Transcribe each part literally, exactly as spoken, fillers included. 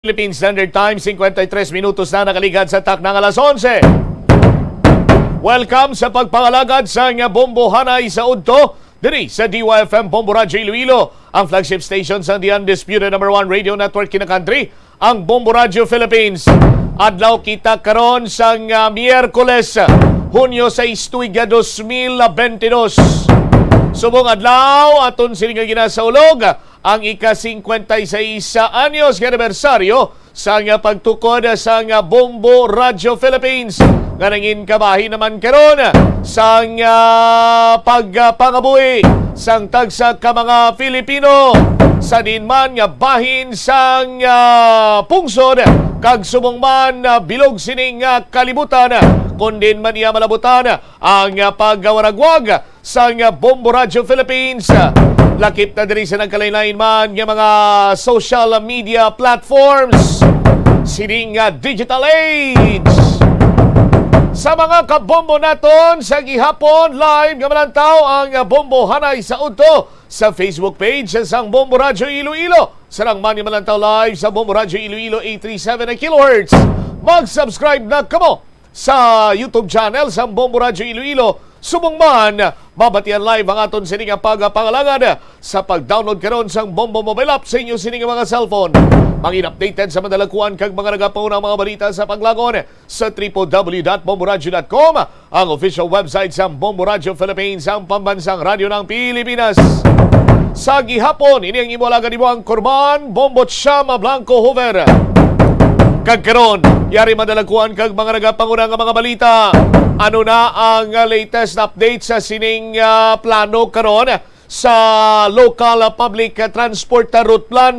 Philippine Standard Time, cincuenta y tres minutos na nakaligad sa takna nga alas onse. Welcome sa pagpangalagad sang Bombo Hanay sa Udto, diri sa D Y F M Bombo Radyo Iloilo, ang flagship station sang The Undisputed Number One Radio Network in the country, ang Bombo Radyo Philippines. Adlaw kita karon sang, ah, Miyerkules, Hunyo sais, tuig dos mil bentidós. Subong adlaw, aton sini nga ginasaulog ang ika-cincuenta y seis anyos nga anibersaryo sang pagtukod sang Bombo Radyo Philippines, nga nangin kabahin naman karon sang, ah, pagpangabuhi sang tagsa ka mga Filipino sa diin man nga bahin sang, ah, pungsod kag subong man, ah, bilog sining, ah, kalibutan, kon diin man iya malabutan ang, ah, pagwaragwag sang Bombo Radyo Philippines. Lakip na diri sa nagkalain-lain man nga mga social media platforms sining, ah, digital age. Sa mga kabombo naton sa gihapon, live nga malantaw ang, ah, Bombo Hanay sa Udto sa Facebook page sang Bombo Radyo Iloilo. Sarang man nga malantaw live sa Bombo Radyo Iloilo eight three seven kilohertz. Mag-subscribe na kamo sa YouTube channel sang Bombo Radyo Iloilo. Subong man, mabatian live ang aton sini nga pagpangalagad sa pag-download karon sang Bombo Mobile App sa inyo sini nga mga cellphone. Mangin updated sa madalakuan kag mga nagapauna nga mga balita sa paglagon sa triple W dot bomboradyo dot com, ang official website sang Bombo Radyo Philippines, ang pambansang radyo ng Pilipinas. Sa gihapon, ini ang imo alagad, imo ang Kurman, Bombo Chama Blanco Hoover. Kag karon, yari madalakuan kag mga nagapanguna nga mga balita. Ano na ang, ah, latest update sa sining, ah, plano karon sa local, ah, public, ah, transport, ah, route plan?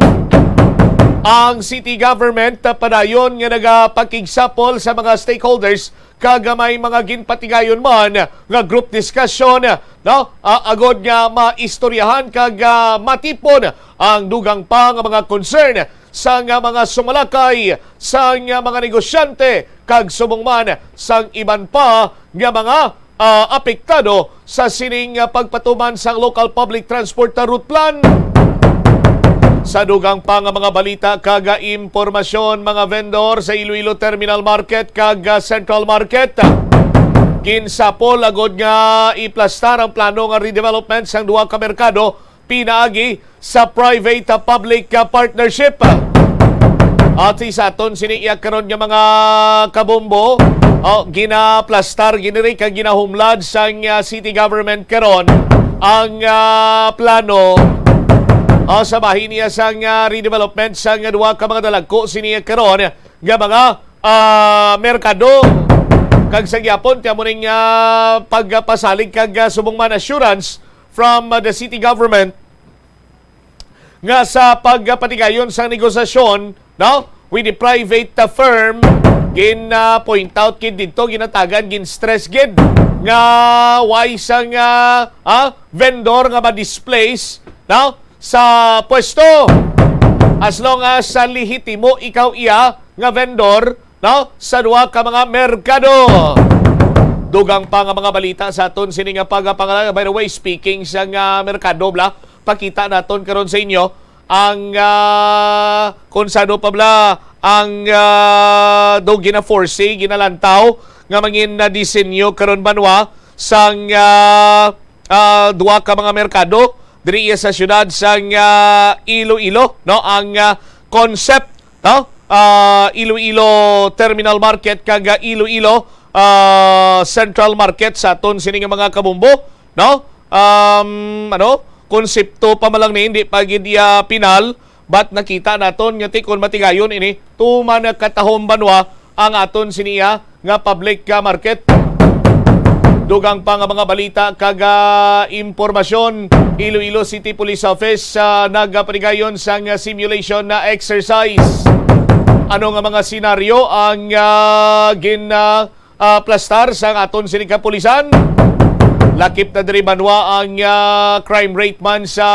Ang city government, ah, padayon nga nagapakigsapol sa mga stakeholders kag may mga ginpatigayon man nga group discussion, no? Ah, agod nga maistoryahan kag, ah, matipon ang dugang pa nga mga concern sang, ah, mga sumalakay, sang, ah, mga negosyante, kag subong man sang iban pa nga mga, ah, apektado sa sining, ah, pagpatuman sang local public transport, ah, route plan. Sa dugang pa nga mga balita kag, ah, impormasyon, mga vendor sa Iloilo Terminal Market kag, ah, Central Market, ah, ginsapol agod nga iplastar ang plano nga redevelopment sang duha ka merkado pinaagi sa private, ah, public, ah, partnership. At sa aton sini iya karon nga mga kabombo, oh, ginaplastar, giniri kag ginahumlad sang, ah, city government karon ang, ah, plano, oh, sa bahin niya sang, ah, redevelopment sang duha ka mga dalagko sini karon nga mga, ah, merkado. Kag sa gyapon, ti amo ning, ah, pagpasalig kag, ah, subong man assurance from, ah, the city government nga sa pagpatigayon sang negosasyon, no, with the private, uh, firm, gin, uh, point out gid didto, ginatagan, gin-stress gid nga why sang, uh, ah, vendor nga ma-displace, no, sa pwesto, as long as, uh, lehitimo ikaw iya nga vendor, no, sa duha ka mga merkado. Dugang pa nga mga balita sa aton sini nga pagpangalagad. By the way, speaking sa nga merkado, bla, pakita naton karon sa inyo ang, ah, kung sano pa bla ang, ah, do gina-foresee, ginalantaw nga mangin na disenyo karon banwa sang, ah, ah, duha ka mga merkado diri iya sa siyudad sang, ah, Iloilo, no? Ang, ah, concept, no? Ah, Iloilo Terminal Market kag, ah, Iloilo, ah, Central Market sa aton sini nga mga kabombo, no? Um, ano? Konsepto pa man lang ni, hindi pa gid iya pinal, but nakita naton nga ti kon matigayon ini, tuman nga katahom banwa ang aton siniya nga public, ah, market. Dugang pa nga mga balita kag, ah, impormasyon, Iloilo City Police Office, ah, nagapatigayon sang simulation na exercise. Ano nga mga senaryo ang, ah, gin, ah, ah, plastar sang aton sini kapulisan? Lakip na diri banwa ang, ah, crime rate man sa,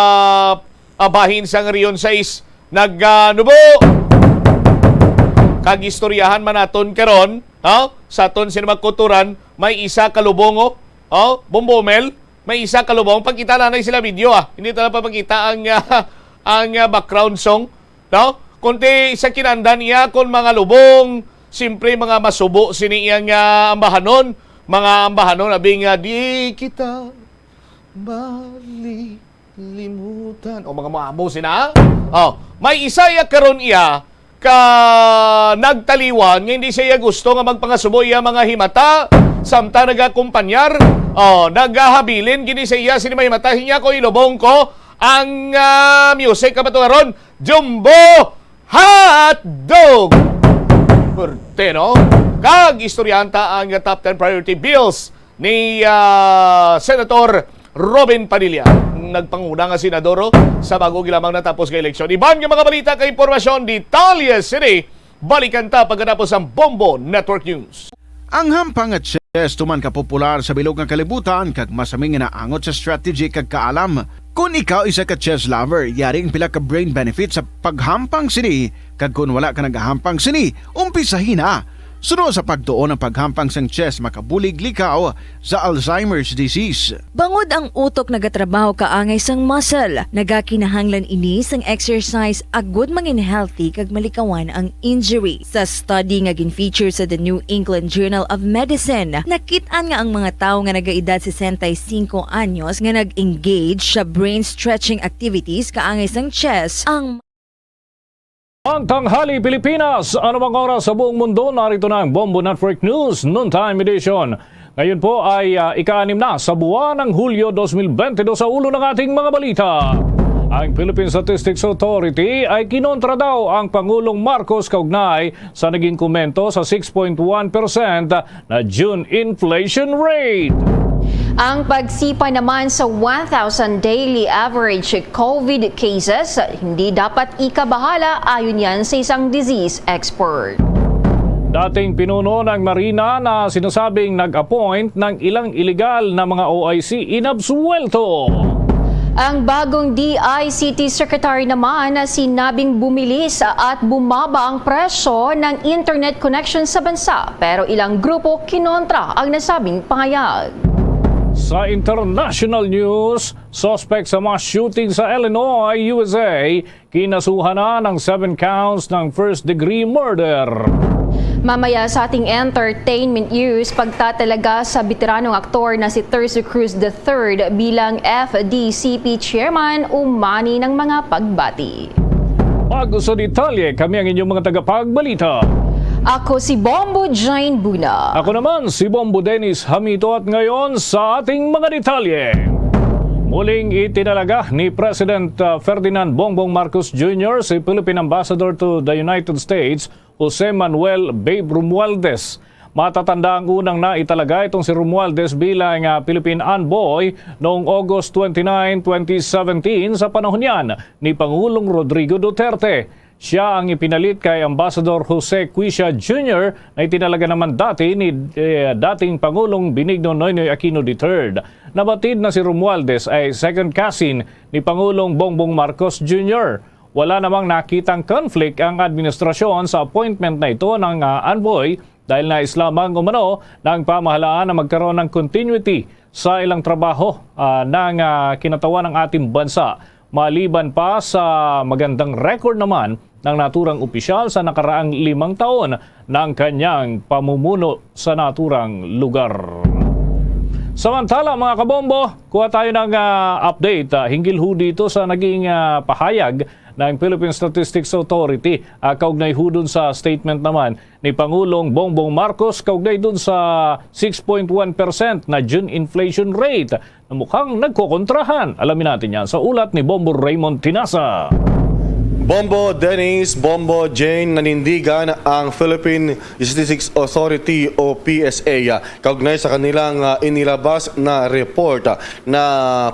ah, bahin sang Region sais nag, ah, nubo. Kag istoryahan man naton karon, ha? Sa aton sini mga kulturan, may isa ka lubong, oh. Oh, Bombo Mel, may isa ka lubong. Pagkita na na sila video, ah. Hindi ta na papakita ang, ah, ang, ah, background song, no? Unti sa kinandan niya kon mga lubong, siyempre mga masubo sini iya nga ambahanon, mga ambahanon abi nga di kita malilimutan. O mga maamo sina. Oh, may isa iya karon iya ka nagtaliwan nga hindi siya gusto nga magpangasubo iya mga himata samtang nagakumpanyar. Oh, nagahabilin gini sa iya sini mahimata niya ko ilubong ko ang ah, music ka ba to karon? Jumbo Hotdog! Pwerte, no? Kag istoryahan ta ang top ten priority bills ni ah, Senator Robin Padilla. Nagpanguna nga senador, oh, sa bago gilamang natapos nga eleksyon. Iban nga mga balita kag impormasyon, detalye sini, balikan ta pagkatapos ang Bombo Network News. Ang hampang nga chess tuman ka popular sa bilog nga kalibutan kag masami nga naangot sa strategy kag kaalam. Kon ikaw isa ka chess lover, yari ang pila ka brain benefits sa paghampang sini, kag kon wala ka nagahampang sini, umpisahi na. Suno sa pagtuon, ang paghampang sang chess makabulig likaw sa Alzheimer's disease. Bangod ang utok nagatrabaho kaangay sang muscle, nagakinahanglan ini sang exercise agud mangin healthy kag malikawan ang injury. Sa study nga gin-feature sa The New England Journal of Medicine, nakit-an nga ang mga tawo nga nagaedad sesenta y cinco anyos nga nag-engage sa brain stretching activities kaangay sang chess ang Ang tanghali Pilipinas, anumang oras sa buong mundo, narito na ang Bombo Network News Noontime Edition. Ngayon po ay ah, ika-anim na sa buwan ng Hulyo dos mil bente dos sa ulo ng ating mga balita. Ang Philippine Statistics Authority ay kinontra daw ang Pangulong Marcos kaugnay sa naging komento sa six point one percent na June inflation rate. Ang pagsipa naman sa one thousand daily average COVID cases hindi dapat ikabahala, ayon yan sa isang disease expert. Dating pinuno ng Marina na sinasabing nag-appoint ng ilang iligal na mga O I C inabsuwelto. Ang bagong D I C T Secretary naman na sinabing bumilis at bumaba ang presyo ng internet connection sa bansa, pero ilang grupo kinontra ang nasabing pahayag. Sa international news, suspect sa mass shooting sa Illinois, U S A, kinasuhan na ng seven counts ng first-degree murder. Mamaya sa ating entertainment news, pagtatalaga sa beteranong aktor na si Tercio Cruz the third bilang F D C P chairman umani ng mga pagbati. Bago sa detalye, kami ang inyong mga tagapagbalita. Ako si Bombo Jane Buna. Ako naman si Bombo Dennis Hamito at ngayon sa ating mga detalye. Muling itinalaga ni President uh, Ferdinand Bongbong Marcos Junior si Philippine Ambassador to the United States, Jose Manuel Babe Romualdez. Matatanda ang unang naitalaga itong si Romualdez bilang ah, Philippine envoy noong August twenty-nine, twenty seventeen sa panahon niyan ni Pangulong Rodrigo Duterte. Siya ang ipinalit kay Ambassador Jose Cuisia Junior na itinalaga naman dati ni eh, dating Pangulong Benigno Noynoy Aquino the third. Nabatid na si Romualdez ay second cousin ni Pangulong Bongbong Marcos Junior. Wala namang nakitang conflict ang administrasyon sa appointment na ito ng ah, envoy dahil nais lamang umano ng pamahalaan na magkaroon ng continuity sa ilang trabaho ah, ng ah, kinatawan ng ating bansa, maliban pa sa magandang record naman ng naturang opisyal sa nakaraang limang taon ng kanyang pamumuno sa naturang lugar. Samantala, mga kabombo, kuha tayo ng ah, update ah, hinggil ho dito sa naging ah, pahayag ng Philippine Statistics Authority ah, kaugnay ho dun sa statement naman ni Pangulong Bongbong Marcos kaugnay dun sa six point one percent na June inflation rate na mukhang nagkokontrahan. Alamin natin yan sa ulat ni Bombo Raymond Tinasa. Bombo Dennis, Bombo Jane, nanindigan ang Philippine Statistics Authority o P S A kaugnay sa kanilang ah, inilabas na report ah, na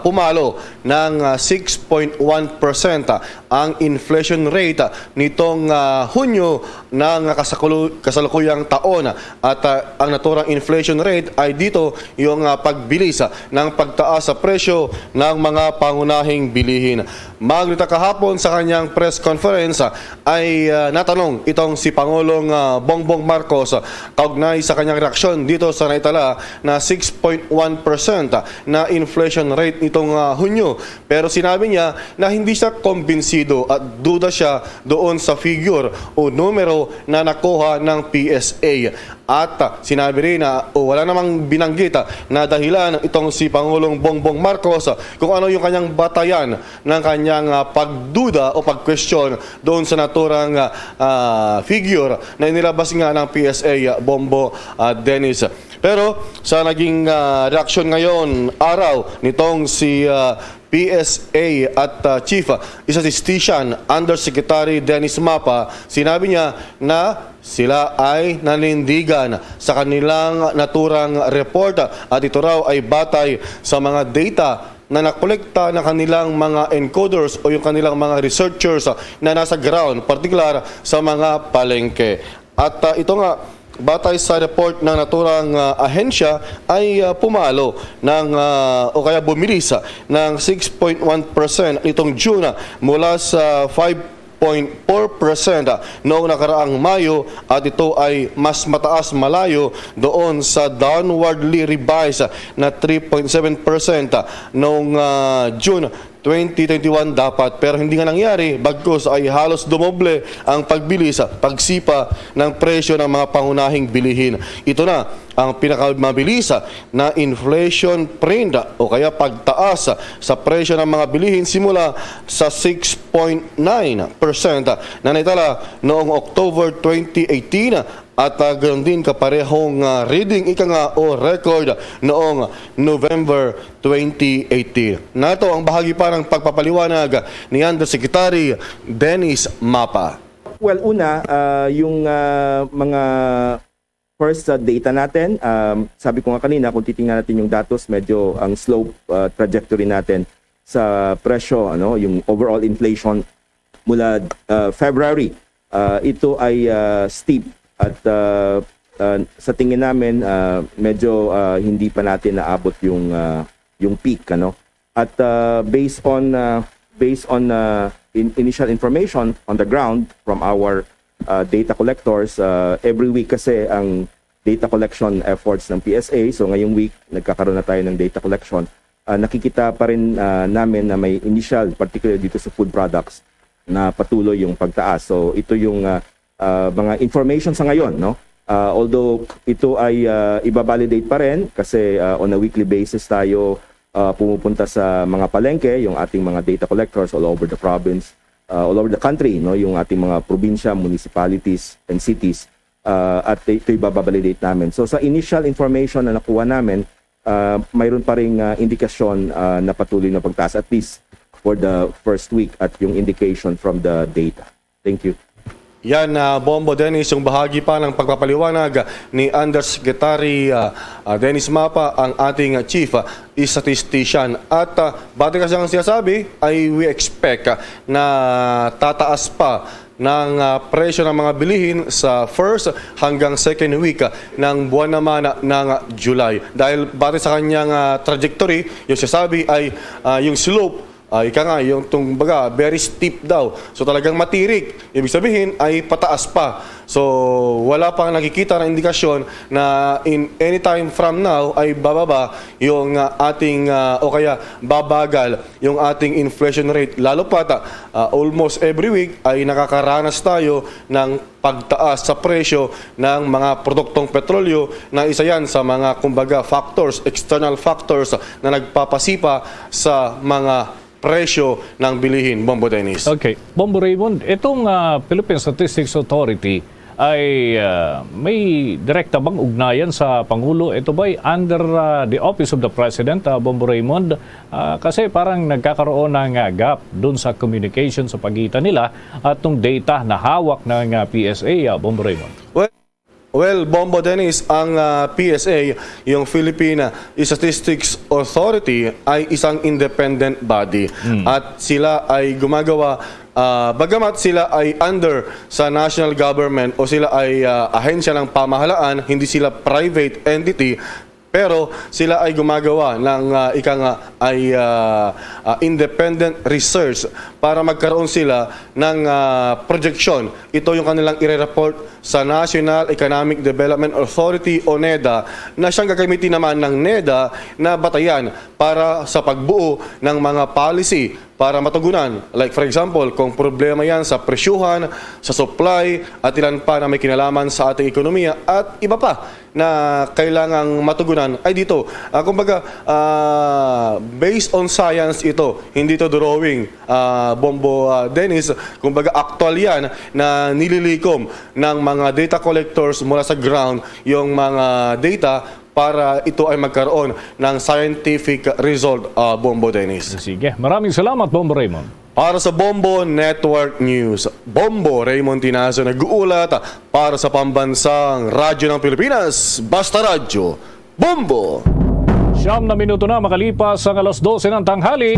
pumalo ng ah, six point one percent ah, ang inflation rate ah, nitong ah, Hunyo ng kasakulo- kasalukuyang taon at ah, ang naturang inflation rate ay dito yung ah, pagbilis ah, ng pagtaas sa presyo ng mga pangunahing bilihin. Magluta kahapon sa kanyang press conference, ah, ay, ah, natanong itong si Pangulong, ah, Bongbong Marcos, ah, kaugnay sa kanyang reaksyon dito sa naitala na six point one percent na inflation rate nitong, ah, Hunyo. Pero sinabi niya na hindi siya kumbinsido at duda siya doon sa figure o numero na nakuha ng P S A. At, ah, sinabi rin na, o wala namang binanggit, ah, na dahilan itong si Pangulong Bongbong Marcos, ah, kung ano yung kanyang batayan ng kanyang, ah, pagduda o pag-question doon sa naturang, ah, ah, figure na inilabas nga ng P S A, ah, Bombo, ah, Dennis. Pero sa naging, ah, reaksyon ngayon, araw nitong si, ah, P S A at, ah, Chief, ah, Statistician Undersecretary Dennis Mapa, sinabi niya na sila ay nanindigan sa kanilang naturang report, ah, at ito raw ay batay sa mga data na nakolekta ng kanilang mga encoders o yung kanilang mga researchers, ah, na nasa ground, partikular sa mga palengke. At, ah, ito nga, batay sa report ng naturang, ah, ahensya, ay, ah, pumalo ng, ah, o kaya bumilis, ah, ng six point one percent nitong June, ah, mula sa five point four percent, ah, noong nakaraang Mayo, at ito ay mas mataas malayo doon sa downwardly revised, ah, na three point seven percent, ah, noong, ah, June twenty twenty-one dapat, pero hindi nga nangyari, bagkus ay halos dumoble ang pagbilis, pagsipa ng presyo ng mga pangunahing bilihin. Ito na ang pinakamabilis na inflation print o kaya pagtaas sa presyo ng mga bilihin simula sa six point nine percent na naitala noong October twenty eighteen at, ah, gayon din kaparehong, ah, reading ika nga o record noong November twenty eighteen. Nato ang bahagi pa ng pagpapaliwanag ni Undersecretary Dennis Mapa. Well, una, ah, yung, ah, mga first, ah, data natin, um, sabi ko nga kanina, kung titingnan natin yung datos, medyo ang slope, ah, trajectory natin sa presyo, ano, yung overall inflation mula, ah, February, ah, ito ay, ah, steep at, ah, ah, sa tingin namin, ah, medyo, ah, hindi pa natin naabot yung, ah, yung peak, ano. At, ah, based on, ah, based on, ah, in-, initial information on the ground from our, ah, data collectors, ah, every week kasi ang data collection efforts ng P S A. So ngayong week, nagkakaroon na tayo ng data collection. Ah, nakikita pa rin, ah, namin na may initial, particularly dito sa food products, na patuloy yung pagtaas. So ito yung, ah, ah, mga information sa ngayon, no? Ah, although ito ay, ah, ibabalidate pa rin kasi, ah, on a weekly basis tayo, ah, pumupunta sa mga palengke, yung ating mga data collectors all over the province, ah, all over the country, no? Yung ating mga probinsya, municipalities, and cities, ah, at ito ibabalidate namin. So sa initial information na nakuha namin, ah, mayroon pa ring, ah, indikasyon, ah, na patuloy na pagtaas, at least for the first week, at yung indication from the data. Thank you. Yan, ah, Bombo Dennis, yung bahagi pa ng pagpapaliwanag ni Undersecretary, ah, ah, Dennis Mapa, ang ating Chief, ah, Statistician. At, ah, base kasi ang sinasabi, ay we expect, ah, na tataas pa ng, ah, presyo ng mga bilihin sa first hanggang second week, ah, ng buwan naman, ah, ng, ah, July. Dahil base sa kanyang, ah, trajectory, yung sinasabi ay, ah, yung slope, ah, ika nga, yung tung baga, very steep daw. So talagang matirik. Ibig sabihin ay pataas pa. So wala pang nakikita na indikasyon na in any time from now ay bababa yung, ah, ating, ah, o kaya babagal yung ating inflation rate. Lalo pa ta, ah, almost every week ay nakakaranas tayo ng pagtaas sa presyo ng mga produktong petrolyo na isa yan sa mga, kumbaga, factors, external factors na nagpapasipa sa mga presyo ng bilihin, Bombo Dennis. Okay. Bombo Raymond, itong, ah, Philippine Statistics Authority ay, ah, may direkta bang ugnayan sa Pangulo? Ito ba'y under, ah, the Office of the President, ah, Bombo Raymond? Ah, kasi parang nagkakaroon ng, ah, gap dun sa communication sa pagitan nila at tong data na hawak ng, ah, P S A, ah, Bombo Raymond. Well, Well, Bombo Dennis, ang, ah, P S A, yung Philippine Statistics Authority, ay isang independent body. Mm. At sila ay gumagawa, ah, bagamat sila ay under sa national government o sila ay, ah, ahensya ng pamahalaan, hindi sila private entity, pero sila ay gumagawa ng, ah, ika nga ay, ah, ah, independent research para magkaroon sila ng, ah, projection. Ito yung kanilang ire-report sa National Economic Development Authority o NEDA, na siyang gagamitin naman ng NEDA na batayan para sa pagbuo ng mga policy para matugunan. Like, for example, kung problema yan sa presyuhan, sa supply, at ilan pa na may kinalaman sa ating ekonomiya, at iba pa na kailangang matugunan, ay dito. Ah, kumbaga, ah, based on science ito, hindi ito drawing, ah, Bombo, ah, Dennis. Kumbaga, actual yan na nililikom ng mga data collectors mula sa ground yung mga data para ito ay magkaroon ng scientific result, ah, Bombo Dennis. Sige. Maraming salamat, Bombo Raymond. Para sa Bombo Network News, Bombo Raymond Tinazo nag-uulat para sa Pambansang Radyo ng Pilipinas, Basta Radyo, Bombo! Siyam na minuto na makalipas ang alas dose ng tanghali.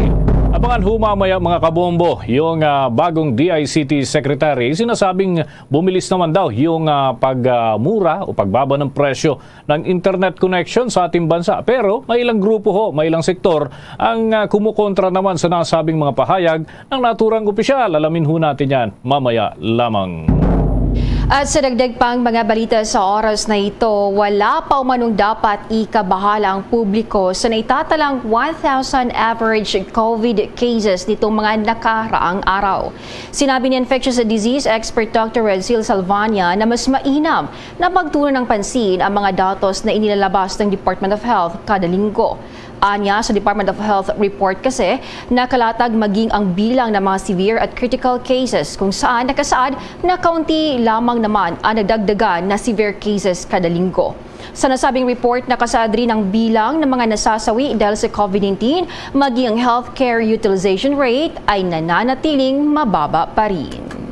Abangan ho mamaya, mga kabombo, yung, ah, bagong D I C T Secretary. Sinasabing bumilis naman daw yung, ah, pagmura o pagbaba ng presyo ng internet connection sa ating bansa. Pero may ilang grupo ho, may ilang sektor ang, ah, kumukontra naman sa nasabing mga pahayag ng naturang opisyal. Alamin ho natin yan mamaya lamang. At sa dagdag pang mga balita sa oras na ito, wala pa umanong dapat ikabahala ang publiko sa naitatalang one thousand average COVID cases nitong mga nakaraang araw. Sinabi ni infectious disease expert Doctor Redzil Salvania na mas mainam na pagtuunan ng pansin ang mga datos na inilalabas ng Department of Health kada linggo. Anya, sa Department of Health report kasi, nakalatag maging ang bilang ng mga severe at critical cases, kung saan nakasaad na kaunti lamang naman ang nadagdagan na severe cases kada linggo. Sa nasabing report, nakasaad rin ang bilang ng mga nasasawi dahil sa COVID nineteen, maging ang healthcare utilization rate ay nananatiling mababa pa rin.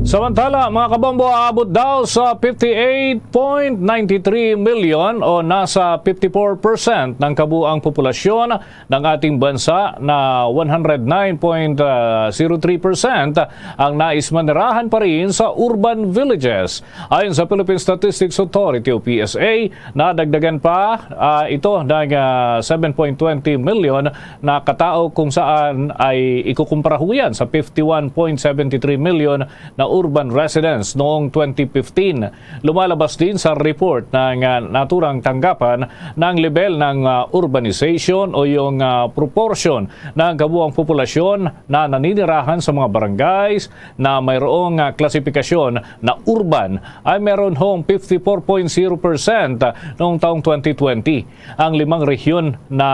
Samantala, mga kabombo, aabot daw sa fifty-eight point nine three million o nasa fifty-four percent ng kabuang populasyon ng ating bansa na one hundred nine point zero three percent ang nais manirahan pa rin sa urban villages. Ayon sa Philippine Statistics Authority o P S A, nadagdagan pa, ah, ito ng, ah, seven point twenty million na katao, kung saan ay ikukumpara ho yan sa fifty-one point seven three million na urban residents noong twenty fifteen. Lumalabas din sa report ng, ah, naturang tanggapan ng level ng, ah, urbanization o yung, ah, proportion ng kabuang populasyon na naninirahan sa mga barangays na mayroong, ah, klasifikasyon na urban ay meron hong fifty-four point zero percent noong taong twenty twenty. Ang limang rehiyon na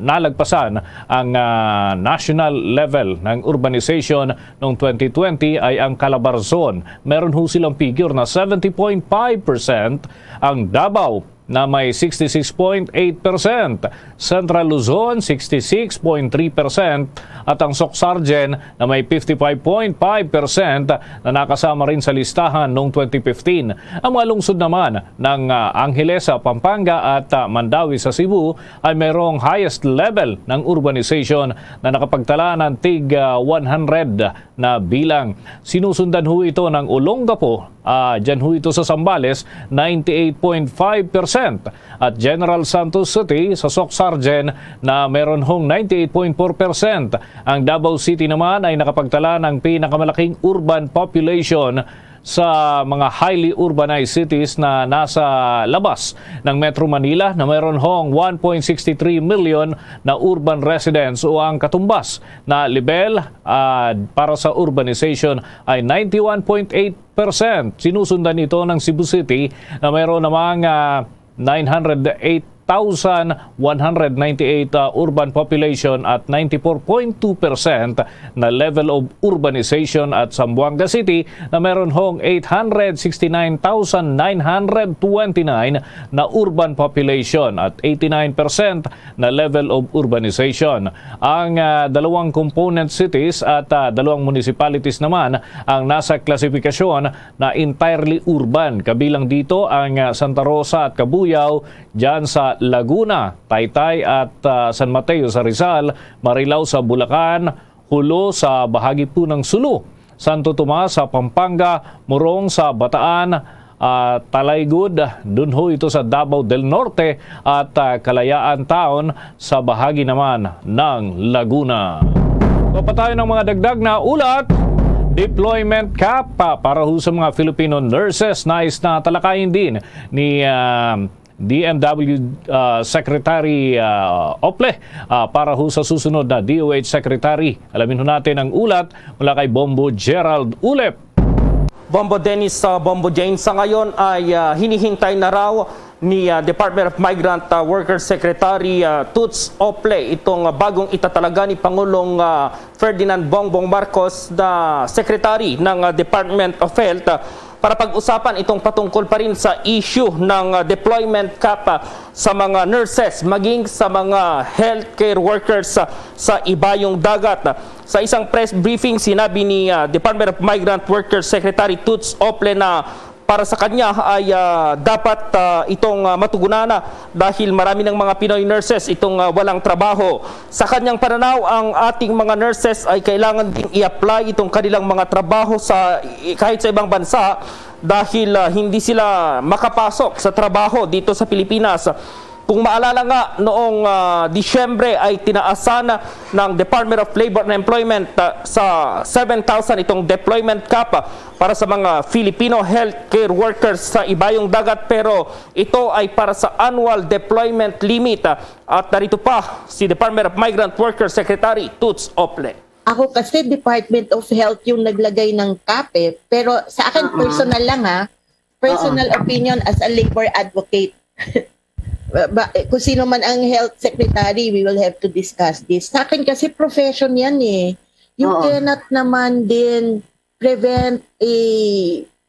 nalagpasan ang, ah, national level ng urbanization noong twenty twenty ay ang Calabarzon. Meron ho silang figure na seventy point five percent, ang Davao na may sixty-six point eight percent, Central Luzon sixty-six point three percent, at ang Soccsksargen na may fifty-five point five percent na nakasama rin sa listahan noong twenty fifteen. Ang mga lungsod naman ng, ah, Angeles sa Pampanga at, ah, Mandaue sa Cebu ay mayroong highest level ng urbanization na nakapagtala ng tig, ah, one hundred na bilang. Sinusundan ho ito ng Olongapo, ah, dyan ho ito sa Zambales, ninety-eight point five percent. At General Santos City sa Soccsksargen na meron hong ninety-eight point four percent. Ang Davao City naman ay nakapagtala ng pinakamalaking urban population sa mga highly urbanized cities na nasa labas ng Metro Manila na meron hong one point six three million na urban residents o ang katumbas na level, ah, para sa urbanization ay ninety-one point eight percent. Sinusundan ito ng Cebu City na mayroon namang, ah, nine hundred eight thousand one hundred ninety-eight, ah, urban population at ninety-four point two percent na level of urbanization, at Zamboanga City na meron hong eight hundred sixty-nine thousand nine hundred twenty-nine na urban population at eighty-nine percent na level of urbanization. Ang, ah, dalawang component cities at, ah, dalawang municipalities naman ang nasa klasifikasyon na entirely urban. Kabilang dito ang, ah, Santa Rosa at Cabuyao, dyan sa Laguna, Taytay at, ah, San Mateo sa Rizal, Marilao sa Bulacan, Jolo sa bahagi po ng Sulu, Santo Tomas sa Pampanga, Morong sa Bataan, ah, Taytay gid, dun ho ito sa Davao del Norte at, ah, Kalayaan Town sa bahagi naman ng Laguna. Papatayon ang mga dagdag na ulat. Deployment cap pa para ho sa mga Filipino nurses. Nais na talakayin din ni ah, D M W ah, Secretary ah, Ople ah, para ho sa susunod na D O H Secretary. Alamin ho natin ang ulat mula kay Bombo Gerald Ulep. Bombo Dennis, ah, Bombo Jane, sa ngayon ay ah, hinihintay na raw ni ah, Department of Migrant ah, Workers Secretary ah, Toots Ople itong ah, bagong itatalaga ni Pangulong ah, Ferdinand Bongbong Marcos na Secretary ng ah, Department of Health ah, para pag-usapan itong patungkol pa rin sa issue ng ah, deployment cap ah, sa mga nurses maging sa mga healthcare workers ah, sa ibayong dagat. Sa isang press briefing, sinabi ni ah, Department of Migrant Workers Secretary Toots Ople na para sa kanya ay ah, dapat ah, itong ah, matugunan na dahil marami ng mga Pinoy nurses itong ah, walang trabaho. Sa kanyang pananaw, ang ating mga nurses ay kailangan ding i-apply itong kanilang mga trabaho sa kahit sa ibang bansa dahil ah, hindi sila makapasok sa trabaho dito sa Pilipinas. Kung maalala nga, noong ah, Disyembre ay tinaasan ng Department of Labor and Employment ah, sa seven thousand itong deployment cap ah, para sa mga Filipino healthcare workers sa ibayong dagat, pero ito ay para sa annual deployment limit. Ah, at narito pa si Department of Migrant Workers Secretary Toots Ople. Ako kasi Department of Health yung naglagay ng cap eh. Pero sa akin, personal lang ha. Personal opinion as a labor advocate. Ba, ba, kung sino man ang health secretary, we will have to discuss this. Sa akin kasi profession yan eh. You Oo. cannot naman din prevent a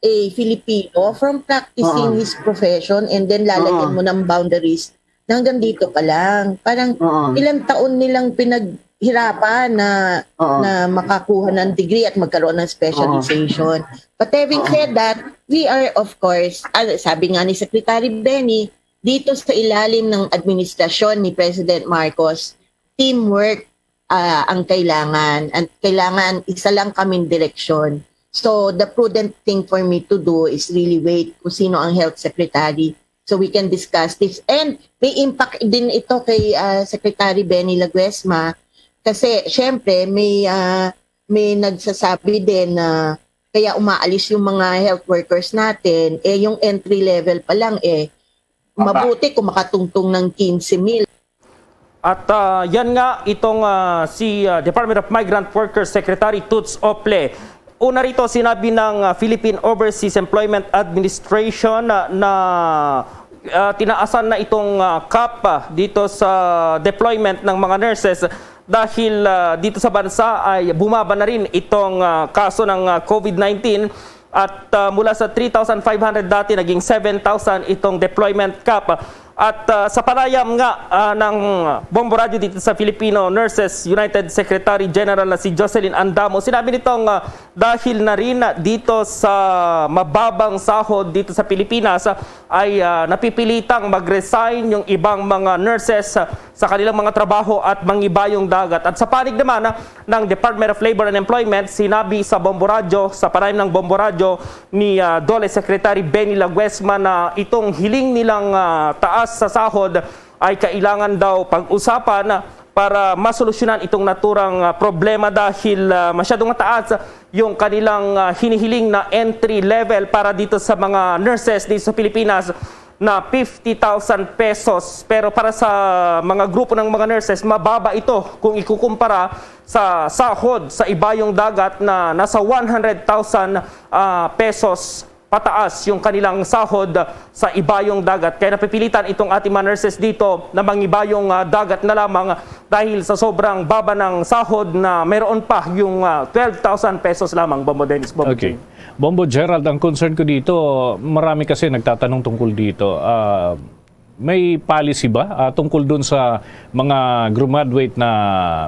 a Filipino from practicing Oo. his profession and then lalagyan Oo. mo ng boundaries na hanggang dito ka lang. Parang Oo. ilang taon nilang pinaghirapan na Oo. na makakuha ng degree at magkaroon ng specialization. But having Oo. said that, we are of course, ah, sabi nga ni Secretary Benny, dito sa ilalim ng administrasyon ni President Marcos, teamwork ah, ang kailangan. And kailangan isa lang kaming direksyon. So the prudent thing for me to do is really wait kung sino ang health secretary so we can discuss this. And may impact din ito kay ah, Secretary Benny Laguesma kasi syempre may ah, may nagsasabi din na kaya umaalis yung mga health workers natin, eh yung entry level pa lang eh Apa. mabuti kung makatungtong ng quince mil. At ah, yan nga itong ah, si ah, Department of Migrant Workers Secretary Toots Ople. Una rito, sinabi ng ah, Philippine Overseas Employment Administration na, na ah, tinaasan na itong ah, cap ah, dito sa deployment ng mga nurses dahil ah, dito sa bansa ay bumaba na rin itong ah, kaso ng ah, COVID nineteen. At ah, mula sa three thousand five hundred dati, naging seven thousand itong deployment cap. At ah, sa panayam nga ah, ng Bombo Radyo dito sa Filipino Nurses United Secretary General na si Jocelyn Andamo, sinabi nitong ah, dahil na rin dito sa mababang sahod dito sa Pilipinas, ay ah, napipilitang mag-resign yung ibang mga nurses ah, sa kanilang mga trabaho at mangibayong dagat. At sa panig naman ah, ng Department of Labor and Employment, sinabi sa Bombo Radyo, sa panayam ng Bombo Radyo ni ah, DOLE Secretary Benny Laguesma na itong hiling nilang ah, taas sa sahod ay kailangan daw pag-usapan para masolusyonan itong naturang ah, problema dahil ah, masyadong mataas yung kanilang ah, hinihiling na entry level para dito sa mga nurses dito sa Pilipinas na fifty thousand pesos. Pero para sa mga grupo ng mga nurses, mababa ito kung ikukumpara sa sahod sa ibayong dagat na nasa one hundred thousand ah, pesos pataas yung kanilang sahod sa ibayong dagat. Kaya napipilitan itong ating mga nurses dito na mangibayong ah, dagat na lamang dahil sa sobrang baba ng sahod na mayroon pa yung ah, twelve thousand pesos lamang, Bombo Dennis, Bombo Okay. Jane. Bombo Gerald, ang concern ko dito, marami kasi nagtatanong tungkol dito. Ah, may policy ba ah, tungkol dun sa mga graduate na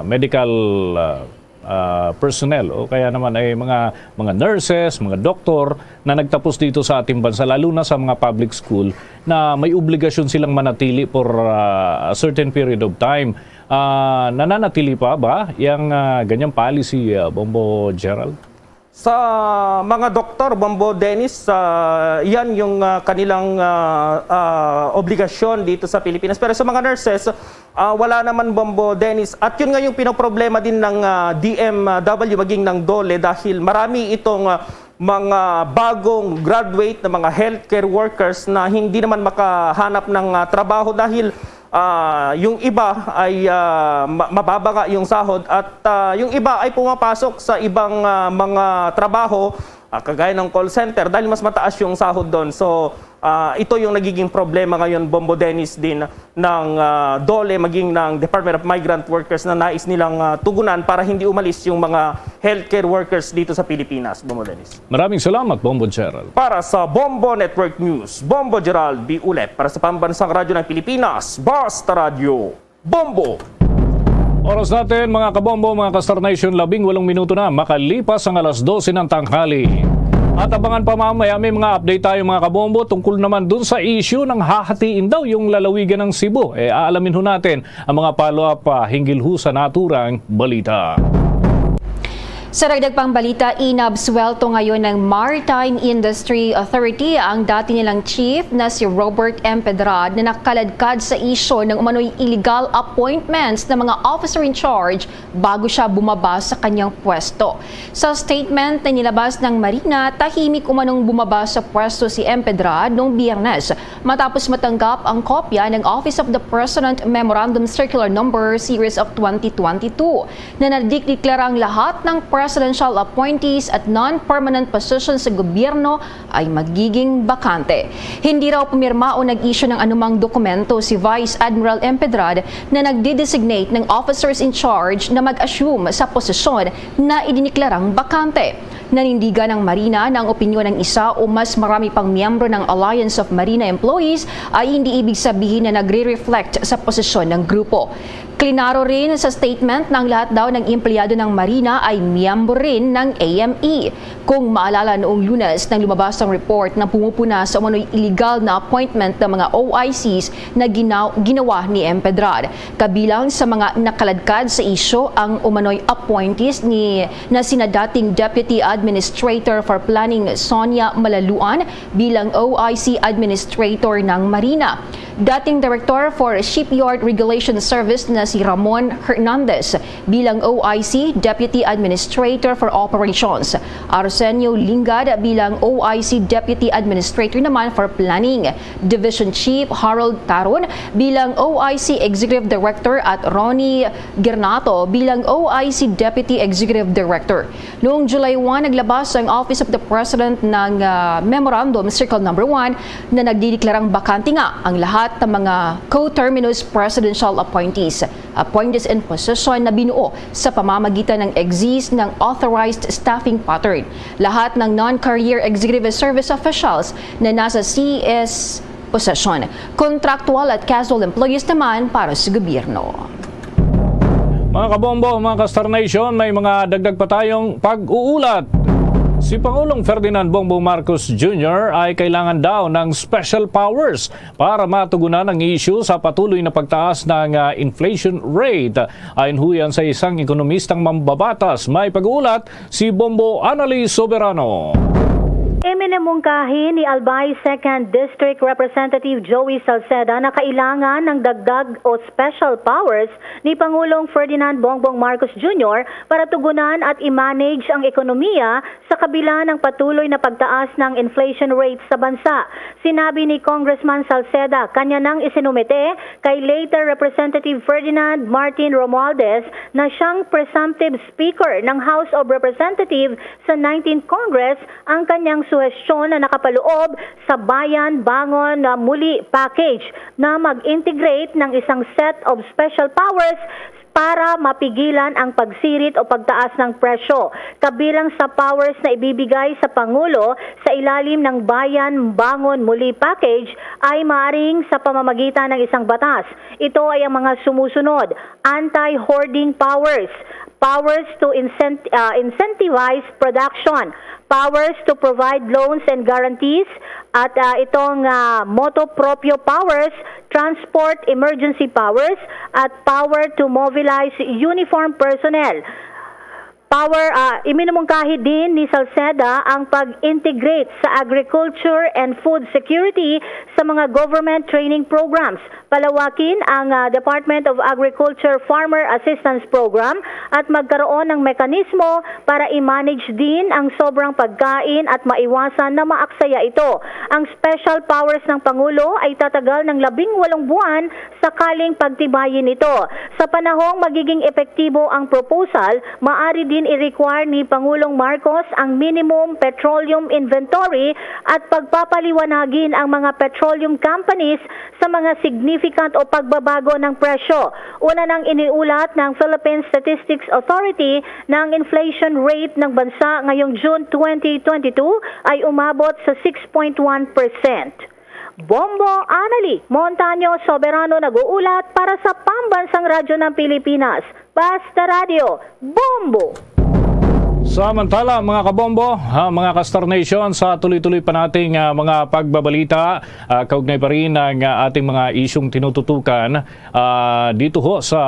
medical ah, ah, personnel o kaya naman ay mga mga nurses, mga doktor na nagtapos dito sa ating bansa, lalo na sa mga public school na may obligasyon silang manatili for ah, a certain period of time. Ah, nananatili pa ba yang ah, ganyang policy, ah, Bombo Gerald? Sa mga doktor, Bombo Dennis, ah, yan yung, ah, kanilang, ah, ah, obligasyon dito sa Pilipinas. Pero sa mga nurses, ah, wala naman, Bombo Dennis. At yun nga yung pinoproblema din ng, ah, D M W, maging ng DOLE, dahil marami itong, ah, mga bagong graduate na mga healthcare workers na hindi naman makahanap ng, ah, trabaho dahil, ah, yung iba ay, ah, ma-, mababa nga yung sahod at, ah, yung iba ay pumapasok sa ibang, ah, mga trabaho, ah, kagaya ng call center dahil mas mataas yung sahod doon. So, ah, ito yung nagiging problema ngayon, Bombo Dennis, din ng, ah, DOLE, maging ng Department of Migrant Workers na nais nilang, ah, tugunan para hindi umalis yung mga healthcare workers dito sa Pilipinas, Bombo Dennis. Maraming salamat, Bombo Gerald. Para sa Bombo Network News, Bombo Gerald B. Ulep. Para sa Pambansang Radyo ng Pilipinas, Basta Radyo, Bombo! Oras natin, mga kabombo, mga ka-Star Nation, labing walong minuto na makalipas ang alas dose ng tanghali. At abangan pa mamaya, may mga update tayo, mga kabombo, tungkol naman dun sa issue ng hahatiin daw yung lalawigan ng Cebu. Eh, aalamin ho natin ang mga follow-up pa hinggil ho sa naturang balita. Sa dagdag pang balita, inabsuwelto ngayon ng Maritime Industry Authority ang dati nilang chief na si Robert Empedrad na nakaladkad sa isyu ng umano'y illegal appointments ng mga officer in charge bago siya bumaba sa kanyang pwesto. Sa statement na nilabas ng Marina, tahimik umanong bumaba sa pwesto si Empedrad noong Biyernes matapos matanggap ang kopya ng Office of the President Memorandum Circular Number Series of twenty twenty-two na nadiklarang lahat ng presidential appointees at non-permanent positions sa gobyerno ay magiging bakante. Hindi raw pumirma o nag-issue ng anumang dokumento si Vice Admiral Empedrad na nagde-designate ng officers in charge na mag-assume sa posisyon na idiniklarang bakante. Nanindigan ang Marina na ang opinyon ng isa o mas marami pang miyembro ng Alliance of Marina Employees ay hindi ibig sabihin na nagre-reflect sa posisyon ng grupo. Klinaro rin sa statement na ang lahat daw ng empleyado ng Marina ay miyembro rin ng A M E. Kung maalala, noong Lunes nang lumabas ang report na pumupuna sa umano'y illegal na appointment ng mga O I Cs na ginaw-, ginawa ni Empedrad. Kabilang sa mga nakaladkad sa isyu ang umano'y appointees ni, na sina dating Deputy Administrator for Planning Sonia Malaluan bilang O I C Administrator ng Marina, dating Director for Shipyard Regulation Service na si Ramon Hernandez bilang O I C Deputy Administrator for Operations, Arsenio Lingad bilang O I C Deputy Administrator naman for Planning, Division Chief Harold Taron bilang O I C Executive Director at Ronnie Gernato bilang O I C Deputy Executive Director. Noong July one, naglabas ang Office of the President ng, ah, Memorandum Circle Number One na nagdideklarang bakante nga ang lahat ng mga coterminous presidential appointees, appointees in position na binuo sa pamamagitan ng exist ng authorized staffing pattern. Lahat ng non-career executive service officials na nasa C S position, contractual at casual employees naman para sa gobyerno. Mga kabombo, mga ka-Star Nation, may mga dagdag pa tayong pag-uulat. Si Pangulong Ferdinand Bongbong Marcos Junior ay kailangan daw ng special powers para matugunan ang issue sa patuloy na pagtaas ng, ah, inflation rate. Ayon ho yan sa isang ekonomistang mambabatas. May pag-uulat si Bombo Annalie Soberano. Iminamungkahi ni Albay Second District Representative Joey Salceda na kailangan ng dagdag o special powers ni Pangulong Ferdinand Bongbong Marcos Junior para tugunan at i-manage ang ekonomiya sa kabila ng patuloy na pagtaas ng inflation rate sa bansa. Sinabi ni Congressman Salceda, kanya nang isinumite kay later Representative Ferdinand Martin Romualdez na siyang presumptive Speaker ng House of Representatives sa nineteenth Congress ang kanyang suhestyon na nakapaloob sa Bayan Bangon na Muli Package na mag-integrate ng isang set of special powers para mapigilan ang pagsirit o pagtaas ng presyo. Kabilang sa powers na ibibigay sa Pangulo sa ilalim ng Bayan Bangon Muli Package ay maaring sa pamamagitan ng isang batas. Ito ay ang mga sumusunod: anti-hoarding powers, powers to incent-, ah, incentivize production, powers to provide loans and guarantees, at, ah, itong, ah, motu proprio powers, transport emergency powers, at power to mobilize uniform personnel. Our, ah, iminumungkahi din ni Salceda ang pag-integrate sa agriculture and food security sa mga government training programs. Palawakin ang, ah, Department of Agriculture Farmer Assistance Program at magkaroon ng mekanismo para i-manage din ang sobrang pagkain at maiwasan na maaksaya ito. Ang special powers ng Pangulo ay tatagal ng labing walong buwan sakaling pagtibayin ito. Sa panahong magiging epektibo ang proposal, maari din i-require ni Pangulong Marcos ang minimum petroleum inventory at pagpapaliwanagin ang mga petroleum companies sa mga significant o pagbabago ng presyo. Una nang iniulat ng Philippine Statistics Authority na ang inflation rate ng bansa ngayong June twenty twenty-two ay umabot sa six point one percent. Bombo Anali Montaño Soberano nag-uulat para sa Pambansang Radyo ng Pilipinas, Basta Radyo, Bombo! Samantala, mga kabombo, ha, mga ka-Star Nation, sa tuloy-tuloy pa nating, ah, mga pagbabalita, ah, kaugnay pa rin ang, ah, ating mga isyung tinututukan, ah, dito ho sa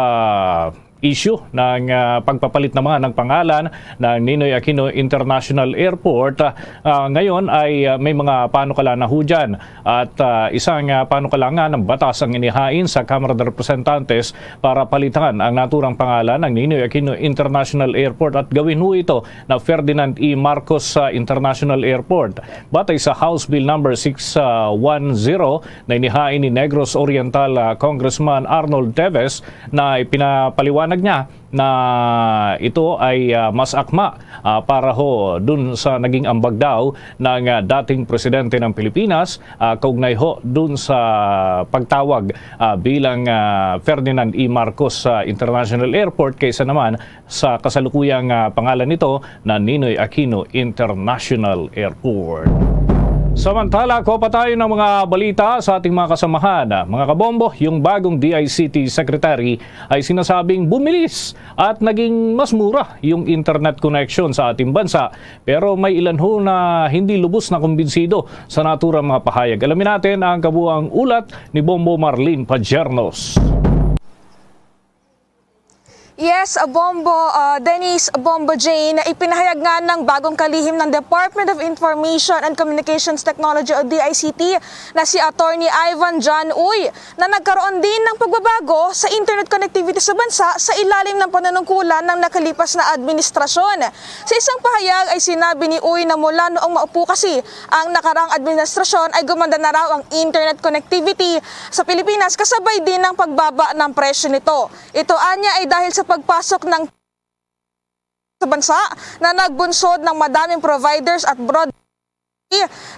issue ng, ah, pagpapalit naman ng pangalan ng Ninoy Aquino International Airport. Ah, ngayon ay, ah, may mga panukala na ho dyan. At, ah, isang, ah, panukala nga ng batas ang inihain sa Kamara de Representantes para palitan ang naturang pangalan ng Ninoy Aquino International Airport at gawin ho ito na Ferdinand E. Marcos, ah, International Airport. Batay sa House Bill Number six one zero na inihain ni Negros Oriental, ah, Congressman Arnold Teves, na ipinapaliwanag niya na ito ay, ah, mas akma, ah, para ho dun sa naging ambag daw ng, ah, dating presidente ng Pilipinas, ah, kaugnay ho dun sa pagtawag, ah, bilang, ah, Ferdinand E. Marcos, ah, International Airport kaysa naman sa kasalukuyang, ah, pangalan nito na Ninoy Aquino International Airport. Samantala, kuha pa tayo ng mga balita sa ating mga kasamahan. Mga kabombo, yung bagong D I C T Secretary ay sinasabing bumilis at naging mas mura yung internet connection sa ating bansa. Pero may ilan ho na hindi lubos na kumbinsido sa naturang mga pahayag. Alamin natin ang kabuang ulat ni Bombo Marlene Pajernos. Yes, Bombo, uh, Dennis, Bombo Jane, ipinahayag nga ng bagong kalihim ng Department of Information and Communications Technology o D I C T na si Attorney Ivan John Uy na nagkaroon din ng pagbabago sa internet connectivity sa bansa sa ilalim ng panunungkulan ng nakalipas na administrasyon. Sa isang pahayag ay sinabi ni Uy na mula noong maupo kasi ang nakarang administrasyon ay gumanda na raw ang internet connectivity sa Pilipinas kasabay din ng pagbaba ng presyo nito. Ito anya ay dahil sa pagpasok ng sa bansa na nagbunsod ng madaming providers at broad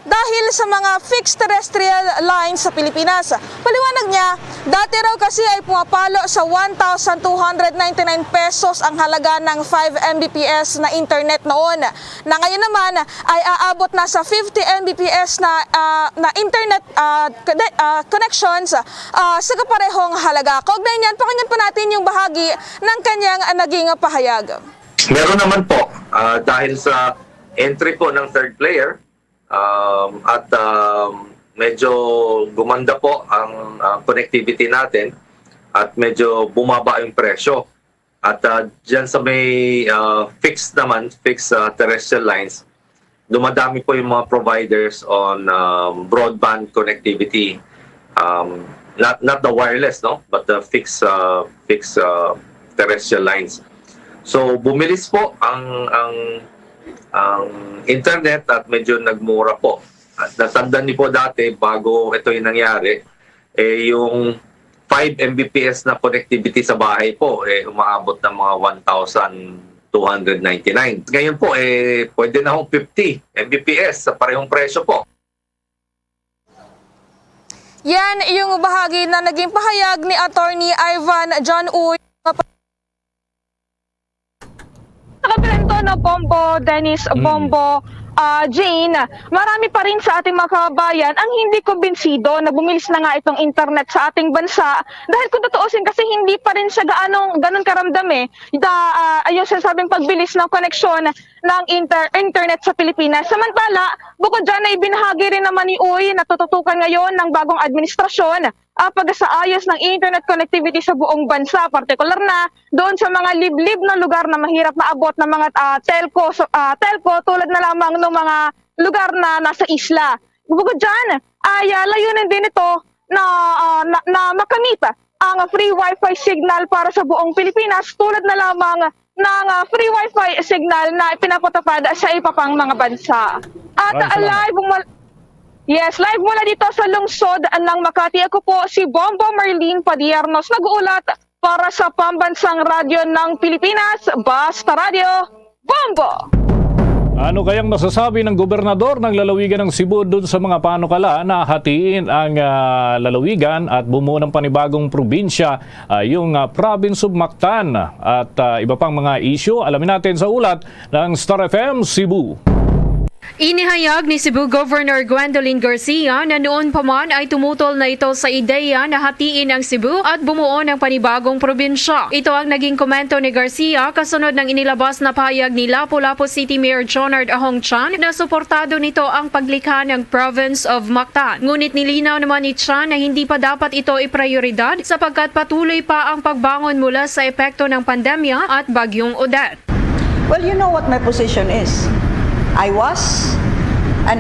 dahil sa mga fixed terrestrial lines sa Pilipinas. Paliwanag niya, dati raw kasi ay pumapalo sa one thousand two hundred ninety-nine pesos ang halaga ng five M B P S na internet noon, na ngayon naman ay aabot na sa fifty M B P S na, ah, na internet, ah, kone-, ah, connections, ah, sa kaparehong halaga. Kaugnay niyan, pakinggan pa natin yung bahagi ng kanyang, ah, naging pahayag. Meron naman po, ah, dahil sa entry po ng third player, um, at, um, medyo gumanda po ang, ah, connectivity natin at medyo bumaba yung presyo. At, ah, dyan sa may, ah, fixed naman, fixed, ah, terrestrial lines, dumadami po yung mga providers on, um, broadband connectivity. Um, not, not the wireless, no? But the fixed, uh, fixed, uh, terrestrial lines. So, bumilis po ang, ang, ang internet at medyo nagmura po. At natandaan niyo po dati, bago ito yung nangyari, eh, yung five M B P S na connectivity sa bahay po, eh, umaabot ng mga one thousand two hundred ninety-nine. Ngayon po, eh, pwede na hong fifty M B P S sa parehong presyo po. Yan yung bahagi na naging pahayag ni Attorney Ivan John Uy. Nakabilanggo na, Bombo, Dennis, Mm. Bombo, Ah, Jane, marami pa rin sa ating mga kababayan ang hindi kumbinsido na bumilis na nga itong internet sa ating bansa dahil kung tutuusin kasi hindi pa rin siya gaano, ganun karamdam eh. Da, ah, ayun, sinasabing pagbilis ng koneksyon ng inter-, internet sa Pilipinas. Samantala, bukod dyan ay binahagi rin naman ni Uy na tututukan ngayon ng bagong administrasyon ang pagsaayos ng internet connectivity sa buong bansa, partikular na doon sa mga liblib na lugar na mahirap maabot ng mga, ah, telco, so, ah, telco tulad na lamang ng mga lugar na nasa isla. Bukod dyan, ay, ah, layunin din ito na, ah, na, na makamit ang free wifi signal para sa buong Pilipinas tulad na lamang ng, ah, free wifi signal na ipinapatupad sa iba pang mga bansa. At, Maraming ah, salamat. Live mul-, yes, live mula dito sa lungsod ng Makati, ako po si Bombo Marlene Padiernos, nag-uulat para sa Pambansang Radyo ng Pilipinas, Basta Radyo, Bombo! Ano kayang masasabi ng gobernador ng lalawigan ng Cebu dun sa mga panukala na hatiin ang, ah, lalawigan at bumuo ng panibagong probinsya, ah, yung, ah, Province of Mactan at, ah, iba pang mga isyu? Alamin natin sa ulat ng Star F M Cebu. Inihayag ni Cebu Governor Gwendolyn Garcia na noon pa man ay tumutol na ito sa ideya na hatiin ang Cebu at bumuo ng panibagong probinsya. Ito ang naging komento ni Garcia kasunod ng inilabas na pahayag ni Lapu-Lapu City Mayor Jonard Ahong Chan na suportado nito ang paglikha ng Province of Mactan. Ngunit nilinaw naman ni Chan na hindi pa dapat ito iprioridad sapagkat patuloy pa ang pagbangon mula sa epekto ng pandemya at Bagyong Odette. Well, you know what my position is. I was, and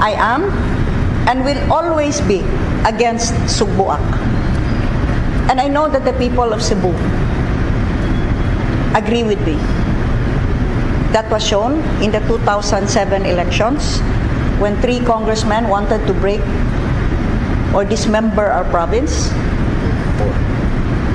I am, and will always be against Sugbuak. And I know that the people of Cebu agree with me. That was shown in the two thousand seven elections when three congressmen wanted to break or dismember our province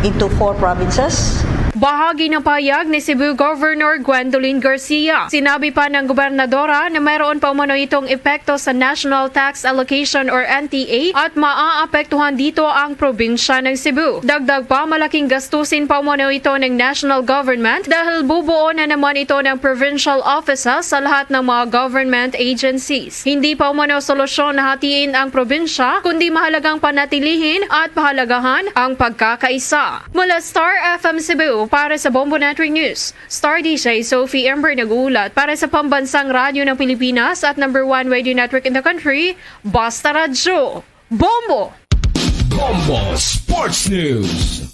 into four provinces. Bahagi ng pahayag ni Cebu Governor Gwendolyn Garcia. Sinabi pa ng gobernadora na mayroon pa umano itong epekto sa National Tax Allocation or N T A at maaapektuhan dito ang probinsya ng Cebu. Dagdag pa, malaking gastusin pa umano ito ng national government dahil bubuo na naman ito ng provincial offices sa lahat ng mga government agencies. Hindi pa umano solusyon na hatiin ang probinsya, kundi mahalagang panatilihin at pahalagahan ang pagkakaisa. Mula Star F M Cebu, para sa Bombo Network News, Star D J Sophie Ember nag-uulat para sa Pambansang Radyo ng Pilipinas at number one radio network in the country, Basta Radyo. Bombo! Bombo Sports News.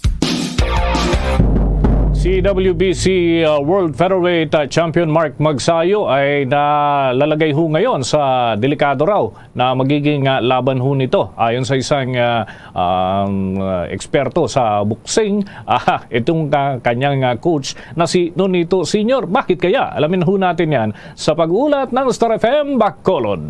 Si W B C, uh, World Featherweight, uh, Champion Mark Magsayo ay nalalagay ho ngayon sa delikado raw na magiging, uh, laban ho nito. Ayon sa isang, uh, um, uh, eksperto sa boxing, ah, itong, uh, kanyang, uh, coach na si Nonito Senior. Bakit kaya? Alamin ho natin yan sa pag-ulat ng Star F M Bacolod.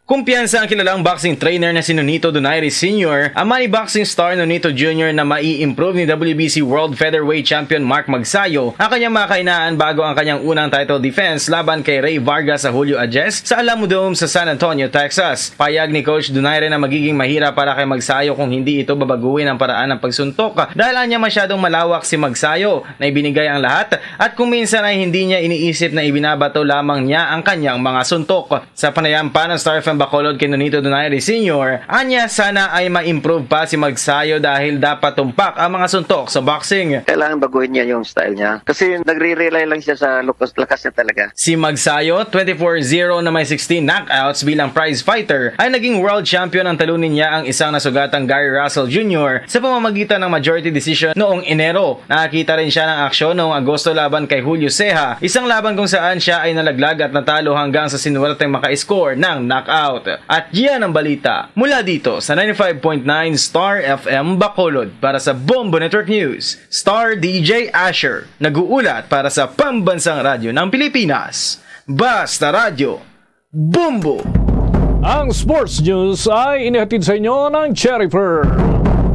Kumpiyansa ang kilalang boxing trainer na si Nonito Donaire Senior, ang Manny Boxing star Nonito Junior na mai-improve ni W B C World Featherweight Champion Mark Magsayo ang kanyang mga kahinaan bago ang kanyang unang title defense laban kay Rey Vargas sa Hulyo a diyes sa Alamo Dome sa San Antonio, Texas. Payag ni Coach Donaire na magiging mahirap para kay Magsayo kung hindi ito babaguhin ang paraan ng pagsuntok dahil anya masyadong malawak si Magsayo na ibinigay ang lahat at kung minsan ay hindi niya iniisip na ibinabato lamang niya ang kanyang mga suntok. Sa panayam pa ng Star F M Bacolod kay Nonito Donaire Senior, anya sana ay ma-improve pa si Magsayo dahil dapat tumpak ang mga suntok sa boxing. Kailangan baguhin niya yung style niya. Kasi nagre-rely lang siya sa lukas, lakas niya talaga. Si Magsayo, twenty-four zero na may sixteen knockouts bilang prize fighter, ay naging world champion ang talunin niya ang isang nasugatang Gary Russell Junior sa pamamagitan ng majority decision noong Enero. Nakakita rin siya ng aksyon noong Agosto laban kay Julio Ceja, isang laban kung saan siya ay nalaglag at natalo hanggang sa sinuwerteng maka-score ng knockout. At yan ang balita mula dito sa ninety-five point nine Star F M Bacolod. Para sa Bombo Network News, Star D J Asher, nag-uulat para sa Pambansang Radyo ng Pilipinas. Basta Radyo, Bombo! Ang sports news ay inihatid sa inyo ng Cherry Pearl.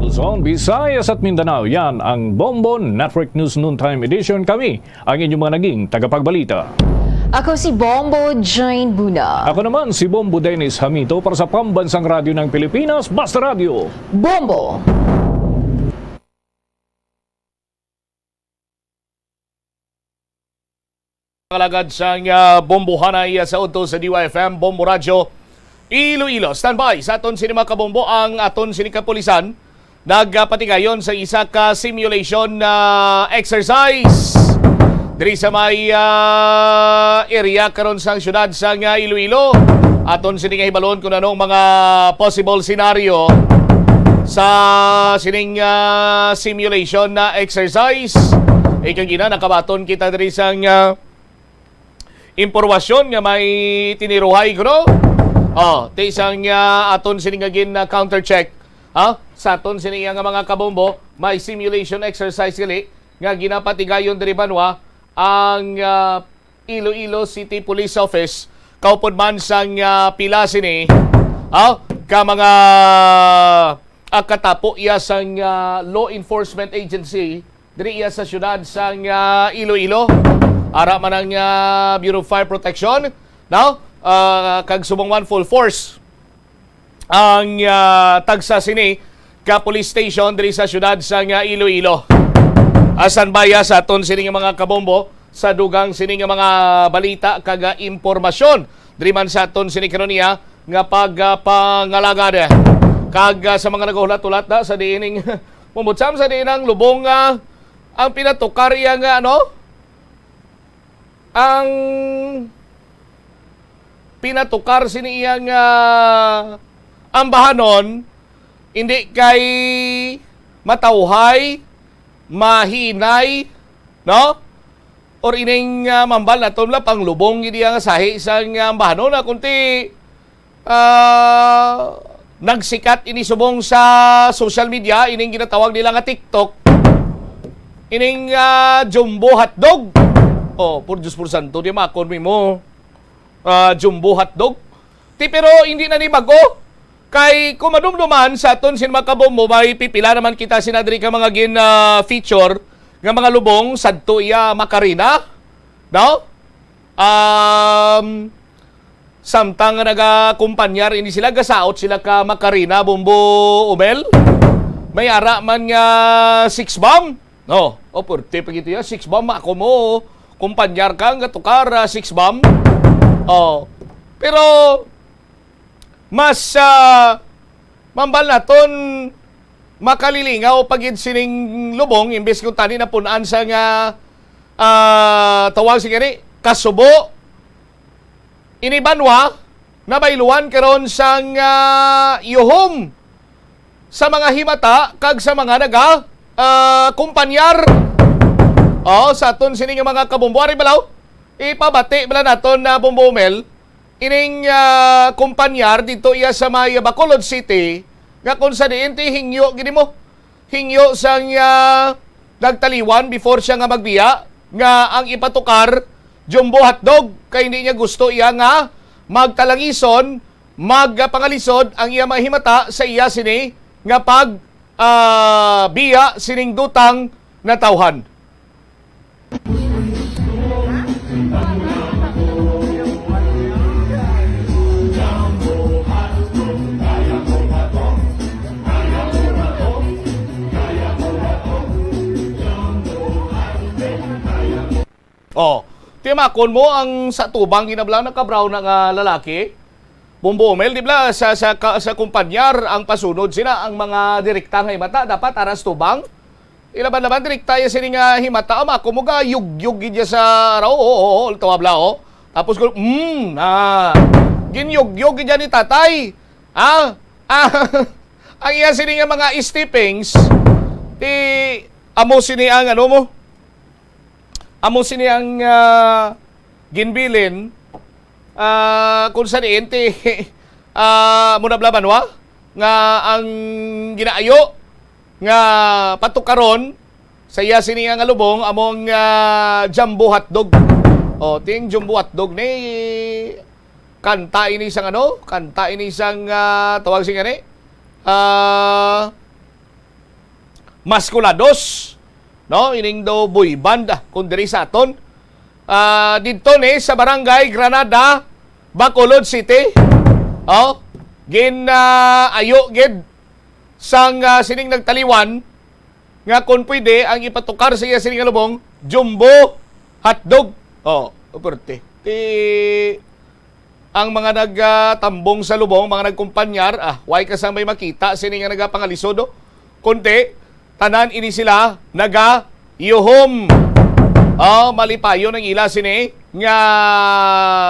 Luzon, Visayas at Mindanao, yan ang Bombo Network News Noontime Edition. Kami ang inyong mga naging tagapagbalita. Ako si Bombo Jane Buna. Ako naman si Bombo Dennis Hamito para sa Pambansang Radyo ng Pilipinas, Basta Radyo. Bombo! Kalagad sang, ah, Bombohanay, ah, sa udto sa D Y F M, Bombo Radyo, Iloilo. Standby sa aton sini, mga kabombo, ang aton sini kapulisan. Nagapatigayon sa isa ka simulation na exercise diri sa may, ah, area karon sang siyudad sang, ah, Iloilo. Aton sini nga hibalon kung anong mga possible scenario sa sining, ah, simulation na exercise. Ikagina, nakabaton kita diri sang, ah, impormasyon nga may tiniruhay kuno. Oh, ti sang, ah, aton sini nga gin, ah, counter check. Ha? Sa aton sini nga mga kabombo, may simulation exercise gali nga ginapatigayon diri banwa ang, ah, Iloilo City Police Office. Kaupod man sang, ah, pila sini, ha? Ka mga, ah, katapo iya sang, ah, law enforcement agency diri iya sa siyudad sang, ah, Iloilo. Ara man ang, ah, Bureau of Fire Protection, no? Ah, kag subong man full force ang, ah, tagsa sini ka police station diri sa siyudad sang, ah, Iloilo. Asan baya sa aton sini nga mga kabombo sa dugang sini nga mga balita kag, ah, impormasyon diri man sa aton sini karon iya nga pag, ah, pangalagad. Kag, ah, sa mga nagahulat-hulat na sa diining mumutsam sa diin ang lubong, ah, ang pinatukar iya nga, ano, ang pinatukar sini iya nga ambahanon, hindi kay matawhay, mahinay, no? Or ining, ah, mambal naton la panglubong gid iya nga sahi sang, ah, ambahanon, ah, kunti, ah, nagsikat ini subong sa social media, ining ginatawag nila nga TikTok. Ining, ah, jumbo hotdog. Oh, por Diyos, por santo, di makon mi mo. Ah, jumbo hotdog. Ti, pero hindi na ni bago. Kay kung madumduman sa aton sin mga kabombo, may pipila naman kita sina diri ka mga gin, ah, feature nga mga lubong sadto iya Macarena, no? Um, samtang nga nagakumpanyar ini sila, gasaot sila ka Macarena, Bombo Umel. May ara man nga six bomb. No, o, pwerte pa gito ya, six bomb, ako mo kumpanyar ka nga tukar, ah, six bomb. Oh. Pero mas, ah, mambal naton makalilingaw pa gid sining lubong imbes kung tani napun-an sa nga, ah, tawag sa gani, kasubo. Ini banwa nabayluan karon sang, ah, yuhom sa mga himata kag sa mga naga, ah, kumpanyar. Oh, sa aton sini nga mga kabombo, ari balaw, ipabati bala naton na Bombo Mel, ining, ah, kumpanyar dito iya sa may Bacolod City, nga kung sa diin ti hingyo gid mo, hingyo sang, ah, nagtaliwan before siya nga magbiya, nga ang ipatukar jumbo hotdog, kay hindi niya gusto iya nga magtalangison, magpangalisod ang iya mga himata sa iya sini nga pag, ah, biya sining dutang natawhan. Oh, timakon mo ang sa tubang ginabla naka-brown na nga lalaki. Bombo Mel, di ba, sa, sa, ka- sa kumpanyar ang pasunod sina ang mga direkta nga himata dapat aras tubang. Ilaban-laban direkta ya sini nga himata, ama ko mo ga yugyog gid ya sa raw. Oo, oo, oo, tawa bla, oh. Tapos ko, mm, ah, ginyugyog gid ya ni tatay. Ah, ah, ang iya sini nga mga steppings, ti amo sini ang ano mo, amo sini ang, ah, ginbilin, ah, kung sa diin ti, ah, muna blaban wa nga ang ginaayo nga patukaron sa iya sini nga lubong among, ah, jumbo hotdog. O, ting jumbo hotdog ni kanta ini sang ano, kanta ini sang, ah, tawag sing ani, ah, Maskulados, no? Ining daw boy band, ah, kung diri sa aton. Ah, didto ni sa Barangay Granada, Bacolod City. Oh, gin, ah, ayo gid sang, ah, sining nagtaliwan nga kung pwede ang ipatukar sa iya sining nga lubong, jumbo hotdog. Oh. Perte. Ti ang mga nagtambong sa lubong, mga nagkumpanyar, ah, way ka sang may makita sini nga nagapangalisod, oh. Kundi tanan ini sila nagayuhom. Oh, malipayon ang ila sini nga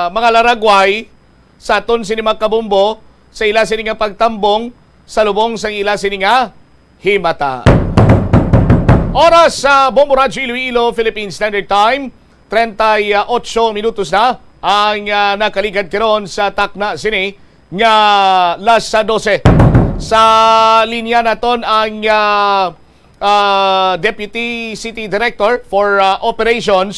mga laragway sa aton sini mga kabombo, sa ila sini nga pagtambong sa lubong sang ila sini nga himata. Oras sa Bombo Radyo Iloilo, Philippine Standard Time, treinta y ocho minutos na ang, ah, nakaligad karon sa takna sini nga las dose. Sa linya naton ang, ah, ah, Deputy City Director for, ah, Operations,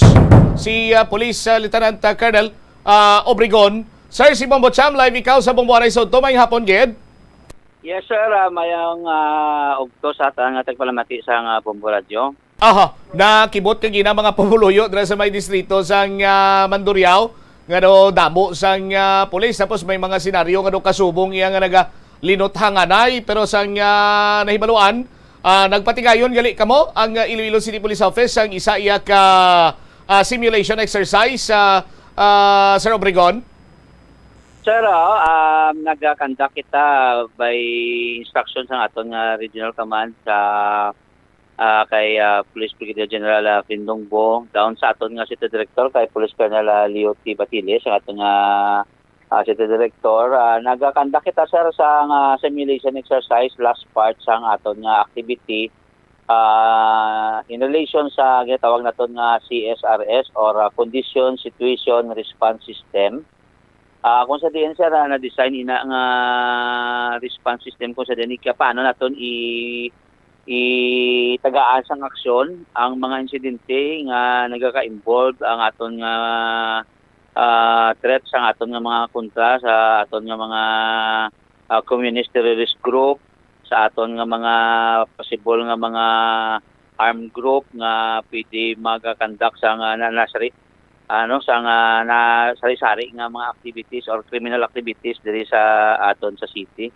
si, ah, Police, ah, Lieutenant, ah, Colonel, ah, Obregon. Sir, si Bombo Cham, live ikaw sa Bombo Aray Sodto. May hapon gid. Yes, sir. Ah, mayang, ah, ugto sa atan nga tagpalamati sa nga Bombo Radyo. Aha, nakibot ka gina mga pumuluyo dira sa may distrito sang, ah, Mandurriao, nga do damo sang, ah, pulis, tapos may mga senaryo nga do kasubong iya nga nagalinot hanganay, pero sang, ah, nahibaluan, ah, nagpatigayon gali kamo ang, ah, Iloilo City Police Office sang isa iya ka, ah, simulation exercise, ah, ah, Sir Obregon? Sir, oo, um, nag-conduct kita by instruction sang aton nga regional command sa, ah, kay, ah, Police Brigadier General, ah, Findong Bo, down sa aton nga City Director kay Police Colonel, ah, Leo T. Batiles, ang aton nga, ah, City Director. Ah, nag-conduct kita, sir, sa nga simulation exercise, last part sang aton nga activity, ah, in relation sa ginatawag naton nga C S R S or, ah, Condition Situation Response System. Ah, kung sa diin, sir, ah, na-design ina nga response system, kung sa diin, ika-, paano naton i-, itagaan sang aksyon ang mga insidente nga nagaka-involve ang aton nga, ah, threat sang aton nga mga kontra sa aton nga mga, ah, communist terrorist group, sa aton nga mga possible nga mga armed group nga pwede mag-conduct sa nga na, nasari-, ano, sa nga na sari-sari nga mga activities or criminal activities diri sa aton sa city.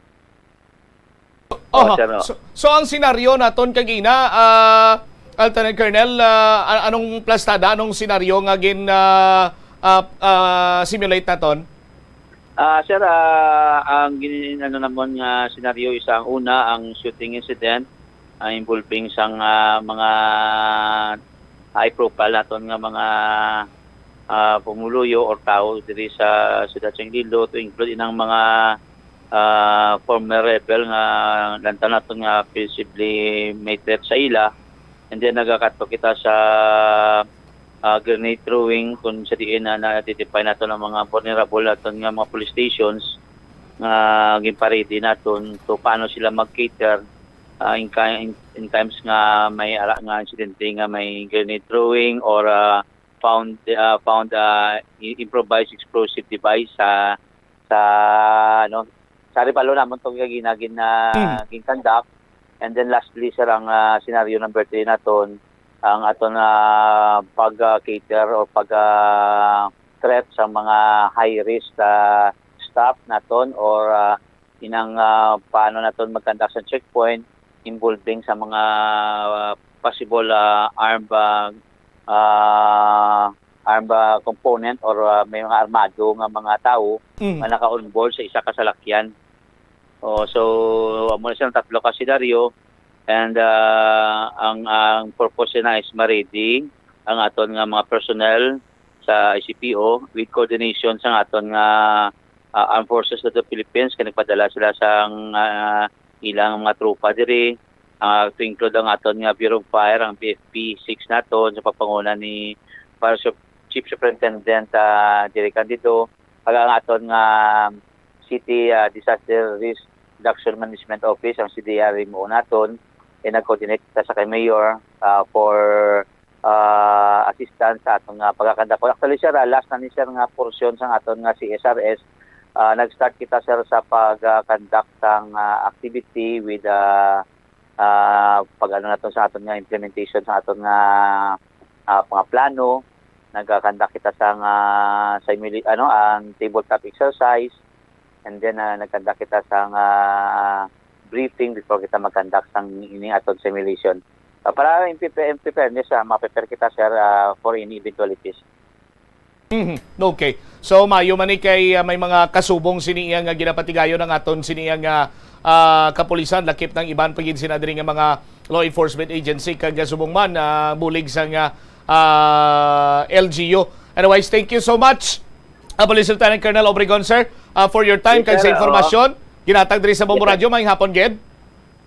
Oh, Oh, sir, oh. So, so ang senaryo naton kagina, ah, Lieutenant Colonel, ah, a-, anong plastada, anong senaryo nga gin, ah, ah, ah, simulate naton? Ah, sir, ah, ang gin-, ano namon nga senaryo is ang una, ang shooting incident, ah, involving sang, ah, mga high profile naton nga mga, ah, pumuluyo or tawo diri sa siyudad sa Iloilo, to include inang mga, ah, former rebel nga lantaw naton nga possibly may threat sa ila. And then nagakadto kita sa, ah, grenade throwing, kung sa diin na na-identify naton ang mga vulnerable naton nga mga police stations nga ginparedy naton to paano sila mag-cater, ah, in ki-, in, in times nga may ara nga insidente nga may grenade throwing or, ah, found, ah, found, ah, i-, improvised explosive device sa, sa, ano, sa Arevalo namon to gina-, gina-, Mm. gin-conduct. And then lastly, sir, ang, ah, scenario number three naton, ang aton, ah, pag, ah, cater o pag, ah, threat sa mga high risk, ah, staff naton or, ah, inang, ah, paano naton mag-conduct sa checkpoint involving sa mga, ah, possible, ah, armed, ah, ah, armed, ah, component or, ah, may mga armado nga mga tawo Mm. nga naka-onboard sa isa ka salakyan. Oh, so, amo na siya ang tatlo ka senaryo. And, ah, ang, ang purpose na is ma-ready ang aton nga mga personnel sa I C P O with coordination sa aton nga, ah, Armed Forces of the Philippines, kay nagpadala sila sang, ah, ilang mga tropa diri, ah, to include ang aton nga Bureau of Fire, ang B F P six naton, sa pagpanguna ni Fire Sup-, Chief Superintendent, ah, Jerry Candido, kag ang aton nga City, ah, Disaster Risk Reduction Management Office, ang C D R M O naton, eh, nag-coordinate kita sa kay Mayor, ah, for, ah, assistance sa aton nga pagkakandakon. Actually, sir, ah, last na ni, sir, nga portion sa aton nga C S R S. Ah, nag-start kita, sir, sa pag, ah, conduct sang, ah, activity with, ah, ah, pag-ano naton sa aton nga implementation sa aton nga, ah, mga plano. Nagakanda kita sa nga simula-, ano, ang tabletop exercise, and then, ah, nagkanda kita sa nga briefing before kita mag-conduct sang ining aton simulation. Ah, para in pre-, in preparedness, ah, ma-prepare kita, sir, ah, for any eventualities. Mhm. Okay. So, maayo man ni kay, ah, may mga kasubong sini iya nga ginapatigayon ang aton sini iya nga, ah, kapulisan, lakip ng iban pa gid sina diri nga mga law enforcement agency kag, ah, subong man, ah, bulig sa nga, ah, L G U. Anyways, thank you so much, ah, Police Lieutenant Colonel Obregon, sir, ah, for your time Yes, kag sa sir. Oo. Informasyon. Ginatag diri sa Bombo Yes, sir. Radyo, maayong hapon gid.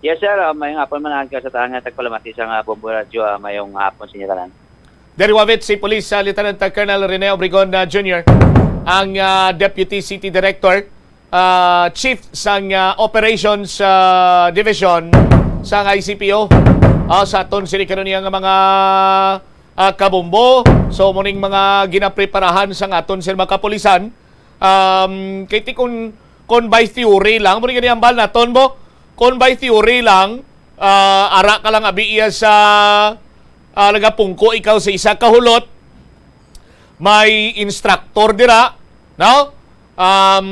Yes, sir. Ah, maayong hapon man ka sa tanan nga tagpalamati sa nga Bombo Radyo. Ah, maayong hapon sa inyo tanan. Diri wavit si Police, ah, Lieutenant Colonel Rene Obregon, ah, Junior, ang, ah, Deputy City Director, ah, Chief sang, ah, Operations, ah, Division sang I C P O. Ah, sa aton sini karon niya nga mga, ah, kabombo. So, muning mga ginapreparahan sang aton sila mga kapulisan. Um, kay ti kun, kun by theory lang, muna gani ang bal naton mo, kun by theory lang, ah, ara ka lang abi iya sa, ah, nagapungko ikaw sa isa ka hulot, may instructor dira, no? Um,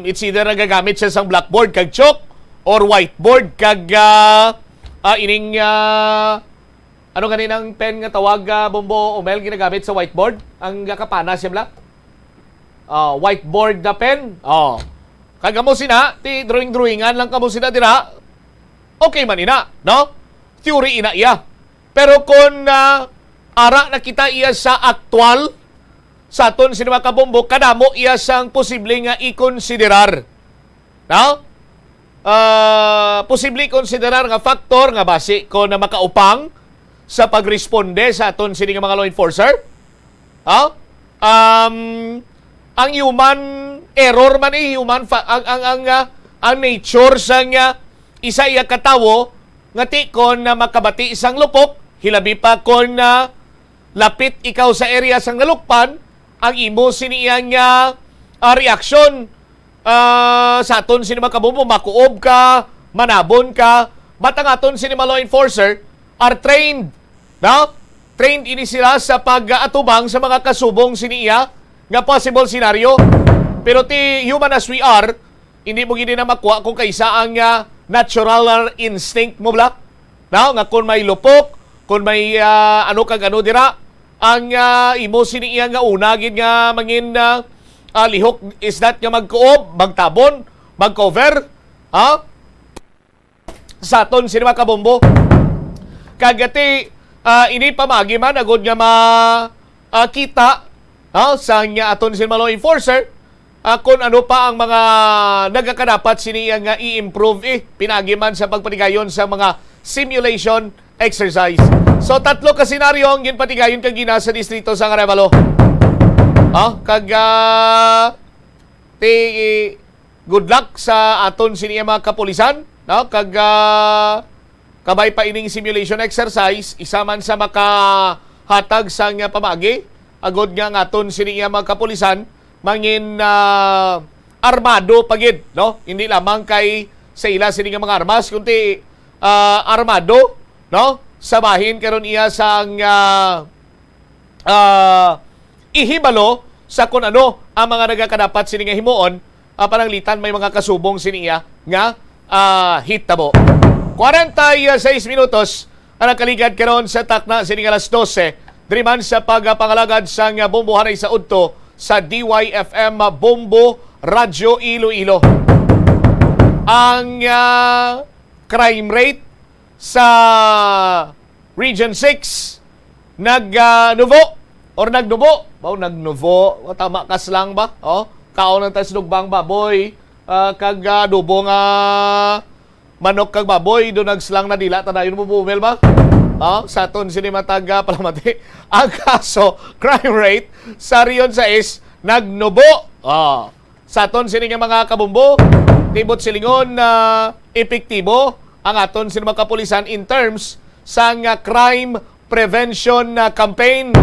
it's either nagagamit siya sang blackboard kag chalk or whiteboard kag, ah, ah, ining, ah, ano gani nang pen nga tawag, ah, Bombo Omel, ginagamit sa whiteboard? Ang gakapana siya bla? Ah, whiteboard na pen. Oh. Kag amo sina, ti drawing-drawingan lang kamo sina dira. Okay man ina, no? Theory ina iya. Pero kung, ah, ara na kita iya sa aktual, sa aton sini mga kabombo, kadamo iya sang posible nga ikonsiderar. No? Ah, posible konsiderar nga faktor nga basi ko na makaupang sa pagresponde sa aton sini nga mga law enforcer. Ha? Um, ang human error man eh, human fa- ang ang ang, ah, ang nature sang, ah, isa iya ka tawo nga ti kon na makabati sang lupok, hilabi pa kon na lapit ikaw sa area sang nalukpan, ang imo sini iyang, ah, ah, reaksyon, ah, sa aton sini mga kabombo, makuob ka, manabon ka, but ang aton sini mga law enforcer are trained, no? Trained ini sila sa pag-atubang sa mga kasubong sini iya nga possible scenario. Pero ti human as we are, hindi mo gid na makuha kung kaisa ang, ah, natural instinct mo bla. Now, nga kung may lupok, kung may, ah, ano kag ano dira, ang, ah, imo sini iya nga una gid nga mangin, ah, ah, lihok is that nga magkuob, magtabon, mag-cover, ha? Sa aton sini mga kabombo. Kag ati, ah, ini pamagi man agud nga ma, ah, kita, ha, sa nga aton sini mga law enforcer, ah, kung ano pa ang mga nagakadapat sini nga i-improve, eh, pinagi man sa pagpatigayon sa mga simulation exercise. So, tatlo ka senaryo ang ginpatigayon kagina sa distrito sa Arevalo. Ah, kag, ah, ti, good luck sa aton sini mga kapulisan, no? Kag, ah, kabay pa ining simulation exercise, isa man sa makahatag sang pamagi, agod nga ang aton sini nga mga kapulisan, mangin, ah, armado pa gid, no? Hindi lamang kay sa ila sini nga mga armas, kundi, ah, armado, no? Sa bahin karon iya sang, ah, ah, ihibalo sa kun ano ang mga nagakadapat sini nga himuon, ah, pananglitan may mga kasubong sini iya nga, ah, hitabo. Kwarenta y seis minutos ang nakaligad karon sa takna sini nga alas dose. Diri man sa pagpangalagad sang bombohanay sa udto sa D Y F M Bombo Radyo Iloilo. Ang, ah, crime rate sa Region six nag, ah, nubo or nagnubo. Baw nagnubo. O, tama ka slang ba? Oh, kaon ang tayo sinugbang baboy. Ah, kag, ah, adobo nga manok kag baboy, do nagslang na dila, tanayon mo bumel ba? Oh, sa aton sini matag, ah, palamati. Ang kaso, crime rate sa Region sais nagnubo. Oh. Sa aton sini nga mga kabumbo, tibot silingon na epektibo ang aton sini mga kapulisan in terms sa nga crime prevention na campaign.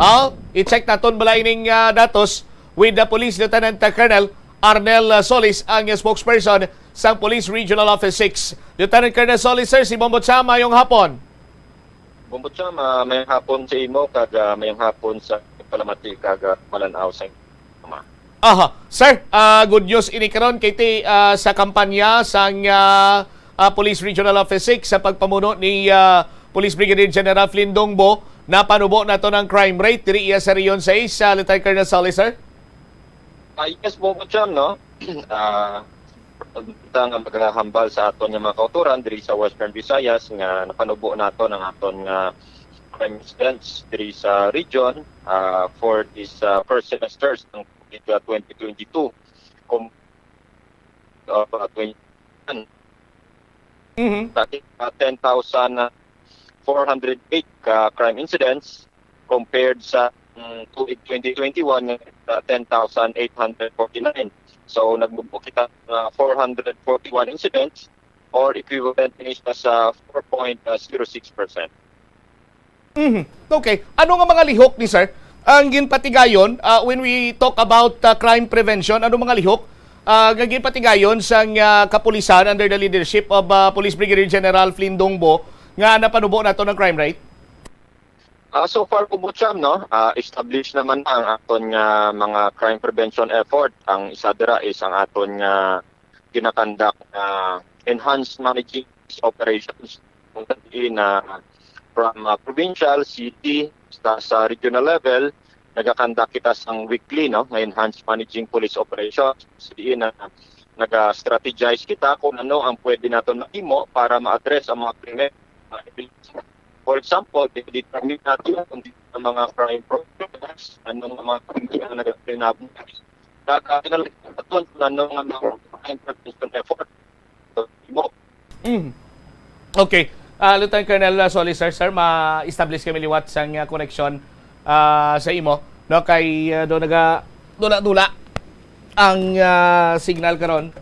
Ah, i-check naton bala ining, ah, datos with the Police Lieutenant Colonel Arnel, ah, Solis, ang spokesperson sang Police Regional Office six. Lieutenant Colonel Solis, sir, si Bombo Cha, mayong hapon. Bombo Cha, ma-, mayong hapon sa imo, kag, ah, mayong hapon sa palamati kag, ah, malanaw sa imo. Aha. Sir, ah, good news ini karon kay ti, ah, sa kampanya sang, ah, ah, Police Regional Office six sa pagpamuno ni, ah, Police Brigadier General Flindong Bo, Napanubo naton ang crime rate diri iya sa Region six, ah, Lieutenant Colonel Solis, sir? Ah, yes, Bongo Cham, no? Ah, kita nga magahambal sa aton nga mga kauturan diri sa Western Visayas nga napanubo naton ang aton nga crime incidents diri sa region, ah, for this, ah, first semester ng COVID, ah, twenty twenty-two. Kum-, ah, twenty, Mhm. Sa, ah, ten thousand four hundred eight ka crime incidents compared sa, mm, tuig twenty twenty-one nga, ah, ten thousand eight hundred forty-nine. So, nagbubo kita nga four hundred forty-one incidents or equivalent ini siya sa four point zero six percent. Mhm. Okay. Ano nga mga lihok ni, sir, ang ginpatigayon, ah, when we talk about, ah, crime prevention? Ano mga lihok, ah, nga ginpatigayon sang, ah, kapulisan under the leadership of, ah, Police Brigadier General Flynn Dongbo nga napanubo nato ng crime rate? Ah, so far, Kubo Cham, no? Ah, established naman na ang aton nga mga crime prevention effort. Ang isa dira is ang aton nga ginakandak nga enhanced managing operations. Kung diin na from, ah, provincial, city, sa, sa regional level, nagakandak kita sang weekly, no, nga enhanced managing police operations. Sa diin na naga-strategize kita kung ano ang pwede naton mahimo para ma-address ang mga krimen. For example, determine natin kung di ang mga crime programs, anong mga krimen ang nagapinabo. Kaya kinalakihan naton kung ano nga mga crime prevention effort. Mo. Mm. Okay. Ah, Lieutenant Colonel, ah, sorry, sir, sir, ma-establish kami liwat sang, ah, connection, ah, sa imo, no? Kay, ah, do naga dula-dula ang, ah, signal karon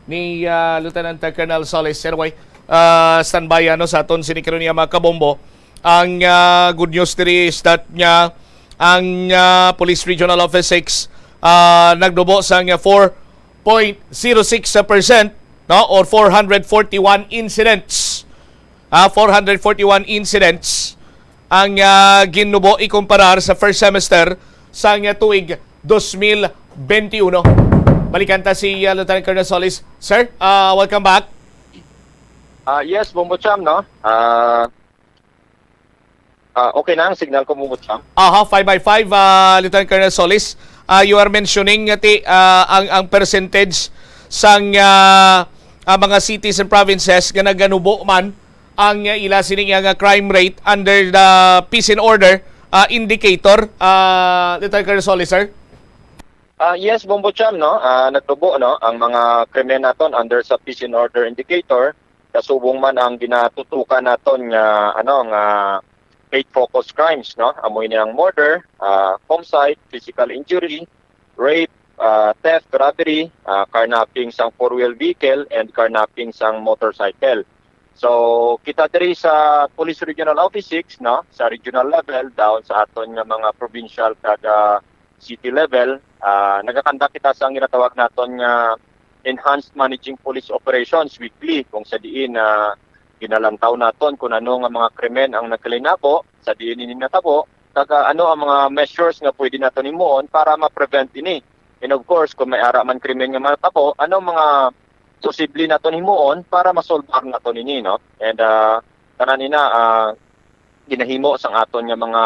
ni, ah, Lieutenant Colonel Solis. Anyway, ah, standby, ano, sa aton sini karon niya, mga kabombo. Ang, ah, good news diri is that nga ang, ah, Police Regional Office six, ah, nagdubo sang four point zero six percent, no, or four hundred forty-one incidents. Ah, four hundred forty-one incidents ang, ah, ginubo ikumparar sa first semester sang, ah, tuig dos mil benti uno. Balikan ta si, ah, Lieutenant Colonel Solis. Sir, ah, welcome back. Ah, yes, Bombo Cham, no? Ah, ah, okay na ang signal ko, Bombo Cham? Aha, five by five, ah, Lieutenant Colonel Solis. Ah, you are mentioning, nga ti, ah, ang, ang percentage sang, ah, ah, mga cities and provinces nga naganubo man ang, ah, ila sini nga crime rate under the peace and order, ah, indicator, ah, Lieutenant Colonel Solis, sir? Ah, yes, Bombo Cham, no? Ah, nagtubo, no, ang mga krimen naton under sa peace and order indicator, kasubong man ang ginatutukan naton nga, ano, nga eight focus crimes, no? Amo ini ang murder, ah, homicide, physical injury, rape, ah, theft, robbery, ah, carnapping sang four-wheel vehicle, and carnapping sang motorcycle. So, kita diri sa Police Regional Office six, no, sa regional level, down sa aton nga mga provincial kag, ah, city level, ah, nagakandak kita sa ginatawag naton nga enhanced managing police operations weekly, kung sa diin na ginalantaw naton kung ano nga mga krimen ang nagkalinabo, sa diin ini natabo, kag, ah, ano ang mga measures nga pwede naton himuon para ma-prevent ini. And of course, kung may ara man krimen nga matabo, ano mga posible naton himuon para masolbar naton ini, no? And, ah, tanan ina, ah, ginahimo sang aton nga mga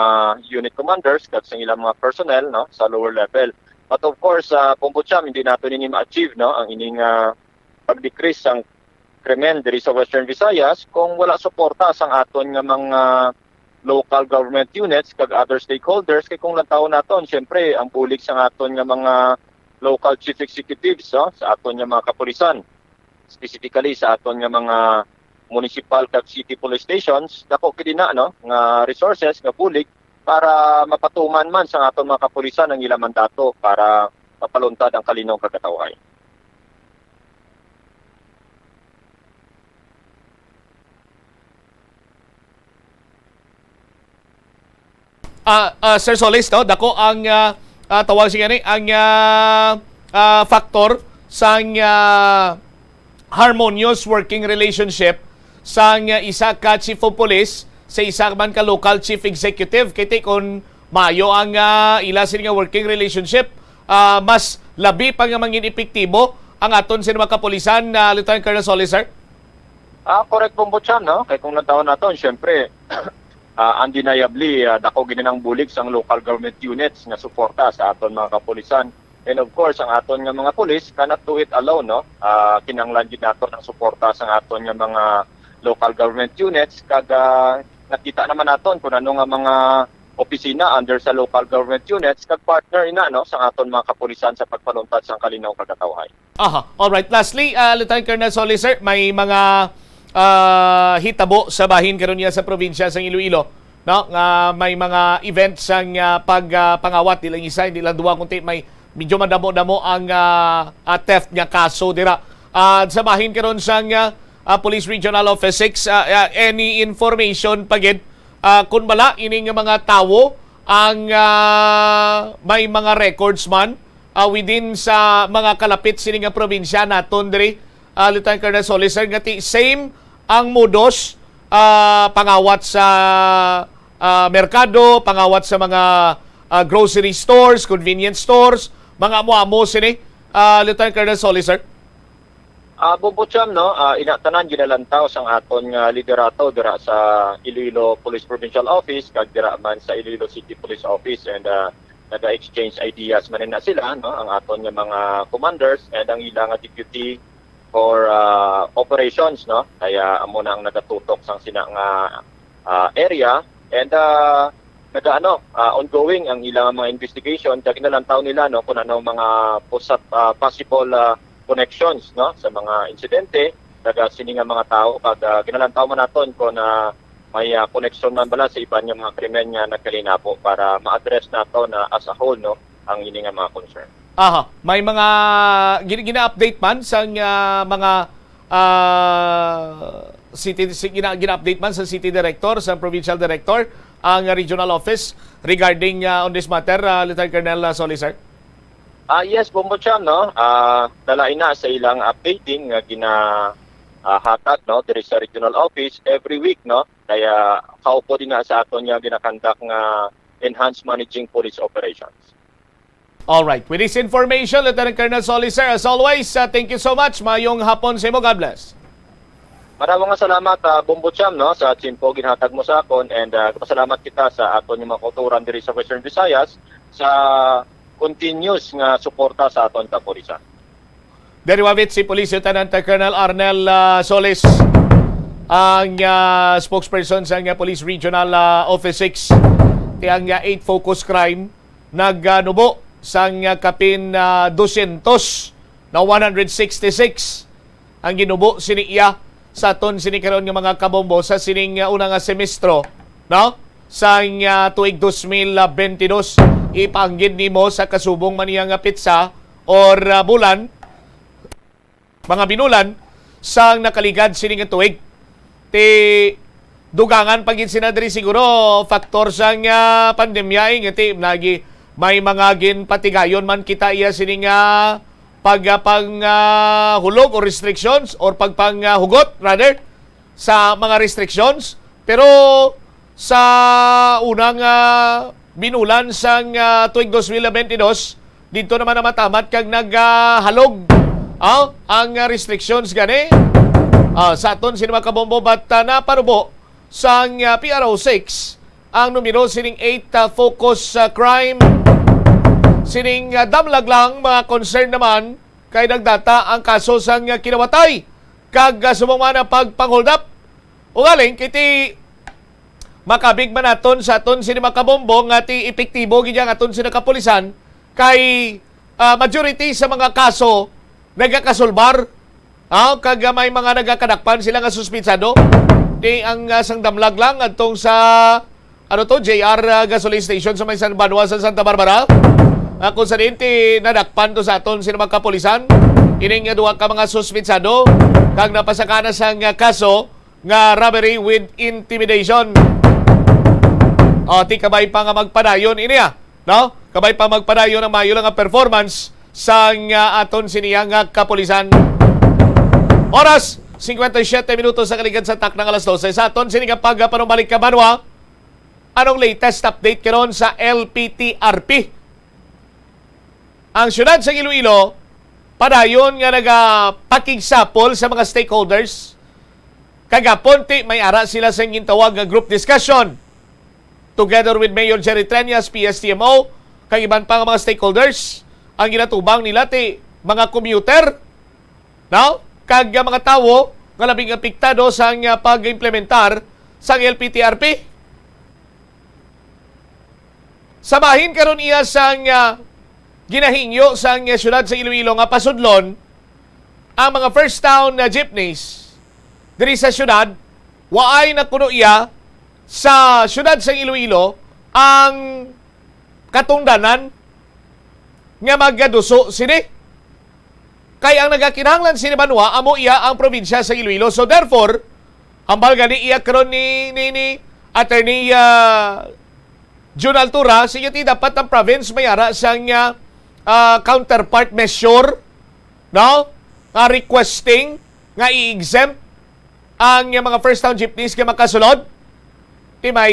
unit commanders kag sang ilang mga personnel, no, sa lower level. But of course, ah, Bombo Cham, hindi naton ini ma-achieve, no, ang ining, ah, pag-decrease sang krimen diri sa Western Visayas kung wala suporta sang aton nga mga local government units kag other stakeholders. Kay kung lantawon naton, syempre, ang bulig sang aton nga mga local chief executives, no, sa aton nga mga kapulisan, specifically sa aton nga mga municipal kag city police stations, dako gid na, no, nga resources nga bulig para mapatuman man sa aton mga kapulisan ang ilang mandato para mapaluntad ang kalinong kag katawhay. Ah, ah, Sir Solis, no, dako ang, ah, ah, tawag siya ni, ang, ah, ah, factor sang, ah, harmonious working relationship sang, ah, isa ka chief of police sa isa man ka local chief executive. Kay ti, kung maayo ang, ah, ila sini nga working relationship, ah, mas labi pa nga mangin epektibo ang aton sini mga kapulisan, ah, Lieutenant Colonel Solis, sir? Ah, correct, Bombo Cham, no? Kay kung lantawon naton, syempre, ah, undeniably, ah, dako gid ang bulig sang local government units nga suporta sa aton mga kapulisan. And of course, ang aton nga mga pulis cannot do it alone, no? Ah, kinahanglan gid naton ang suporta sa aton nga mga local government units, kag, ah, nakita naman naton kung ano nga mga opisina under sa local government units kag partner ina, no, sa aton mga kapulisan sa pagpaluntad sang kalinaw kag katawhay. Aha. All right. Lastly, ah, Lieutenant Colonel Solis, sir, may mga, ah, hitabo sa bahin karon niya sa probinsya sa Iloilo, no? Nga may mga events sang, ah, pag, ah, pangawat, di lang isa, hindi lang duwa, kundi may medyo madamo-damo ang, ah, ah, theft nga kaso dira. Ah, sa bahin karon sang, ah, ah, Police Regional Office six, ah, ah, any information pa gid, ah, kung bala ini nga mga tawo ang, ah, may mga records man, ah, within sa mga kalapit sini nga probinsya naton diri, ah, Lieutenant Colonel Solis, sir, nga ti same ang modus, ah, pangawat sa, ah, merkado, pangawat sa mga, ah, grocery stores, convenience stores, mga amo-amo sini, ah, Lieutenant Colonel Solis, sir? Ah, Bombo Cham, no? Ah, ina tanan ginalantaw sang aton nga liderato dira sa Iloilo Police Provincial Office kag dira man sa Iloilo City Police Office, and, ah, naga-exchange ideas man na sila, no? Ang aton nga mga commanders and ang ila nga deputy for, ah, operations, no? Kaya amo na ang nagatutok sang sina nga, ah, area, and, ah, naga-, ano, ah, ongoing ang ilang mga investigation, kag ginalantaw nila, no, kung ano mga posat-, ah, possible, ah, connections, no, sa mga insidente, kag, ah, sini nga mga tawo, kag, ah, ginalantaw man naton kung, ah, may, ah, koneksyon man bala sa iban nga mga krimen nga nagkalinabo para ma-address nato na as a whole, no, ang ini nga mga concern. Aha, may mga gin-, gina-update man sang, ah, mga, ah, city, si-, gina-, gina-update man sa city director, sa provincial director, ang regional office regarding, ah, on this matter, ah, Lieutenant Colonel, ah, Solis, sir? Ah, yes, Bombo Cham, no? Ah, nalain na sa ilang updating nga gina, ah, hatag, no, diri sa regional office every week, no? Kaya kaupo din na sa aton nga ginakandak nga enhanced managing police operations. All right. With this information, Lieutenant Colonel Solis, sir, as always, uh, thank you so much. Mayong hapon sa imo. God bless. Maraming nga salamat, ah, Bombo Cham, no, sa tiyempo ginhatag mo sa akon, and, ah, pasalamat kita sa aton nga mga kauturan diri sa Western Visayas sa continuous nga suporta sa aton kapulisan. Diri wavit si Police Lieutenant Colonel Arnel, ah, Solis, ang, ah, spokesperson sa, ah, Police Regional, ah, Office six, ti ang, ah, eight focus crime nagnubo sang, ah, kapin, ah, dosyentos na one hundred sixty-six ang ginubo sini iya sa aton sini karon nga mga kabombo sa sining, ah, una nga semestro, no? Sang, ah, tuig dos mil bentidós. Ipaanggid nimo sa kasubong man niya nga petsa or, ah, bulan, mga binulan sang nakaligad sini nga tuig. Ti dugangan pa gid sina diri, siguro factor sang, ah, pandemya, eh, nga ti nagi-, may mga ginpatigayon man kita iya sini nga pag, ah, pang, ah, hulog o restrictions or pagpang, ah, hugot rather sa mga restrictions. Pero sa unang, ah, binulan sang, ah, tuig dos mil bentidós, didto naman namatamat kag nag, ah, halog, ah, ang, ah, restrictions gani, ah, sa aton sini mga kabombo, but, ah, napanubo sang, ah, P R O six ang numero sining eight, ah, focus, ah, crime sining, ah, damlag lang, mga concern naman kay nagdata ang kaso sang, ah, kinawatay kag, ah, subong man ang pagpang-hold up. Ugaling, kiti makabig man naton sa aton sini mga kabombo nga ti epektibo gid ang aton sini kapulisan kay, ah, majority sa mga kaso nagakasulbar. Ah, kag, ah, may mga nagakadakpan sila nga suspitsado. Ti ang, ah, sang damlag lang adtong sa, ano to, J R, ah, gasoline station sa may San Banwa sa Santa Barbara. Ah, kung sa diin ti nadakpan to sa aton sini mga kapulisan, ining nga duha ka mga suspitsado kag napasaka na sang, ah, kaso nga robbery with intimidation. O, ti kabay pa nga magpadayon ini, ah, no? Kabay pa magpadayon ang maayo lang nga performance sang, ah, aton sini nga kapulisan. Oras, singkwenta y siyete minutos sa kaligad sa takna nga alas dose. Sa aton sini nga pagpanumbalik ka, Banwa, anong latest update karon sa L P T R P? Ang siyudad sa Iloilo padayon nga nagapakigsapol sa mga stakeholders. Kagapon ti may ara sila sa gintawag nga group discussion. together with Mayor Jerry Treñas, P S T M O, kag iban pa nga mga stakeholders, ang ginatubang nila ti mga commuter, no? Kag, ah, mga tawo nga labing apektado sang, ah, pag-implementar sang L P T R P. Sa bahin karon iya sang, ah, ginahingyo sang, ah, siyudad sa Iloilo nga pasudlon ang mga first town na jeepneys diri sa siyudad, waay na kuno iya sa siyudad sa Iloilo ang katungdanan nga magaduso sini. Kay ang nagakinahanglan sini banwa amo iya ang probinsya sa Iloilo. So therefore, hambal gani iya karon ni, ni, ni Attorney, ah, Jun Altura, sa iya ti dapat ang province may ara sang, ah, ah, counterpart measure, no? Nga requesting nga i-exempt ang, ah, mga first town jeepneys nga makasulod. Ti may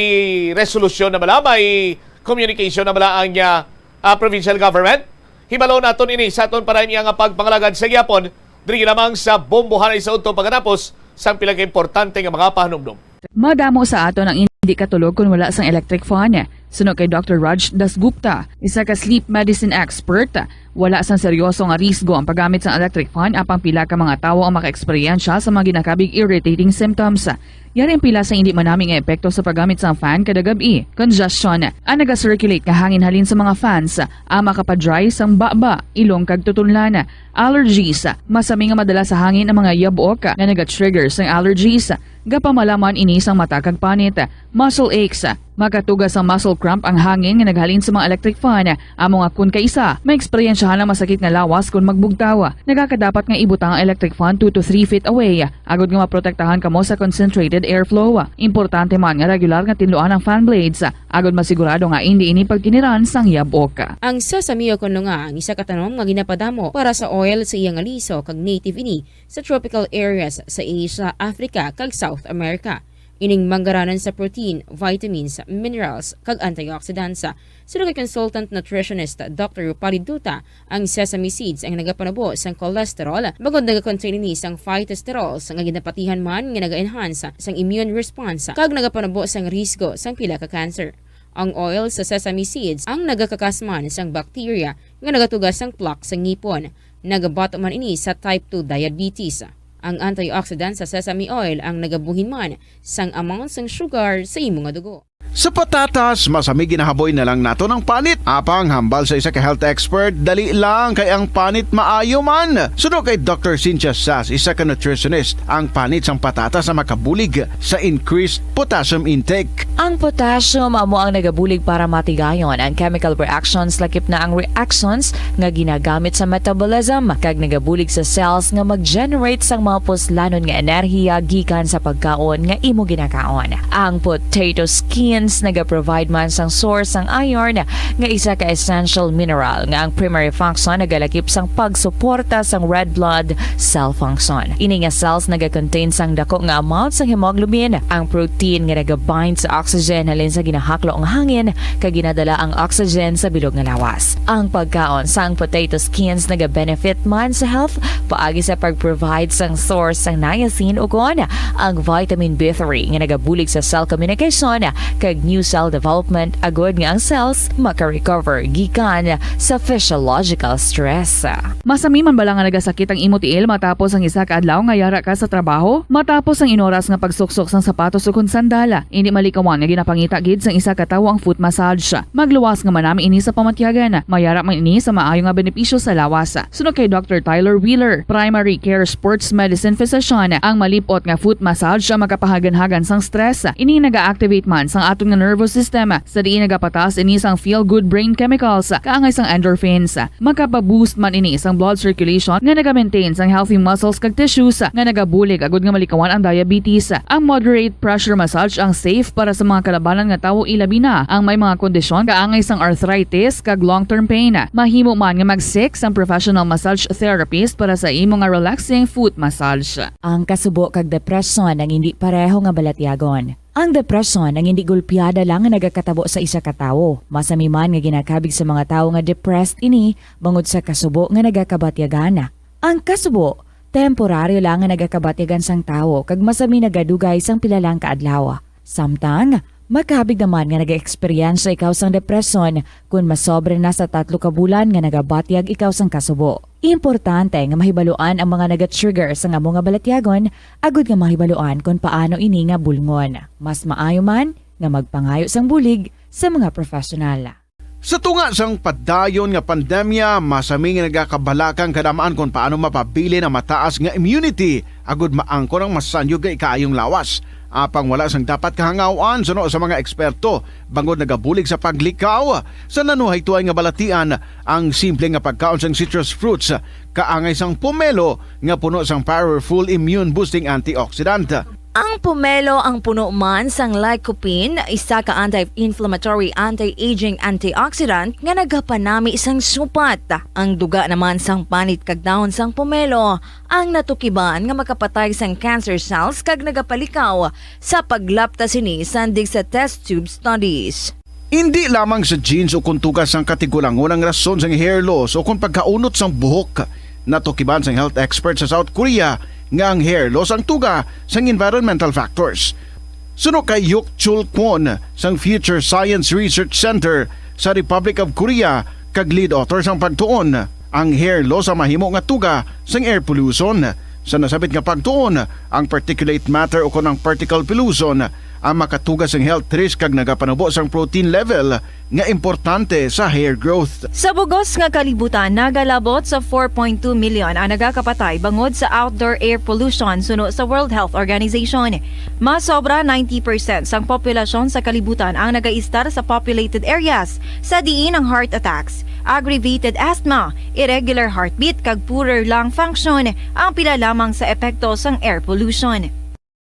resolusyon na bala, may communication na bala ang, ah, ah, provincial government. Hibalo naton ini sa aton para niya nga pagpangalagad sa gihapon diri lamang sa Bombohanay sa Udto pagkatapos sang pila ka importante nga mga pahanumdom. Madamo sa aton ang hindi katulog kon wala sang electric fan. Suno kay Doctor Raj Dasgupta, isa ka sleep medicine expert, wala sang seryoso nga risgo ang paggamit sang electric fan, apang pila ka mga tawo ang makaeksperyensya sa mga ginakabig irritating symptoms. Yari ang pila sa hindi manami nga epekto sa paggamit sang fan kada gab-i. Congestion, ang naga-circulate nga hangin halin sa mga fans, ang makapadry sang baba, ilong kag tutunlan. Allergies, masami nga madala sa hangin ang mga yabok nga naga-trigger sang allergies. Gapamalaman ini sang mata kag panit. Muscle aches, makatuga sang muscle cramp ang hangin nga naghalin sa mga electric fan. Amo nga kun kaisa, maeksperiensyahan ang masakit nga lawas kon magbugtaw. Nagakadapat nga ibutang ang electric fan two to three feet away, agod nga maprotektahan kamo sa concentrated airflow. Importante man nga regular nga tinluan ang fan blades, agod masigurado nga indi ini pagkiniran sang yabok. Ang sesame o kon nga ang isa ka tanom nga ginapadamo para sa oil sa iya nga liso kag native ini sa tropical areas sa Asia, Africa, kag South America. Ining manggaranan sa protein, vitamins, minerals, kag antioxidants. Suno kay consultant nutritionist Doctor Rupali Duta, ang sesame seeds ang nagapanubo sang cholesterol, bangod nagakontain ini sang phytosterols nga ginapatihan man nga naga-enhance sang immune response kag nagapanubo sang risgo sang pila ka cancer. Ang oil sa sesame seeds ang nagakakas man sang bacteria nga nagatuga sang plaque sa ngipon. Nagabato man ini sa type two diabetes. Ang antioxidant sa sesame oil ang nagabuhin man sang amount sang sugar sa imo nga dugo. Sa patatas, masami ginahaboy na lang naton ang panit. Apang hambal sa isa ka health expert, dali lang kay ang panit maayo man. Suno kay Doctor Cynthia Sass, isa ka nutritionist, ang panit sang patatas ang makabulig sa increased potassium intake. Ang potassium amo ang nagabulig para matigayon ang chemical reactions, lakip na ang reactions nga ginagamit sa metabolism, kag nagabulig sa cells nga mag-generate sang mga puslanon nga enerhiya gikan sa pagkaon nga imo ginakaon. Ang potato skins nagaprovide man sang source sang iron, nga isa ka essential mineral nga ang primary function nagalakip sang pagsuporta sang red blood cell function. Ini nga cells nagakontain sang dako nga amount sang hemoglobin, ang protein nga nagabind sa oxygen halin sa ginahaklo nga hangin, kag ginadala ang oxygen sa bilog nga lawas. Ang pagkaon sang potato skins nagabenefit man sa health paagi sa pag-provide sang source sang niacin ukon ang vitamin B three nga nagabulig sa cell communication kag new cell development, agod nga ang cells maka-recover gikan sa physiological stress. Masami man bala nga nagasakit ang imo tiil matapos ang isa ka adlaw nga yara ka sa trabaho? Matapos ang inoras nga pagsuksok sang sapatos ukon sandal, indi malikawan nga ginapangita gid sang isa ka tawo ang foot massage. Magluwas nga manami ini sa pamatyagan. Mayara man ini sa maayo nga benepisyo sa lawas. Suno kay Doctor Tyler Wheeler, primary care sports medicine physician, ang malip-ot nga foot massage ang makapahaganhagan sang stress. Ini naga-activate man sang aton nga nervous system, sa diin nagapataas ini sang feel-good brain chemicals, kaangay sang endorphins. Makapa-boost man ini sang blood circulation nga naga-maintain sang healthy muscles kag tissues nga nagabulig agud nga malikawan ang diabetes. Ang moderate pressure massage ang safe para sa mga kalabanan nga tawo, ilabi na ang may mga kondisyon kaangay sang arthritis kag long-term pain. Mahimo man nga mag-seek sang professional massage therapist para sa imo nga relaxing foot massage. Ang kasubo kag depresyon ang indi pareho nga balatyagon. Ang depresyon ang indi gulpiada lang nga nagakatabo sa isa ka tawo. Masami man nga ginakabig sa mga tawo nga depressed ini bangod sa kasubo nga nagakabatyagan. Ang kasubo, temporaryo lang nga nagakabatyagan sang tawo kag masami nagadugay sang pila lang ka adlaw. Samtang, Makabig naman nga nag-eksperyensya ikaw sang depresyon kon masobra na sa tatlo ka bulan nga nagabatyag ikaw sang kasubo. Importante nga mahibaluan ang mga naga-trigger sang amo nga balatyagon agud nga mahibaluan kon paano ini nga bulngon. Mas maayo man nga magpangayo sang bulig sa mga professional. Sa tunga sang padayon nga pandemya, masami nga nagakabalaka ang kadam-an kon paano mapabilin ang mataas nga immunity agud maangkon ang masanyog nga ikaayong lawas. Apang wala sang dapat kahangaw-an suno sa mga eksperto, bangod nagabulig sa paglikaw sa nanuhaytoay nga balatian ang simple nga pagkaon sang citrus fruits, kaangay sang pomelo nga puno sang powerful immune-boosting antioxidant. Ang pomelo ang puno man sang lycopene, isa ka anti-inflammatory, anti-aging antioxidant nga nagapanami sang supat. Ang duga naman sang panit kag dahon sang pomelo ang natukiban nga makapatay sang cancer cells kag nagapalikaw sa paglapta sini sandig sa test tube studies. Indi lamang sa genes o kon tuga sang katigulangon ang rason sang hair loss o kon pagkaunot sang buhok. Natukiban sang health expert sa South Korea nga ang hair loss ang tuga sang environmental factors. Suno kay Hyuk Chul Kwon sang Future Science Research Center sa Republic of Korea kag lead author sang pagtuon, ang hair loss ang mahimo nga tuga sang air pollution. Sa nasabit nga pagtuon, ang particulate matter o kon ang particle pollution ang makatuga sang health risk kag nagapanubo sang protein level nga importante sa hair growth. Sa bugos nga kalibutan, nagalabot sa four point two million ang nagakapatay bangod sa outdoor air pollution, suno sa World Health Organization. Mas sobra ninety percent sang populasyon sa kalibutan ang nagaistar sa populated areas, sa diin ang heart attacks, aggravated asthma, irregular heartbeat, kag poorer lung function ang pila lamang sa epekto sang air pollution.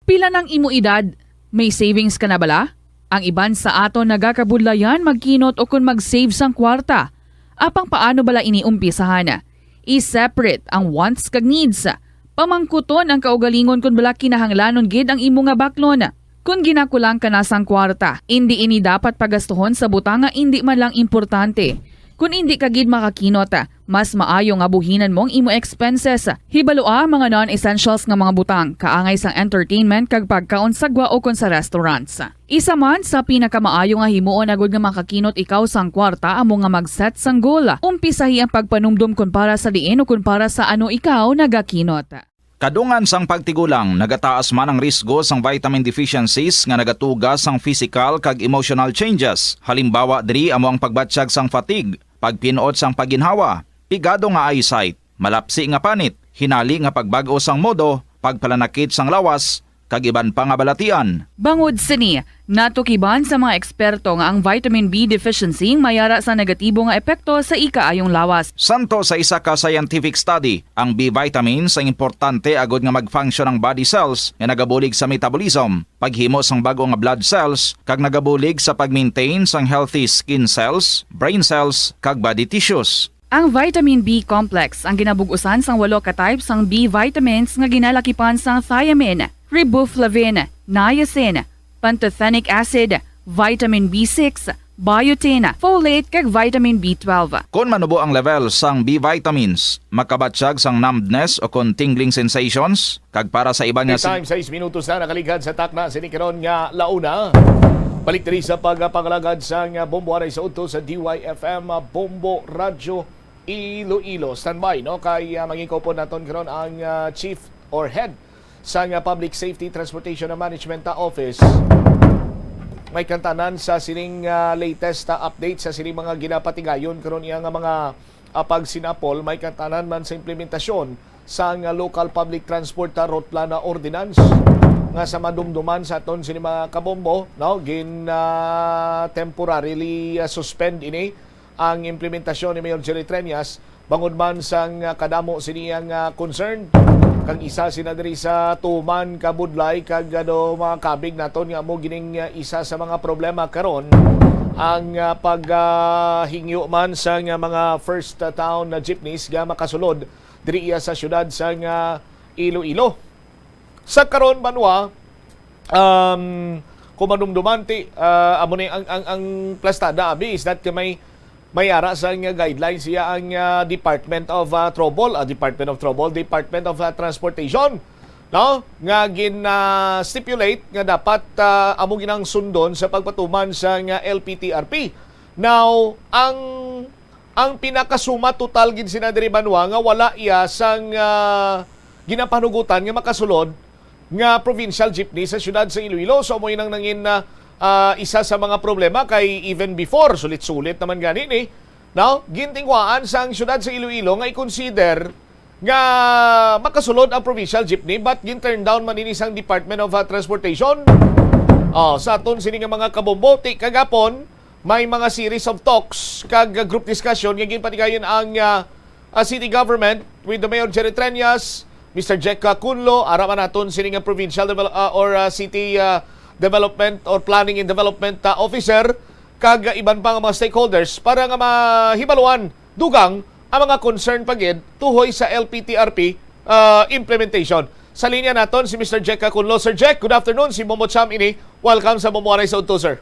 Pila nang imo edad? May savings ka na bala? Ang iban sa aton nagakabudlayan magkinot ukon mag-save sang kwarta. Apang paano bala ini umpisahan? I-separate ang wants kag needs. Pamangkuton ang kaugalingon kon bala kinahanglanon gid ang imo nga baklon. Kon ginakulang ka na sang kwarta, indi ini dapat pagastuhon sa butang nga indi man lang importante. Kon indi ka gid makakinot, mas maayo nga buhinan mo ang imo expenses. Hibalua ang mga non-essentials nga mga butang, kaangay sang entertainment kag pagkaon sa gwa ukon sa restaurants. Isa man sa pinakamaayo nga himuon agud nga makakinot ikaw sang kwarta amo nga mag-set sang goal. Umpisahi ang pagpanumdom kon para sa diin ukon para sa ano ikaw nagakinot. Kadungan sang pagtigulang, nagataas man ang risgo sang vitamin deficiencies nga nagatuga sang physical kag emotional changes. Halimbawa diri amo ang pagbatyag sang fatigue, pagpin-ot sang pagginhawa, pigado nga eyesight, malapsi nga panit, hinali nga pagbag-o sang modo, pagpalanakit sang lawas, kag iban pa nga balatian. Bangod sini, natukiban sa mga eksperto nga ang vitamin B deficiency may ara sa negatibo nga epekto sa ikaayong lawas. Santo sa isa ka scientific study, ang B vitamins ang importante agud nga mag-function ang body cells nga nagabulig sa metabolism, paghimo sang bag-o nga blood cells, kag nagabulig sa pag-maintain sang healthy skin cells, brain cells, kag body tissues. Ang vitamin B complex ang ginabug-usan sang walo ka type sang B vitamins nga ginalakipan sang thiamine, riboflavin, niacin, pantothenic acid, vitamin B six, biotin, folate, kag vitamin B twelve. Kon manubo ang level sang B vitamins, makabatyag sang numbness o kon tingling sensations, kag para sa iban nga sig- Time, sais minutos na nakaligad sa takna sini karon nga launa. Balik diri sa pagpangalagad sang Bombo anay sa udto sa D Y F M, Bombo Radyo Iloilo. Standby, no? Kay, ah, mangin-upod naton karon ang, ah, chief or head sang, ah, Public Safety Transportation and Management, ah, Office. May kantanan sa sining, ah, latest, ah, update sa sining mga ginapatigayon karon iya nga mga, ah, pagsinapol. May kantanan man sa implementasyon sang, ah, Local Public Transport, ah, Route Plan, ah, Ordinance nga sa madumduman sa aton sini mga kabombo, no? Gin, ah, temporarily, ah, suspend ini ang implementasyon ni Mayor Jerry Treñas, bangod man sang, ah, kadamo sini ang, ah, concern. Kag isa sina diri sa tuman ka budlay kag, ano, mga kabig naton nga amo gining, ah, isa sa mga problema karon ang, ah, pag, ah, hingyo man sang, ah, mga first, ah, town na jeepneys nga makasulod diri iya sa siyudad sang, ah, Iloilo. Sa karon, banwa, um, kung manumduman ti, ah, amo ni ang, ang, ang plastada, abi, is that may, may ara sa nga guidelines siya ang, ah, Department of, ah, Trouble, ah, Department of Trouble, Department of, ah, Transportation. no, nga gin-stipulate nga dapat, ah, amo ginang sundon sa pagpatuman sa nga L P T R P. Now, ang, ang pinakasuma total gid sina diri banwa nga wala iya sang, ah, ginapanugutan nga makasulod nga provincial jeepney sa siyudad sa Iloilo. So, amo nang nangin, ah, ah, isa sa mga problema kay even before, sulit-sulit naman gani ni, no? Gintinguhaan sang siyudad sa Iloilo nga i-consider nga makasulod ang provincial jeepney, but gin-turn down man ini sang Department of, ah, Transportation. Oh, sa aton sini nga mga kabombo, ti kagapon, may mga series of talks kag group discussion nga ginpatigayon ang, ah, ah, city government with the Mayor Jerry Treñas, Mister Jack, ah, Cunlo, ara man naton sini nga provincial devel-, ah, or, ah, city, ah, development or planning and development, ah, officer, kag, ah, iban pa nga mga stakeholders para nga mahibaluan dugang ang mga concern pa gid tuhoy sa L P T R P, ah, implementation. Sa linya naton si Mister Jack Cacunlo. Sir Jack, good afternoon. Si Bombo Champ ini. Welcome sa Bombo Anay sa Udto, sir.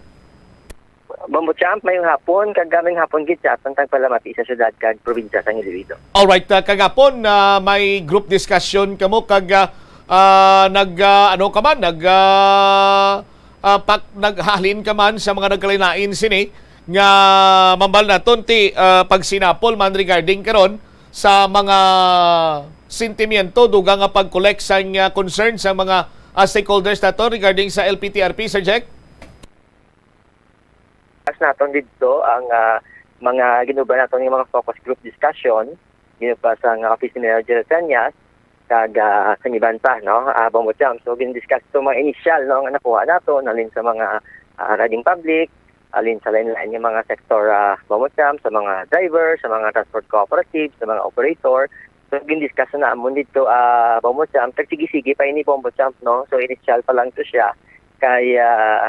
Bombo Champ, mayong hapon, kag gaming hapon gid sa aton tagpalamati sa syudad kag probinsya sang Iloilo. Alright, ah, kagapon na may group discussion kamo kag, ah, ah, nag, ah, ano ka man, nag, ah, ah, pak-, naghalin ka man sa mga nagkalain-lain sini nga mambal naton ti, ah, pagsinapol man regarding karon sa mga sentimiento dugang nga pag-collect sang, ah, concern sa mga, ah, stakeholders nato regarding sa L P T R P, Sir Jack? As naton didto ang, ah, mga ginubra naton nga mga focus group discussion, ginubra sa nga Office ni Mayor Jerry Treñas, kag, ah, sa iban pa, no? Ah, Bombo Champ. So, gin-discuss to mga initial, no, nga nakuha nato, nalin sa mga, ah, riding public, alin sa lain-lain nga mga sektor, ah, Bombo Champ, sa mga driver, sa mga transport cooperative, sa mga operator. So, gin-discuss na amon didto, ah, Bombo Champ, kag sige-sige pa ini Bombo Champ, no? So, initial pa lang to siya. Kay, ah,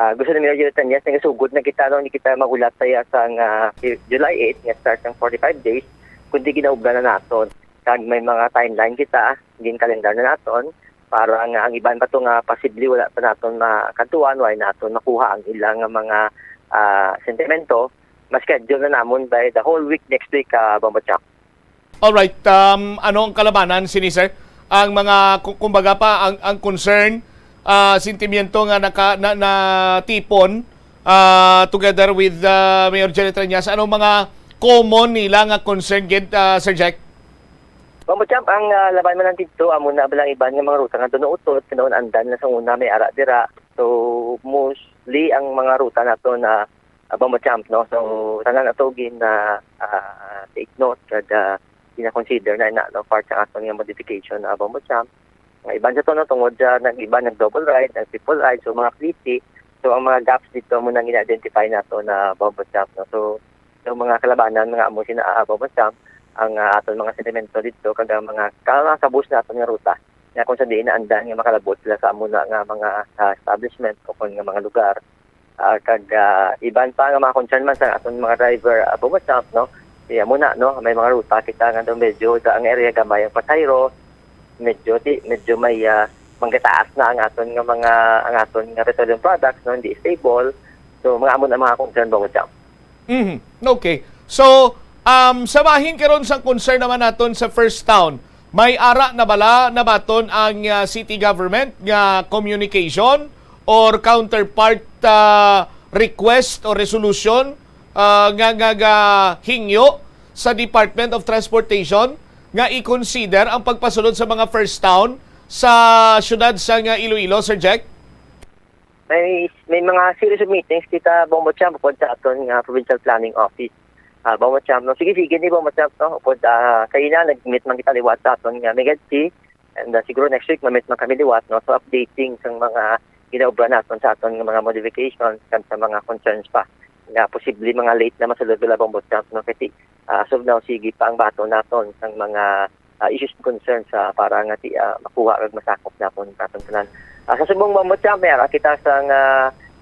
ah, gusto ni Mayor Jerry Treñas, nagasugod na kita, no? Hindi kita magulat sa iya sang, ah, July eight, nga start ang forty-five days, kundi ginaubra na naton. Kag may mga timeline kita, gin-calendar na naton, para nga ang iban pa to nga posible wala pa naton makadtuan, wala naton makuha ang ilang nga mga, ah, sentimento, ma-schedule na namon by the whole week next week, ah, Bombo Champ. Alright, um, ano ang kalabanan sini, sir? Ang mga, ku-, kumbaga pa, ang, ang concern, ah, sentimiento nga naka-, na, natipon, ah, together with, ah, Mayor Jerry Treñas, anong mga common nila nga concern gid, ah, Sir Jack? Bombo Champ, ang, ah, laban man lang didto, amo na bala ang iban nga mga ruta nga doon nautod, kanaon andan na sa una may ara dira. So, mostly ang mga ruta nato na, ah, Bombo Champ, no? So, tanan ato gin, ah, ah, take note kag, ah, gina-consider na, na, no, part sa aton nga modification na Bombo Champ. Ang iban sa to, no, tungod sa nag-iba, nag-double ride, nag-triple ride, so mga flitty. So, ang mga gaps dito mo nang gina-identify nato na Bombo Champ, no? So, yung mga kalabanan nga amo sina, ah, Bombo Champ, ang, ah, aton mga sentimento dito, kag ang mga ka-, mga kabus naton nga ruta, nga kung sa diin na andan nga makalabot sila sa amo na nga mga, ah, establishment o kung nga mga lugar. Ah, kag, ah, iban pa nga mga concern man sa aton mga driver, ah, Bombo Champ, no? Kaya mo na, no? May mga ruta kita nga daw medyo da ang area gamay ang pasahero, medyo ti-, medyo may, ah, manggataas na ang aton nga mga, ang aton nga petroleum products, no? Hindi stable. So, mga amo na mga concern, Bombo Champ. Mhm. Okay. So, um, sa bahin karon sa concern naman naton sa First Town, may ara na bala na baton ang, ah, city government nga communication or counterpart, ah, request or resolution, ah, nga, nga, nga hingyo sa Department of Transportation nga i-consider ang pagpasulod sa mga First Town sa siyudad sa nga Iloilo, Sir Jack? May, may mga series of meetings kita, Bombo Champ, upod sa aton nga Provincial Planning Office. Ah, Bombo Champ, no? Sige, sige ni Bombo Champ, no? Upod, ah, kaina, nag-meet man kita liwat sa aton nga Mega G. And, ah, siguro next week, ma-meet man kami liwat, no? So, updating sa mga ginaubra naton sa aton nga mga modifications kag sa mga concerns pa nga posible mga late na masulod, bala, Bombo Champ, no? Kasi, ah, as of now, sige pa ang baton naton sa mga ah, issues and concerns, ah, para nga ti-, ah, makuha kag masakop naton, naton tanan. Ah, sa subong, Bombo Champ, may ara kita sa nga,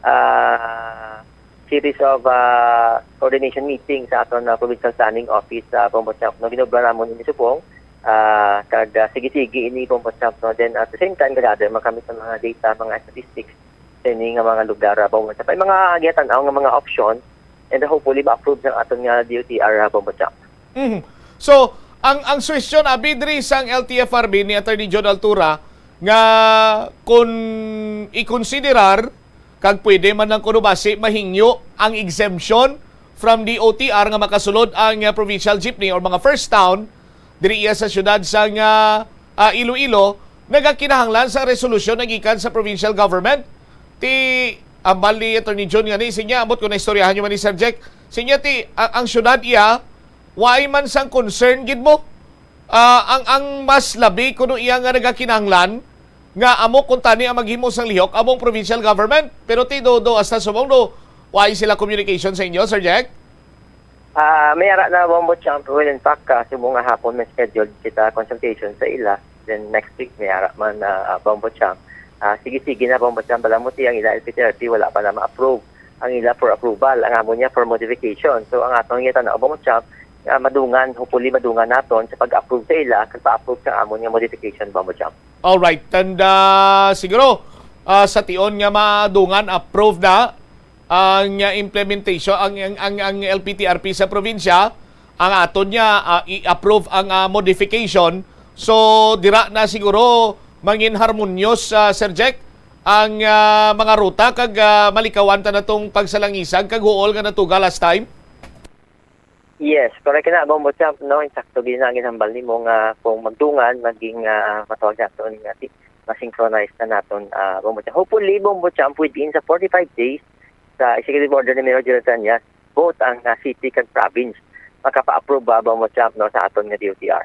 ah, series of, ah, coordination meeting sa aton, ah, Provincial Planning Office, ah, Bombo Champ, no, ginobra namon ini subong, ah, kag, ah, sige-sige ini, Bombo Champ, no. Then, at the same time, gagather man kami sa mga data, mga statistics sa ini nga mga lugar, ah, Bombo Champ. May mga giyatan-aw nga mga option, and hopefully ma-approve sa aton nga D O T R, ah, Bombo Champ. Mhm. So, ang, ang suhestyon, abi, diri sang L T F R B ni Attorney John Altura, nga kon ikonsiderar kag pwede man lang kuno basi mahingyo ang exemption from D O T R nga makasulod ang, ah, provincial jeepney or mga first town diri iya sa siyudad sang, ah, ah, Iloilo, nagakinahanglan sa resolusyon na gikan sa provincial government. Ti ambal ni Attorney Jun nga ni sinya, ambot ko naistoryahan nyo man ni Sir Jack, sinya ti ang, ang siyudad iya, why man sang concern gid mo? Ah, ang, ang mas labi kuno iya nga nagakinahanglan nga amo kuntani ang maghimo sang lihok among provincial government. Pero ti do, do hasta subong do, why sila communication sa inyo, Sir Jack? Ah, may ara na, Bombo Champ. Well, in fact, ah, subong nga hapon may scheduled kita consultation sa ila. Then next week may ara man na, ah, Bombo Champ. Ah, sige-sige na, Bombo Champ. Bala mo ti ang ila L P T R P wala pa na ma-approve ang ila for approval. Ang amo niya for modification. So ang atong ngita na, Bombo Champ, ah, madungan, hopefully madungan naton sa pag-approve sa ila kag pa-approve sa amon nga modification, Bombo Champ. Alright, and ah, siguro ah, sa tion nga madungan, approve na ang ah, implementation, ang, ang, ang, ang L P T R P sa probinsya, ang aton niya ah, i-approve ang ah, modification. So dira na siguro mangin harmonyos, ah, Sir Jack, ang ah, mga ruta kag ah, malikawan ta natong pagsalangisag kag huol nga natuga last time. Yes, correct na, Bombo Champ, no? Insakto gid na ang ginhambal nimo nga kung magdungan, maging ah, matawag naton nga ti- ma-synchronize na naton, ah, Bombo Champ. Hopefully, Bombo Champ, within sa forty-five days sa executive order ni Mayor Jonathan Yas, both ang ah, city kag province makapa-approve ba, Bombo Champ, no, sa aton nga D O T R.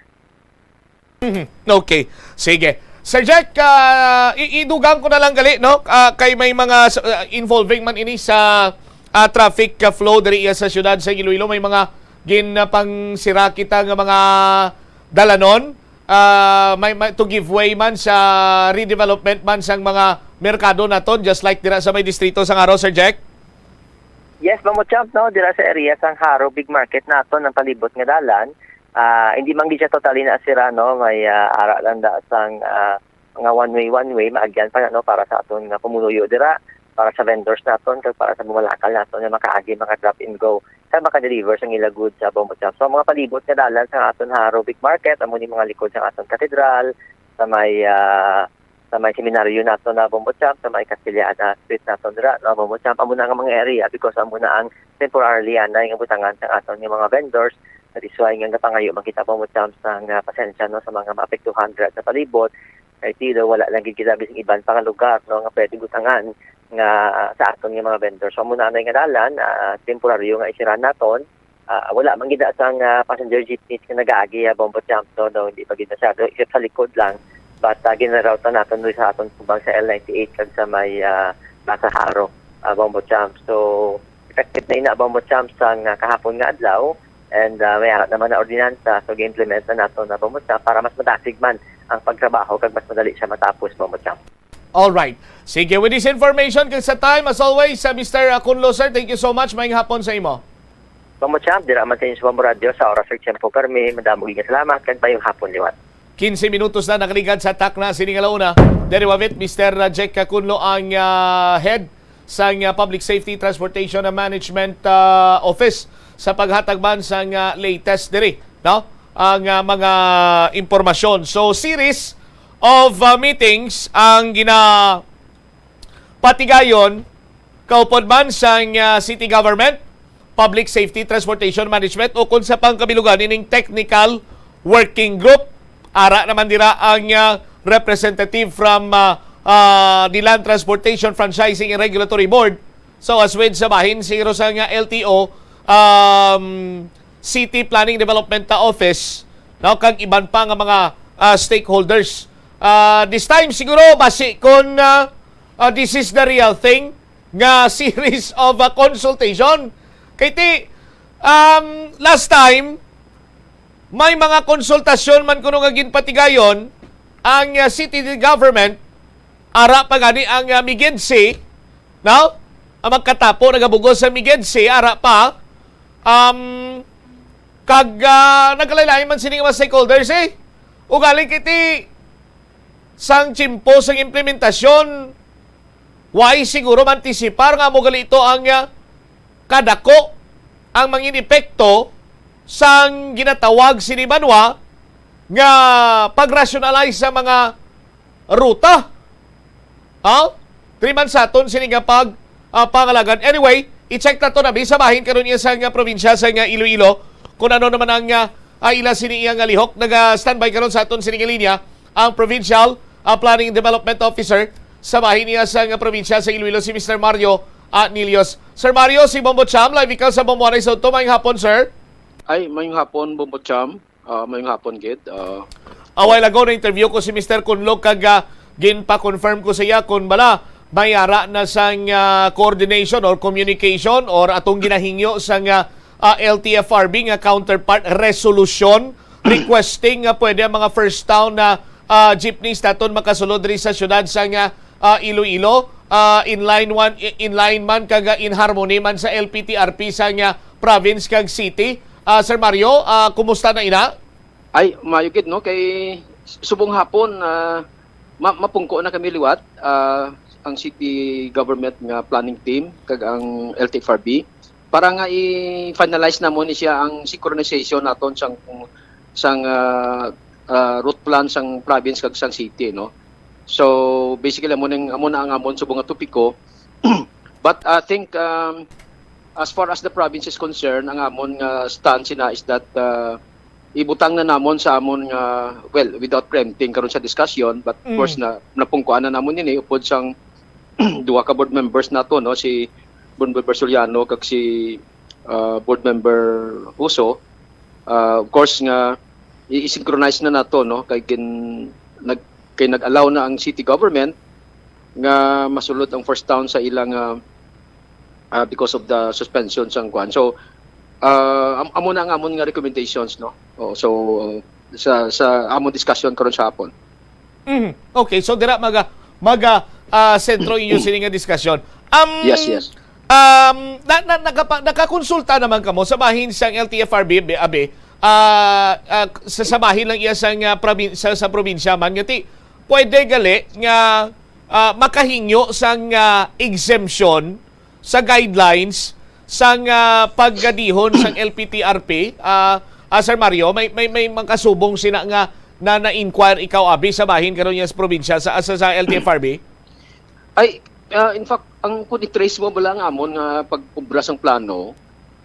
Mhm. Okay. Sige. Sir Jack, ah, i- idugang ko na lang gali, no? Ah, kay may mga s- ah, involving man ini sa ah, traffic ah, flow diri iya sa siyudad sa Iloilo. May mga ginpangsira kita nga mga dalanon. Ah, may, may to give way man sa redevelopment man sang mga merkado naton, just like dira sa may distrito sang Jaro, Sir Jack. Yes, Bombo Champ, no, dira sa area sang Jaro Big Market naton ang palibot nga dalan. Ah, hindi man gid siya totally na sira, no, may ah, ara lang da sang ah, nga one way, one way, maagyan pa na, no, para sa aton nga pumuluyo dira, para sa vendors naton kag para sa bumalakal naton nga makaagi, maka-drop and go sa maka-deliver sang ila goods sa, Bombo Champ. So ang mga palibot nga dalan sa aton Jaro Big Market, amo ni mga likod sa aton katedral, sa may ah, sa may seminaryo nato na, Bombo Champ, sa may Castillana Street nato dira, no, Bombo Champ, amo na nga mga area because amo na ang temporarily anay nga butangan sa aton nga mga vendors. That is why nga gapangayo man kita, Bombo Champ, sa nga pasensya, no, sa mga maapektuhan dira sa palibot. Kay ti daw wala lang gid kita bising iban pa nga lugar, no, nga pwede butangan nga ah, sa aton nga mga vendors. So amo na anay nga dalan, ah, temporaryo nga isira naton. Ah, wala man gid sang ah, passenger jeepneys nga nagaagi, ah, Bombo Champ, no, no, hindi pa gid masyado, except sa likod lang. But ah, ginaraw ta naton diri sa aton tubang sa L ninety-eight kag sa may ah, Plaza Jaro, ah, Bombo Champ. So effective na ina, Bombo Champ, sang ah, kahapon nga adlaw, and ah, may ara naman na ordinansa, so gi-implement na nato na, Bombo Champ, para mas madasig man ang pagtrabaho kag mas madali siya matapos, Bombo Champ. All right. Sige, with this information, kag sa time, as always, sa Mister Kunlo, sir, thank you so much. Maayong hapon sa imo. Bombo Champ, dira man sa inyo sa Bombo Radio, sa oras sa tiyempo, permi, madamo gid nga salamat, kag mayong hapon liwat. Quince minutos na nakaligad sa takna sini nga launa. Diri wavit, Mister Jack Kunlo ang ah, head sang ah, Public Safety Transportation and Management ah, Office sa paghatag man sang ah, latest diri, no? Ang ah, mga impormasyon. So series of ah, meetings ang gina patigayon, kaupod man sang ah, city government, public safety, transportation management, o kung sa pangkabilugan ining technical working group. Ara naman dira ang ah, representative from ah, ah, the Land Transportation Franchising and Regulatory Board. So as with sa bahin, siguro sa nga L T O, um, City Planning Development ah, Office, no, kag iban pa nga mga ah, stakeholders. Ah, this time siguro basi kung ah, ah, this is the real thing nga series of ah, consultation. Kay ti um, last time may mga konsultasyon man kuno nga ginpatigayon ang ah, city government, ara pa gani ang ah, MIGEDC, no? Ang magkatapo nagabugos sa MIGEDC, ara pa, um, kag ah, nagkalain-lain man sini nga mga stakeholders eh. Ugaling kiti sang tiyempo sang implementasyon, why siguro mantisipar nga amo gali ito ang ah, kadako ang mangin epekto sang ginatawag sini banwa nga pag-rationalize sa mga ruta. Ha? Three months sa aton sini nga pag ah, pangalagan. Anyway, i-check nato na sa bahin karon iya sa nga probinsya sa nga Iloilo kung ano naman ang ah, ah, ila sini iya nga lihok. Naga-standby karon sa aton sini nga linya ang Provincial ah, Planning and Development Officer sa bahin niya sa nga probinsya sa Iloilo, si Mister Mario ah, Nilios. Sir Mario, si Bombo Cham, live ikaw sa Bombo Anay sa Udto. Maayong hapon, sir. Ay, mayong hapon, Bombo Cham. Ah, mayong hapon, Gid. Ah, A while ago, na-interview ko si Mister Kunlog kag ah, ginpa-confirm ko sa iya kung bala may ara na sang ah, coordination or communication or atong ginahingyo sang ah, ah, L T F R B nga counterpart resolution requesting nga pwede ang mga first town na ah, jeepneys naton makasulod diri sa syudad sang ah, ah, Iloilo, ah, in line one, in line man kag ah, in harmony man sa L P T R P sang ah, province kag city. Ah, Sir Mario, ah, kumusta na ina? Ay, maayo gid, no, kay subong hapon, ah, ma- mapungko na kami liwat, ah, ang city government nga planning team kag ang L T F R B para nga i-finalize namon ni siya ang synchronization naton sang sang ah, ah, route plan sang province kag sang city, no. So basically, amo ning amo na ang amon subong nga topiko. But I think, um, as far as the province is concerned, ang amon nga stance na is that, uh, ibutang na namon sa amon nga, well, without preempting karon sa discussion, but of course na napungkuan na namon ini upod sang duha ka board members nato, no, si Board Member Suliano kag si uh, Board Member Uso. Uh, of course nga i-synchronize na nato, no, kay gin nag kay nag-allow na ang city government nga masulod ang first town sa ilang uh, uh, because of the suspension sang kuan. So uh, am- amo na ang amon nga recommendations, no. Oh, so sa sa amon discussion karon sa hapon. Mhm. Okay, so dira maga maga ah, sentro inyo sini nga diskusyon. Um, Yes, yes. Um, na, na, nakapa, nakakonsulta naman kamo sa bahin sang L T F R B, abi, abi, ah, ah, sa, sa bahin lang iya sang ah, provin- sa, sa probinsya man nga ti pwede gali nga ah, makahingyo sang ah, exemption sa guidelines sang ah, paggadihon sang L P T R P, ah, ah, Sir Mario, may may may makasubong sina nga na na-inquire ikaw abi sa bahin karon niya sa probinsya sa sa, sa L T F R B? Ay, ah, in fact, ang kung i-trace mo bala ang amon nga pag-obra sang plano,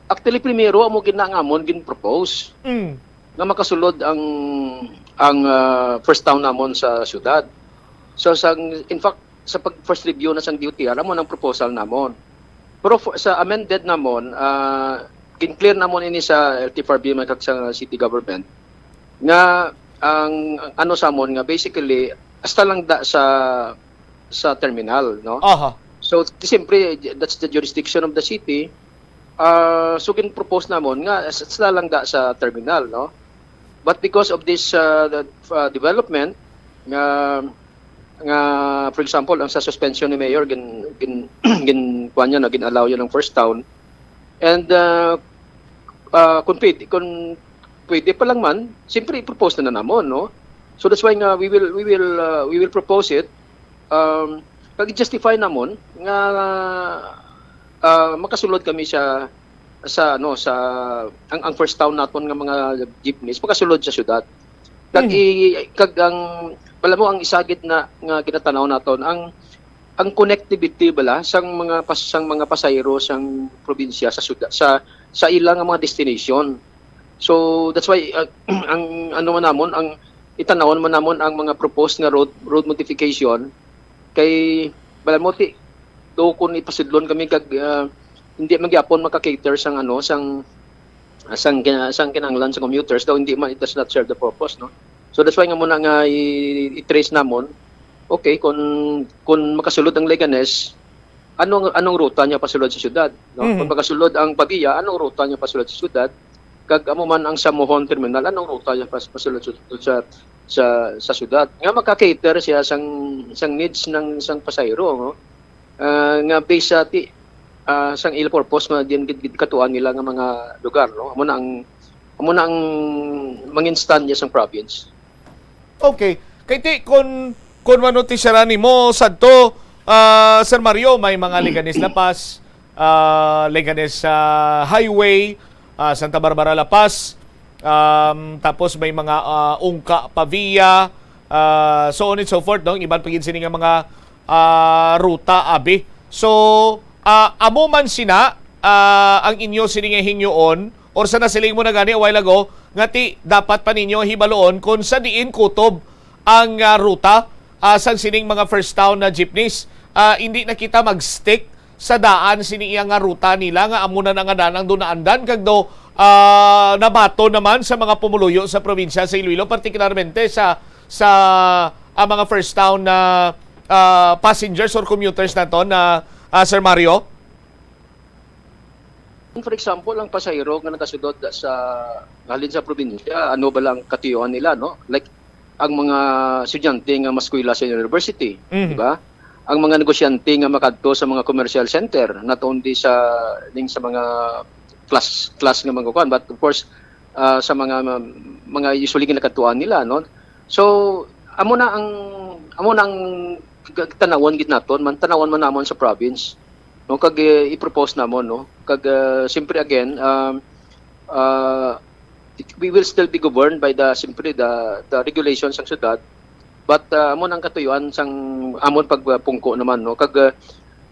actually primero amo gid na ang amon gin-propose Mm. nga makasulod ang ang ah, first town namon sa syudad. So sang in fact, sa pag first review na sang D O T R, amo nang proposal namon. Pero for, sa amended namon, ah, gin-clear namon ini sa L T F R B man kag sa city government nga ang, ang ano sa amon nga basically hasta lang da sa sa terminal, no? Aha. So siyempre, that's the jurisdiction of the city. Ah, so gin-propose namon nga hasta lang da sa terminal, no? But because of this uh, the, uh, development nga nga for example ang sa suspension ni mayor gin gin gin kuan niya na gin-allow niya ng first town, and uh, uh, kung pwede kung pwede pa lang man, siyempre i-propose na, na namon, no? So that's why nga we will we will uh, we will propose it, um, pag i-justify namon nga uh, makasulod kami sa sa ano sa ang, ang first town naton nga mga jeepneys makasulod sa syudad. Kag i, kag ang alam mo ang isa gid na nga ginatanaw naton ang ang connectivity bala sang mga pas, sang mga pasahero sang probinsya sa syudad sa sa ila nga mga destination. So that's why uh, ang ano man namon ang itanawon man namon ang mga proposed nga road road modification kay bala mo ti do kun ipasudlon kami kag ah, hindi man gyapon maka-cater sang ano sang sang kina- sang kinahanglan sa commuters daw hindi man it does not serve the purpose, no. So that's why nga muna nga i- i-trace namon, okay, kung kung makasulod ang Leganes, anong anong ruta niya pasulod sa syudad, no? Mhm. Kung makasulod ang Pavia, anong ruta niya pasulod sa syudad? Kag amo man ang Samohon Terminal, anong ruta niya pas pasulod sa sa sa, sa syudad? Nga maka-cater siya sang sang needs ng sang pasahero, no? Ah, nga based sa ti ah, sang ila purpose nga din gid, gid katuan nila nga mga lugar, no? Amo na ang amo na ang mangin stand niya sang province. Okay. Kay ti kun kun mano ti siya nimo sadto, ah, Sir Mario, may mga Leganes La Paz, ah, Leganes ah, Highway, ah, Santa Barbara La Paz, um, tapos may mga ah, Ungka Pavia, ah, so on and so forth, no? Ang iban pa gid sini nga mga, ah, ruta, abi. So, ah, amo man sina, ah, ang inyo sini nga hingyoon, or sa nasiling mo na gani a while ago, nga ti dapat pa ninyo hibaloon kung sa diin kutob ang, ah, ruta, ah, sang sining mga first town na jeepneys. Ah, hindi na kita mag-stick sa daan sini iya nga ruta nila nga amo na nga daan ang do naandan kag do, ah, nabaton naman sa mga pumuluyo sa probinsya sa Iloilo, partikularmente sa, sa, ah, mga first town na, ah, passengers or commuters naton na, ah, Sir Mario? For example, ang pasahero nga nagasulod sa halin sa probinsya, ano ba lang katuyuan nila, no? Like ang mga estudyante nga maskwela sa university, Mhm. di ba? Ang mga negosyante nga makadto sa mga commercial center, not only sa ning sa mga class class nga mga kuan, but of course, ah, sa mga mga usually nga nakadtuan nila, no? So, amo na ang amo na ang g- tanawon gid naton man, tanawon man namon sa province, no? Kag eh, i-propose namon, no? Kag ah, siyempre again, um, ah, it- we will still be governed by the, siyempre, the the regulations sang syudad, but ah, amo nang katuyuan sang amon pagpungko naman, no? Kag ah,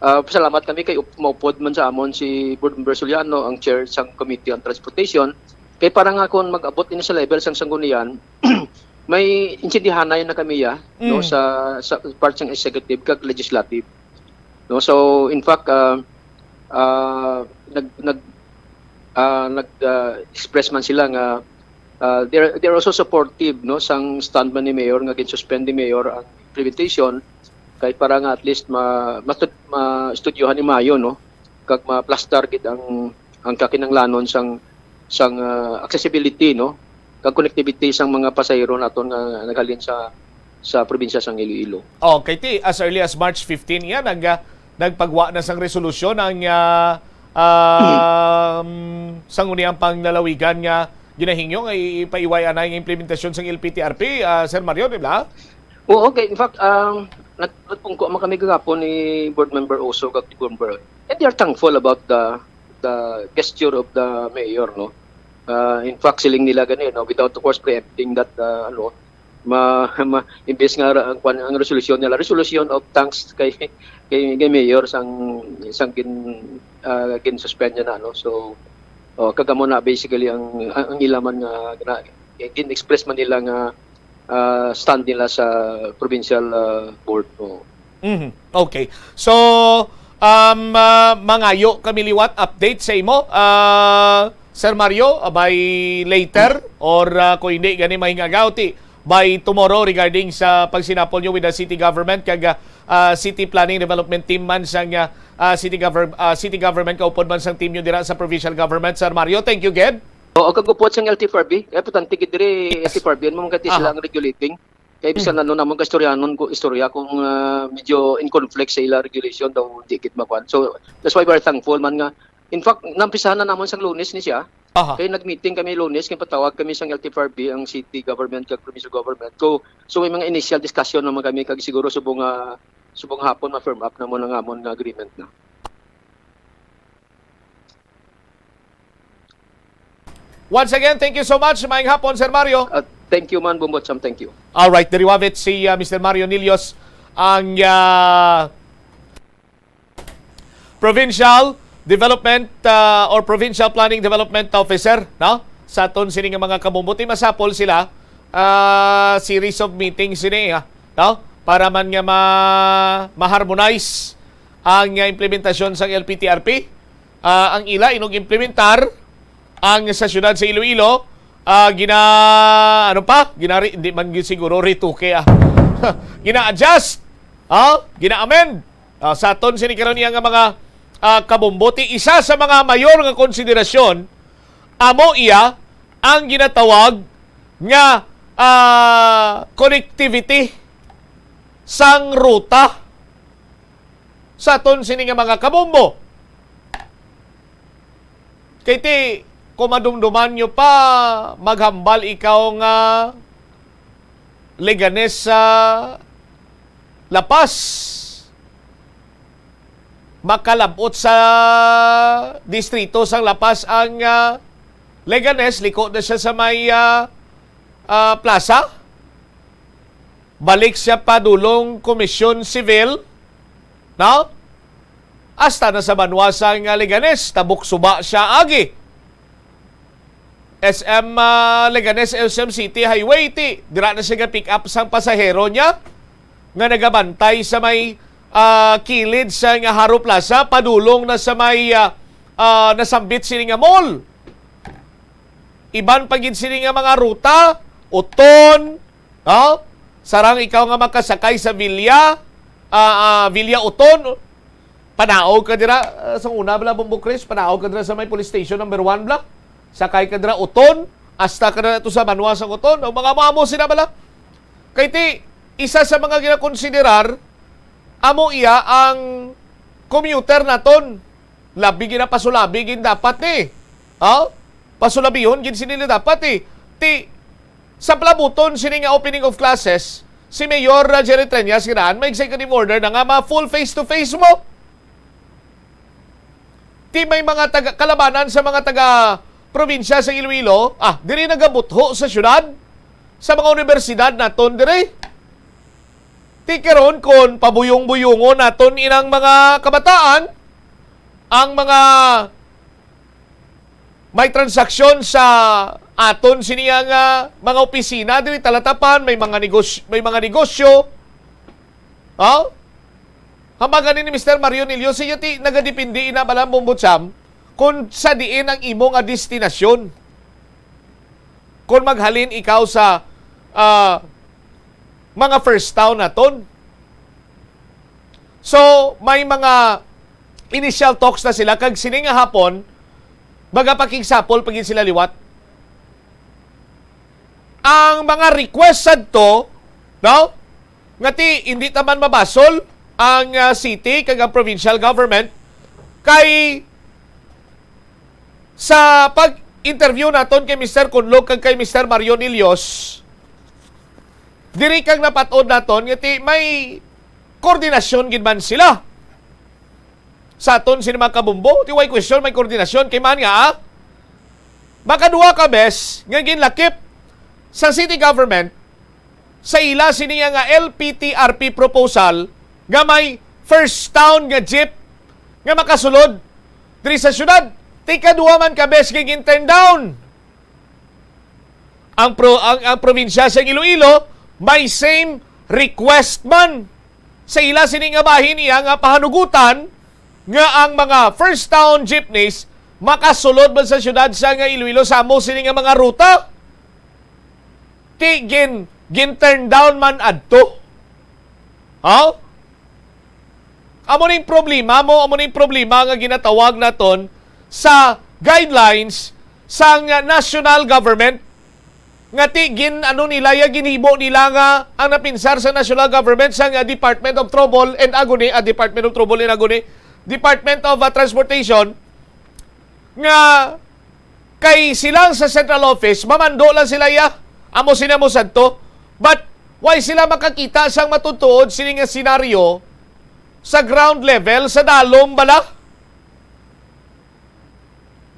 ah, salamat kami kay up- maupod man sa amon si Board Member Suliano, ang chair sang Committee on Transportation, kay para nga kung mag-abot ini sa level sang Sanggunian, may intindihanay na kami ya, no, Mm. sa sa part sang executive kag legislative, no? So in fact, ah, ah, nag nag ah, nag ah, express man sila nga ah, they're they're also supportive, no, sang stand man ni Mayor nga gin-suspend ni Mayor ang implementation, kay para nga at least ma, ma, maestudyohan ni Mayo, no, kag maplastar gid ang ang kakinahanglanon sang sang ah, accessibility, no, kag connectivity sang mga pasahero naton nga naghalin sa sa probinsya sang Iloilo. Okay, ti, as early as March fifteen, yan, nag, ah, nagpagwa na sang resolusyon ang ah, um, Sangguniang Panglalawigan nga ginahingyo nga i- ipaiway anay ang implementasyon sang L P T R P, ah, Sir Mario, di ba? Oo, okay. In fact, um, nag- nagpungko man kami gagapon ni Board Member Oso kag ni Board Member, and they are thankful about the the gesture of the mayor, no? Uh, in fact, siling nila gani, no, without of course preempting that, uh, ano, ma, ma imbes nga ra- ang kwan ang resolusyon nila, resolution of thanks kay kay, kay mayor sang sang gin uh, gin-suspend niya na, no? So, oh, kag amo na basically ang ang, ang ila man nga, nga gin-express man nila nga ah, stand nila sa provincial ah, board. Oo. Mhm. Okay. So, um, ah, mangayo kami liwat update sa imo, ah, Sir Mario, ah, by later or ah, kung hindi gani mahingagaw ti by tomorrow regarding sa pagsinapol nyo with the city government kag ah, ah, city planning development team man sang ah, ah, city govern ah, city government kaupod man sang team nyo dira sa provincial government, Sir Mario. Thank you again. Oo, kag upod sang L T F R B, kay importante gid diri, L T F R B, ano man kay sila Aha. Ang regulating. Kay bisan ano namon kaistoryanon ko istorya kung ah, medyo in conflict sa ila regulation daw di gid makuan. So that's why we're thankful man nga. In fact, nampisahan na namon sang Lunes ni siya. Aha. Kay nag-meeting kami Lunes, kay patawag kami sang L T F R B, ang city government kag provincial government. So, so may mga initial discussion naman kami kag siguro subong nga subong hapon ma-firm up namon ang amon nga agreement na. Once again, thank you so much. Maayong hapon, Sir Mario. Uh, thank you man, Bumbot Sam. Thank you. Alright, diri wavit si ah, Mister Mario Nilios, ang ah, Provincial Development ah, or Provincial Planning Development Officer, no? Sa aton sini nga mga kabumbuti, masapol sila ah, series of meetings sini, ah, no? Para man nga ma ma-harmonize ang ah, implementasyon sang L P T R P. Ah, ang ila inog implementar ang sa siyudad sa Iloilo, ah, gina ano pa? Ginari hindi man gyud siguro retoke, ah. Gina-adjust, ah, gina-amend. Ah, sa aton sini karon iya nga mga ah, kabumbuti, isa sa mga mayor nga konsiderasyon amo iya ang ginatawag nga ah, connectivity sang ruta sa aton sini nga mga kabumbo. Kay ti, kung madumduman nyo pa, maghambal ikaw nga Leganes sa La Paz. Makalabot sa distrito sang La Paz ang ah, Leganes, liko na siya sa may ah, ah, plaza. Balik siya padulong Komisyon Civil, no? Hasta na sa banwa sang, ah, Leganes, tabok suba siya agi. S M, ah, Leganes, S M City Highway, ti dira na siya ga-pick up sang pasahero niya nga nagabantay sa may, ah, kilid sa nga Haro Plaza, padulong na sa may, ah, ah, nasambit sini nga mall. Iban pa gid sini nga mga ruta, Oton, no? Sarang ikaw nga makasakay sa Villa, ah, ah, Villa Oton, panaog ka dira, ah, sa una bala, Bombo Chris, panaog ka dira sa may police station number one bala. Sakay ka dira Oton, hasta ka na to sa banwa sang Oton. Ang mga amo sina bala. Kay ti, isa sa mga ginakonsiderar, amo iya ang commuter naton. Labi ginapasulabi gid dapat ni. Ha? Pasulabihon gid sini dapat ni. Ti, sa palabuton sini nga opening of classes, si Mayor, uh, Jerry Treñas, kinaan may executive order na nga ma-full face-to-face mo. Ti may mga taga, kalabanan sa mga taga probinsya sa Iloilo, ah, diri nagabutho sa syudad, sa mga universidad naton diri. Ti karon, kon pabuyong-buyongon naton inang mga kabataan, ang mga may transaksyon sa aton sini nga mga opisina diri Talatapan, may mga negos-, may mga negosyo. Oh? Hambal gani ni Mister Mario Nilio, siya ti nagadepende ina bala, Bombo Cham, kung sa diin ang imo nga destinasyon. Kung maghalin ikaw sa, ah, mga first town naton. So, may mga initial talks na sila, kag sini nga hapon, magapakigsapol pa gid sila liwat. Ang mga request sadto, no? Nga ti, hindi ta man mabasol ang, ah, city kag ang provincial government, kay sa pag-interview naton kay Mister Kunlog kag kay Mister Mario Nilios, diri kag napat-od naton nga ti may koordinasyon gid man sila sa aton sini mga kabumbo. Ti way question, may koordinasyon kay man nga, ah, makaduha ka bes nga ginlakip sa city government sa ila sini nga L P T R P proposal nga may first town nga jeep nga makasulod diri sa syudad. Ti kaduha man ka bes nga gin-turn down ang pro-, ang, ang probinsya sa Iloilo, may same request man sa ila sini nga bahin iya nga pahanugutan nga ang mga first town jeepneys makasulod man sa syudad sa nga Iloilo sa amo sini nga mga ruta. Ti gin, gin turn down man adto. Ha? Amo ning problema mo, amo ning problema nga ginatawag naton sa guidelines sang national government, nga ti gin, ano nila, ya ginhibo nila nga ang napinsar sa national government sang Department of Trouble and Agony, ah, Department of Trouble and Agony, Department of, ah, Transportation, nga kay sila sa central office, mamando lang sila, ya. Amo sila mo sadto. But why sila makakita sang matutuod sini nga senaryo sa ground level, sa dalom bala?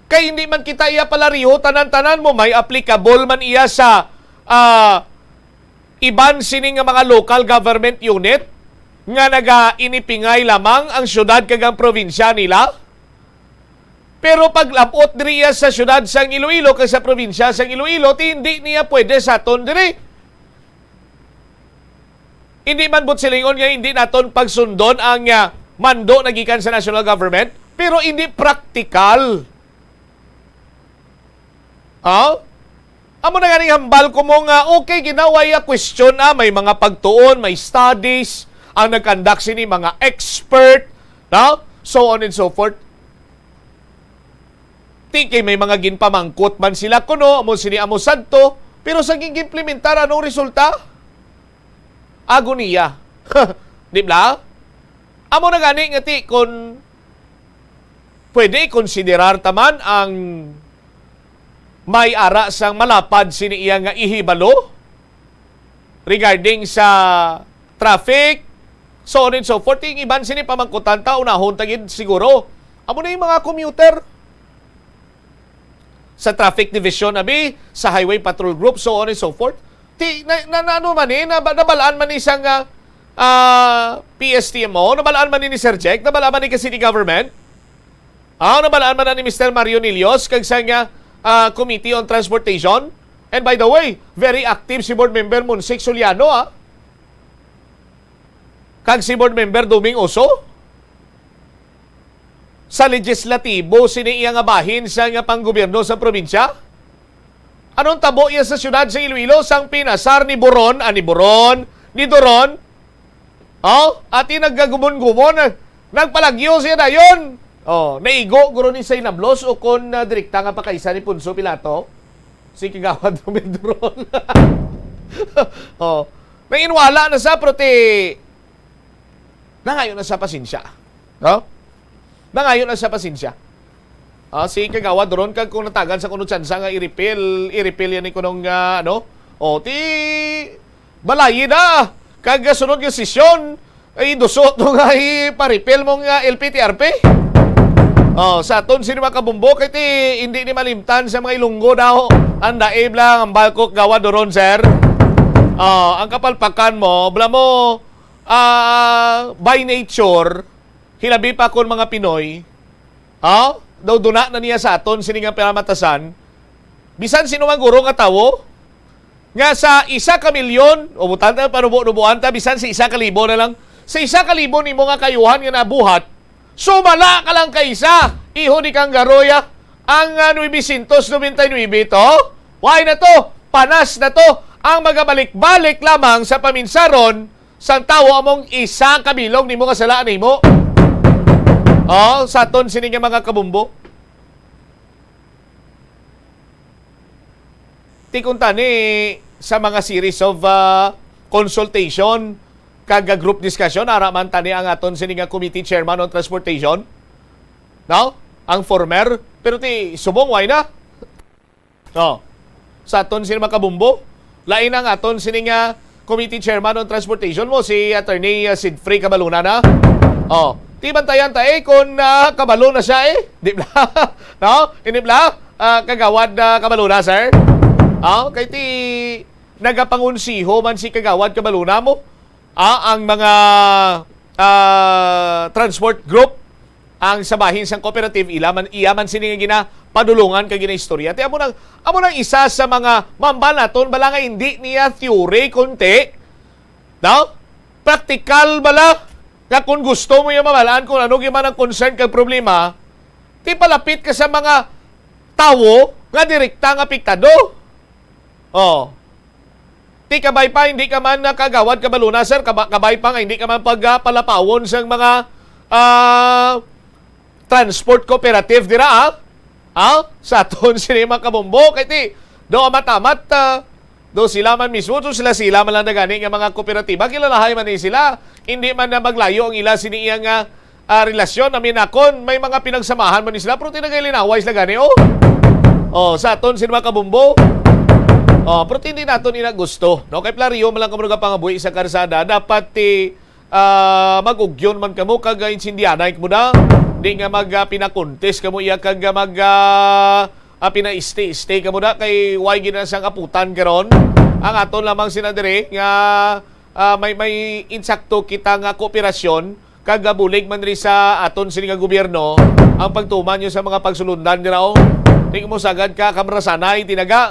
Kay hindi man kita iya palariho tanan-tanan mo, may applicable man iya sa, ah, iban sini nga mga local government unit nga nagainipingay lamang ang syudad kag ang probinsya nila. Pero paglabot diri iya sa syudad sang Iloilo kag sa probinsya sang Iloilo, ti hindi niya pwede sa aton diri. Hindi man buot silingon nga hindi naton pagsundon ang, ah, mando na gikan sa national government, pero hindi praktikal. Oh? Amo na ganing hambal ko mo nga, okay, ginawa iya question, ah, may mga pagtuon, may studies, ang nag-conduct sini, mga expert, no? So on and so forth. Ti kay may mga ginpamangkot man sila kuno, amo sini, amo sadto, pero sa gin-implementar, anong resulta? Agoniya. Di ba? Amo na gani nga ti, kun pwede konsiderar ta man ang may ara sang malapad sini iya nga ihibalo regarding sa traffic, so on and so forth. Ang iban sini pamangkutan ta, unahon ta gid siguro. Amo na yung mga commuter sa traffic division, abi, sa highway patrol group, so on and so forth. Ti, na, na, na ano man eh, naba-, nabalaan man ni sang, ah, ah, P S T M O, nabalaan man ni ni Sir Jack, nabalaan man ni ka city government. Ah, nabalaan man na ni Mister Mario Nilios kag sang, ah, ah, Committee on Transportation. And by the way, very active si Board Member Monsic Soliano, ah. Kag si Board Member Doming Oso sa legislatibo sini iya nga bahin sa nga panggobyerno sa probinsya. Anong tabo iya sa siyudad sa Iloilo? Sang pinasar ni Boron, ah, ni Boron, ni Doron. Oh, ati naggagumon-gumon, nagpalagyo siya dayon. Oh, naigo guro ni sa inablos o kon, ah, direkta nga pakaisa ni Poncio Pilato, si Kagawad Romel Doron. Oh, nanginwala na sa, pero ti nangayo na sa pasensya. No? Nangayo na sa pasensya. Ah, si Kagawad Doron, kag kung natagan sa kuno tsansa nga i-repeal, i-repeal yan ni kunong, ah, ano? O, ti, balayi na. Kag, ah, sunod nga sesyon, ay duso to nga ipa-repeal mo nga L P T R P. Oh, sa aton sini mga kabumbo, kay ti, hindi ni malimtan sa mga Ilonggo daw. Ang daib lang, ang balkok Kagawad Doron, sir. Oh, ang kapalpakan mo, bala mo, ah, by nature, hilabi pa kon mga Pinoy, ah, daw duna na niya sa aton sini nga pinamatasan, bisan sino man guro nga tawo, nga sa isa ka milyon, o butang ta, panubo-nubuan ta, bisan sa isa ka libo na lang, sa isa ka libo nimo nga kayuhan nga nabuhat, sumala ka lang ka isa, iho ni Kanggaroya, ang, ah, nuebe sientos nobenta y nuebe to, why na to? Panas na to. Ang magabalik-balik lamang sa paminsaron sang tawo among isa ka bilog nimo nga sala nimo. Oh, sa aton sini nga mga kabumbo. Ti kuntani sa mga series of, ah, consultation kag, ah, group discussion, ara man tani ang aton sini nga committee chairman on transportation. No? Ang former, pero ti subong, why na? No. Sa aton sini mga kabumbo, lain ang aton sini nga committee chairman on transportation mo, si Attorney, ah, Sidfrey Cabaluna na. Oh, ti bantayan ta eh kung, ah, kabalo na siya eh. Di ba? No? Hindi ba? Ah, Kagawad, ah, Cabaluna, sir? Oh, kay ti nagapangunsiho man si Kagawad Cabaluna mo. Ah, ang mga, ah, transport group, ang sa bahin sang cooperative, ila man, iya man sini nga ginapadulungan kag ginaistorya. Ti amo nang, amo nang isa sa mga mambal naton bala nga hindi niya theory kunti, no? Praktikal bala nga kung gusto mo yung mamalaan kung ano gyud man ang concern kag problema, ti palapit ka sa mga tawo nga direkta nga apektado. Oh. Ti kabay pa, hindi ka man, ah, Kagawad Cabaluna, sir, kaba-, kabay pa nga hindi ka man pag, ah, palapawon sang mga, ah, transport cooperative dira, ah? Ah? Sa aton sini mga kabumbo, kay ti, do amat-amat, ah, do sila man mismo, do sila, sila man lang na gani nga mga kooperatiba, kilalahay man ni sila. Hindi man na maglayo ang ila sini iya nga, ah, relasyon. Amin akon, may mga pinagsamahan man ni sila, pero ti nagailinaway sila gani, oh. Oh, sa aton sini mga kabumbo. Oh, pero ti hindi naton ina gusto, no? Kay playo man lang kamo nagapangabuhi sa karsada, dapat ti, ah, mag-ugyon man kamo kag, ah, insindianay kamo na. Di nga mag, ah, pinakuntis kamo iya kag, ah, mag, ah, ah, pinaiste-iste kamo na kay way gid na sang aputan karon. Ang aton lamang sina dire nga, ah, may, may insakto kita nga kooperasyon kag, ah, bulig man diri sa aton sini nga gobyerno ang pagtuman nyo sa mga pagsulundan dira, oh. Di mo sagad ka, kamrasanay, tinaga.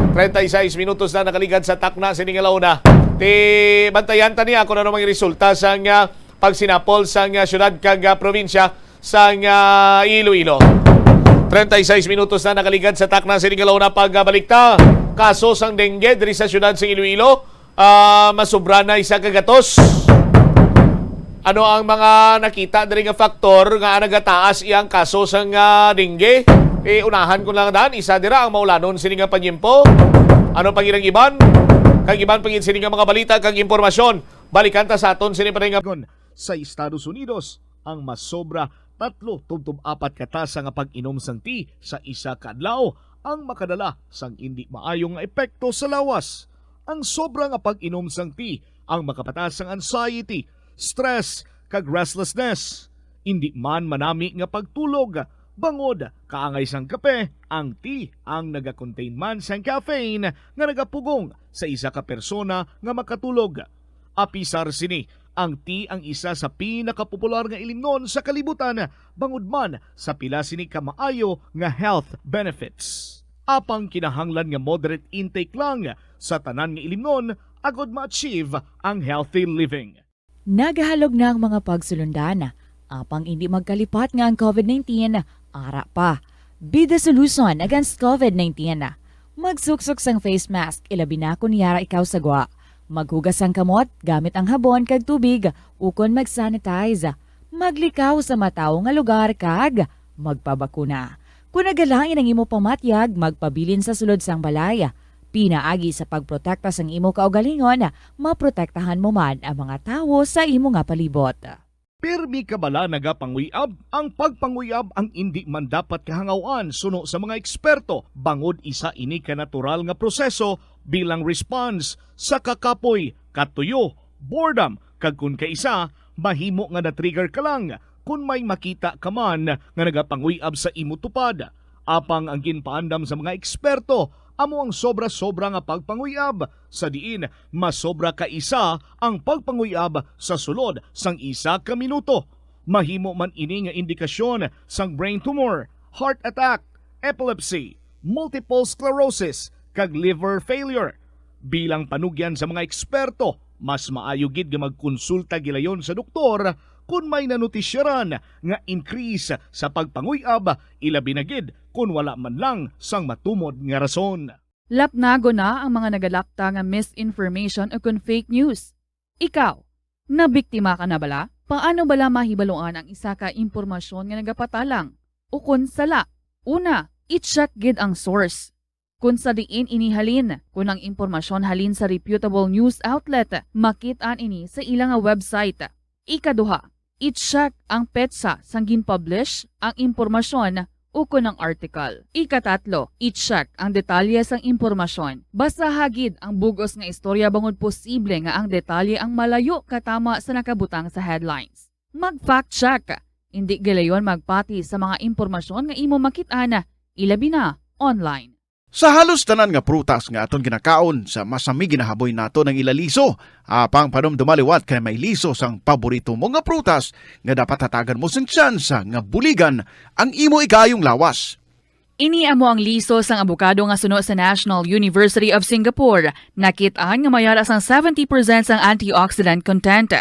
Treinta y seis minutos na nakaligad sa takna sini nga launa. Ti bantayan ta niya kung ano mang resulta sa nga pagsinapol sa nga syudad kag, ah, probinsya sa nga Iloilo. Treinta y seis minutos na nakaligad sa takna sini nga launa. Pagbalikta, kaso sang dengue diri sa syudad sa Iloilo, ah, masubra na isa ka gatos. Ano ang mga nakita diri nga faktor nga nagataas iyang kaso sang, ah, dengue? Eh, unahan ko lang dan, isa dira ang maulanon sini nga panyempo. Ano pang ilang iban? Kag iban pa gid sini nga mga balita kag impormasyon. Balikan ta sa aton sini pa nga Kon sa Estados Unidos, ang masobra tatlo tubtob apat ka tasa nga pag-inom sang tea sa isa ka adlaw ang makadala sang indi maayo nga epekto sa lawas. Ang sobra nga pag-inom sang tea ang makapatas sang anxiety, stress, kag restlessness. Indi man manami nga pagtulog, Bangod kaangay sang kape, ang tea ang nagakontain man sang caffeine nga nagapugong sa isa ka persona nga makatulog. Apisar sini, ang tea ang isa sa pinakapopular nga ilimnon sa kalibutan bangod man sa pila sini ka maayo nga health benefits. Apang kinahanglan nga moderate intake lang sa tanan nga ilimnon agod ma-achieve ang healthy living. Nagahalog na ang mga pagsulundan, apang indi magkalipat nga ang COVID nineteen ara pa. Be the solution against COVID nineteen. Magsuksok sang face mask, ilabi na kon yara ikaw sa gwa. Maghugas sang kamot gamit ang habon kag tubig ukon mag-sanitize. Maglikaw sa matawo nga lugar kag magpabakuna. Kon nagalain ang imo pamatyag, magpabilin sa sulod sang balay. Pinaagi sa pagprotekta sang imo kaugalingon, maprotektahan mo man ang mga tawo sa imo nga palibot. Pirmi ka bala nagapanguyab? Ang pagpanguyab ang indi man dapat kahangawan suno sa mga eksperto, bangod isa ini ka natural nga proseso bilang response sa kakapoy, katuyo, boredom, kag kon kaisa, mahimo nga na-trigger ka lang kon may makita ka man nga nagapanguyab sa imo tupad. Apang ang ginpaandam sa mga eksperto amo ang sobra-sobra nga pagpanguyab, sa diin masobra ka isa ang pagpanguyab sa sulod sang isa ka minuto. Mahimo man ini nga indikasyon sang brain tumor, heart attack, epilepsy, multiple sclerosis, kag liver failure. Bilang panugyan sa mga eksperto, mas maayo gid nga magkonsulta gilayon sa doktor kon may nanotisyaran nga increase sa pagpanguyab, ilabi na gid kon wala man lang sang matumod nga rason. Lapnagon na ang mga nagalakta nga misinformation o kon fake news. Ikaw, nabiktima ka na bala? Paano bala mahibaluan ang isa ka impormasyon nga nagapatalang o kon sala? Una, i-check gid ang source. Kon sa diin ini halin, kon ang impormasyon halin sa reputable news outlet, makit-an ini sa ila nga website. Ikaduha, i-check ang petsa sang gin-publish ang impormasyon ukon ang article. Ikatatlo, i-check ang detalye sang impormasyon. Basaha gid ang bug-os nga istorya bangod posible nga ang detalye ang malayo katama sa nakabutang sa headlines. Mag-fact check. Indi gilayon magpati sa mga impormasyon nga imo makit-an, ilabi na online. Sa halos tanan nga prutas nga aton ginakaon, sa masami ginahaboy naton ang ila liso. Apang panumduma liwat kay may liso sang paborito mo nga prutas nga dapat hatagan mo sing tsansa nga buligan ang imo ikaayong lawas. Ini amo ang liso sang abokado nga suno sa National University of Singapore. Nakit-an nga may ara sang seventy percent sang antioxidant content.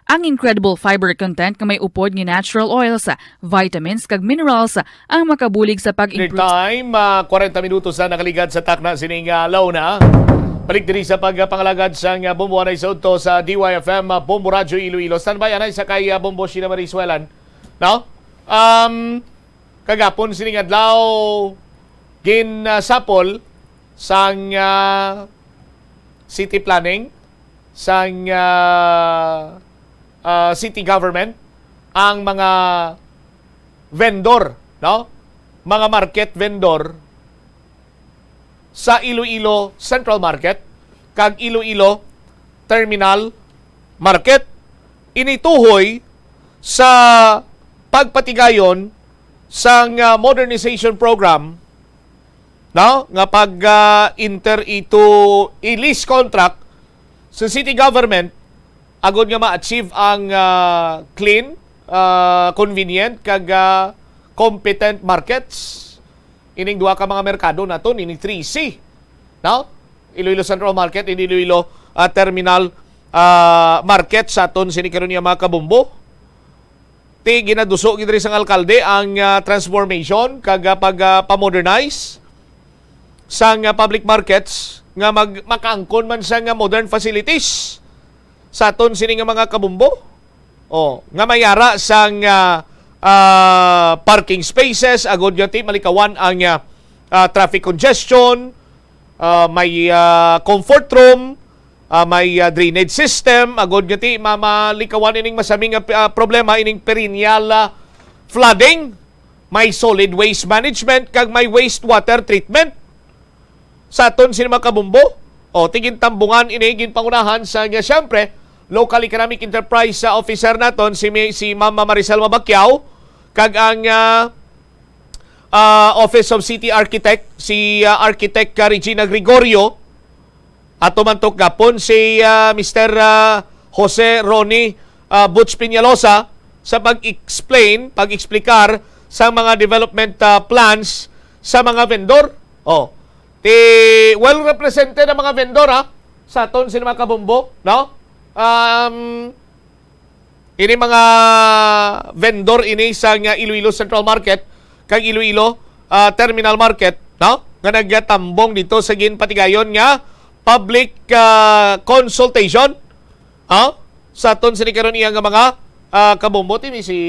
Ang incredible fiber content nga may upod nga natural oils, vitamins, kag minerals ang makabulig sa Standard pag-improve. Time, ah, kwarenta minutos na nakaligad sa takna sining, ah, launa. Balik diri sa pagpangalagad sang, ah, Bombo anay sa udto sa D Y F M, ah, Bombo Radyo Iloilo. Standby anay sa kay, ah, Bombo Sheena Marie Suelan. No? Um, kagapon sining adlaw, ginsapol sang, ah, city planning, sang, ah, ah, city government, ang mga vendor, no? Mga market vendor sa Iloilo Central Market kag Iloilo Terminal Market. Ini tuhoy sa pagpatigayon sang, ah, modernization program, no, nga pag, ah, enter into a lease contract sa city government agud nga ma-achieve ang, ah, clean, ah, convenient, kag, ah, competent markets ining duha ka mga merkado naton, ining three C, no? Iloilo Central Market, ining Iloilo, ah, Terminal, ah, Market sa aton sini karon nga mga kabombo. Ti ginaduso gid diri sang alkalde ang, ah, transformation kag, ah, pag, ah, pa-modernize sang, ah, public markets nga mag-, makaangkon man sang, ah, modern facilities sa aton sini nga mga kabombo. Oh, nga may ara sang, ah, ah, parking spaces, agod nga ti malikawan ang, ah, ah, traffic congestion, ah, may, ah, comfort room, ah, may, ah, drainage system, agod nga ti ma-, malikawan ining masami nga, ah, problema, ining perennial, ah, flooding, may solid waste management, kag may wastewater treatment sa aton sini mga kabombo. O, ti gintambungan ini, ginpangunahan sa, nga, siyempre, local economic enterprise sa officer naton, si Mi-, si Ma'am Maricel Mabacquiao, kag ang, ah, ah, Office of City Architect, si, ah, Architect, ah, Regina Gregorio, ato man to gapon si, ah, Mister, ah, Jose Ronnie, ah, Butch Peñalosa sa pag-explain, pag-explikar sa mga development, ah, plans sa mga vendor. Oh, ti well represented ang mga vendor, ha, sa aton sini mga kabombo, no? Um, ini mga vendor ini sa nga Iloilo Central Market kag Iloilo, ah, Terminal Market, no? Nga nagatambong dito sa ginpatigayon nga public, ah, consultation, ha? Sa aton sini karon iya nga mga, ah, kabombo, ti si,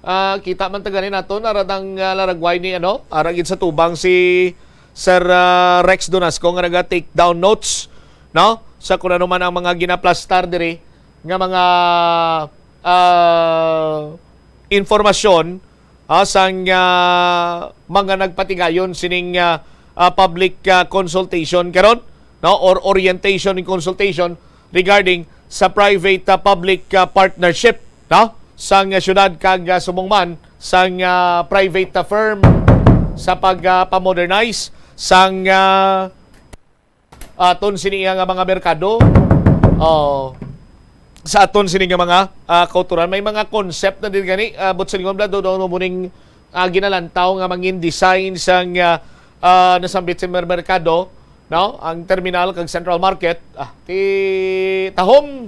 ah, kita man ta gani naton ara tang, ah, laragway ni, ano, ara gid sa tubang si Sir, ah, Rex Donasco nga naga-take down notes, no? Sa kung ano man ang mga ginaplastar diri nga mga, ah, informasyon, ah, sang, ah, mga nagpatigayon sining, ah, ah, public, ah, consultation karon, no, or orientation and consultation regarding sa private, ah, public, ah, partnership, no, sang, ah, syudad kag, ah, subong man sang, ah, private, ah, firm sa pag, ah, pa-modernize sang, ah, aton sini nga mga merkado. Oh, sa aton sini nga mga, ah, kauturan, may mga concept na din gani, ah, but sa lingon bla do, do, do muning, ah, ginalantaw nga mangin design sang, ah, ah, nasambit sa mer-, merkado, no? Ang terminal kag Central Market, ah, ti tahom,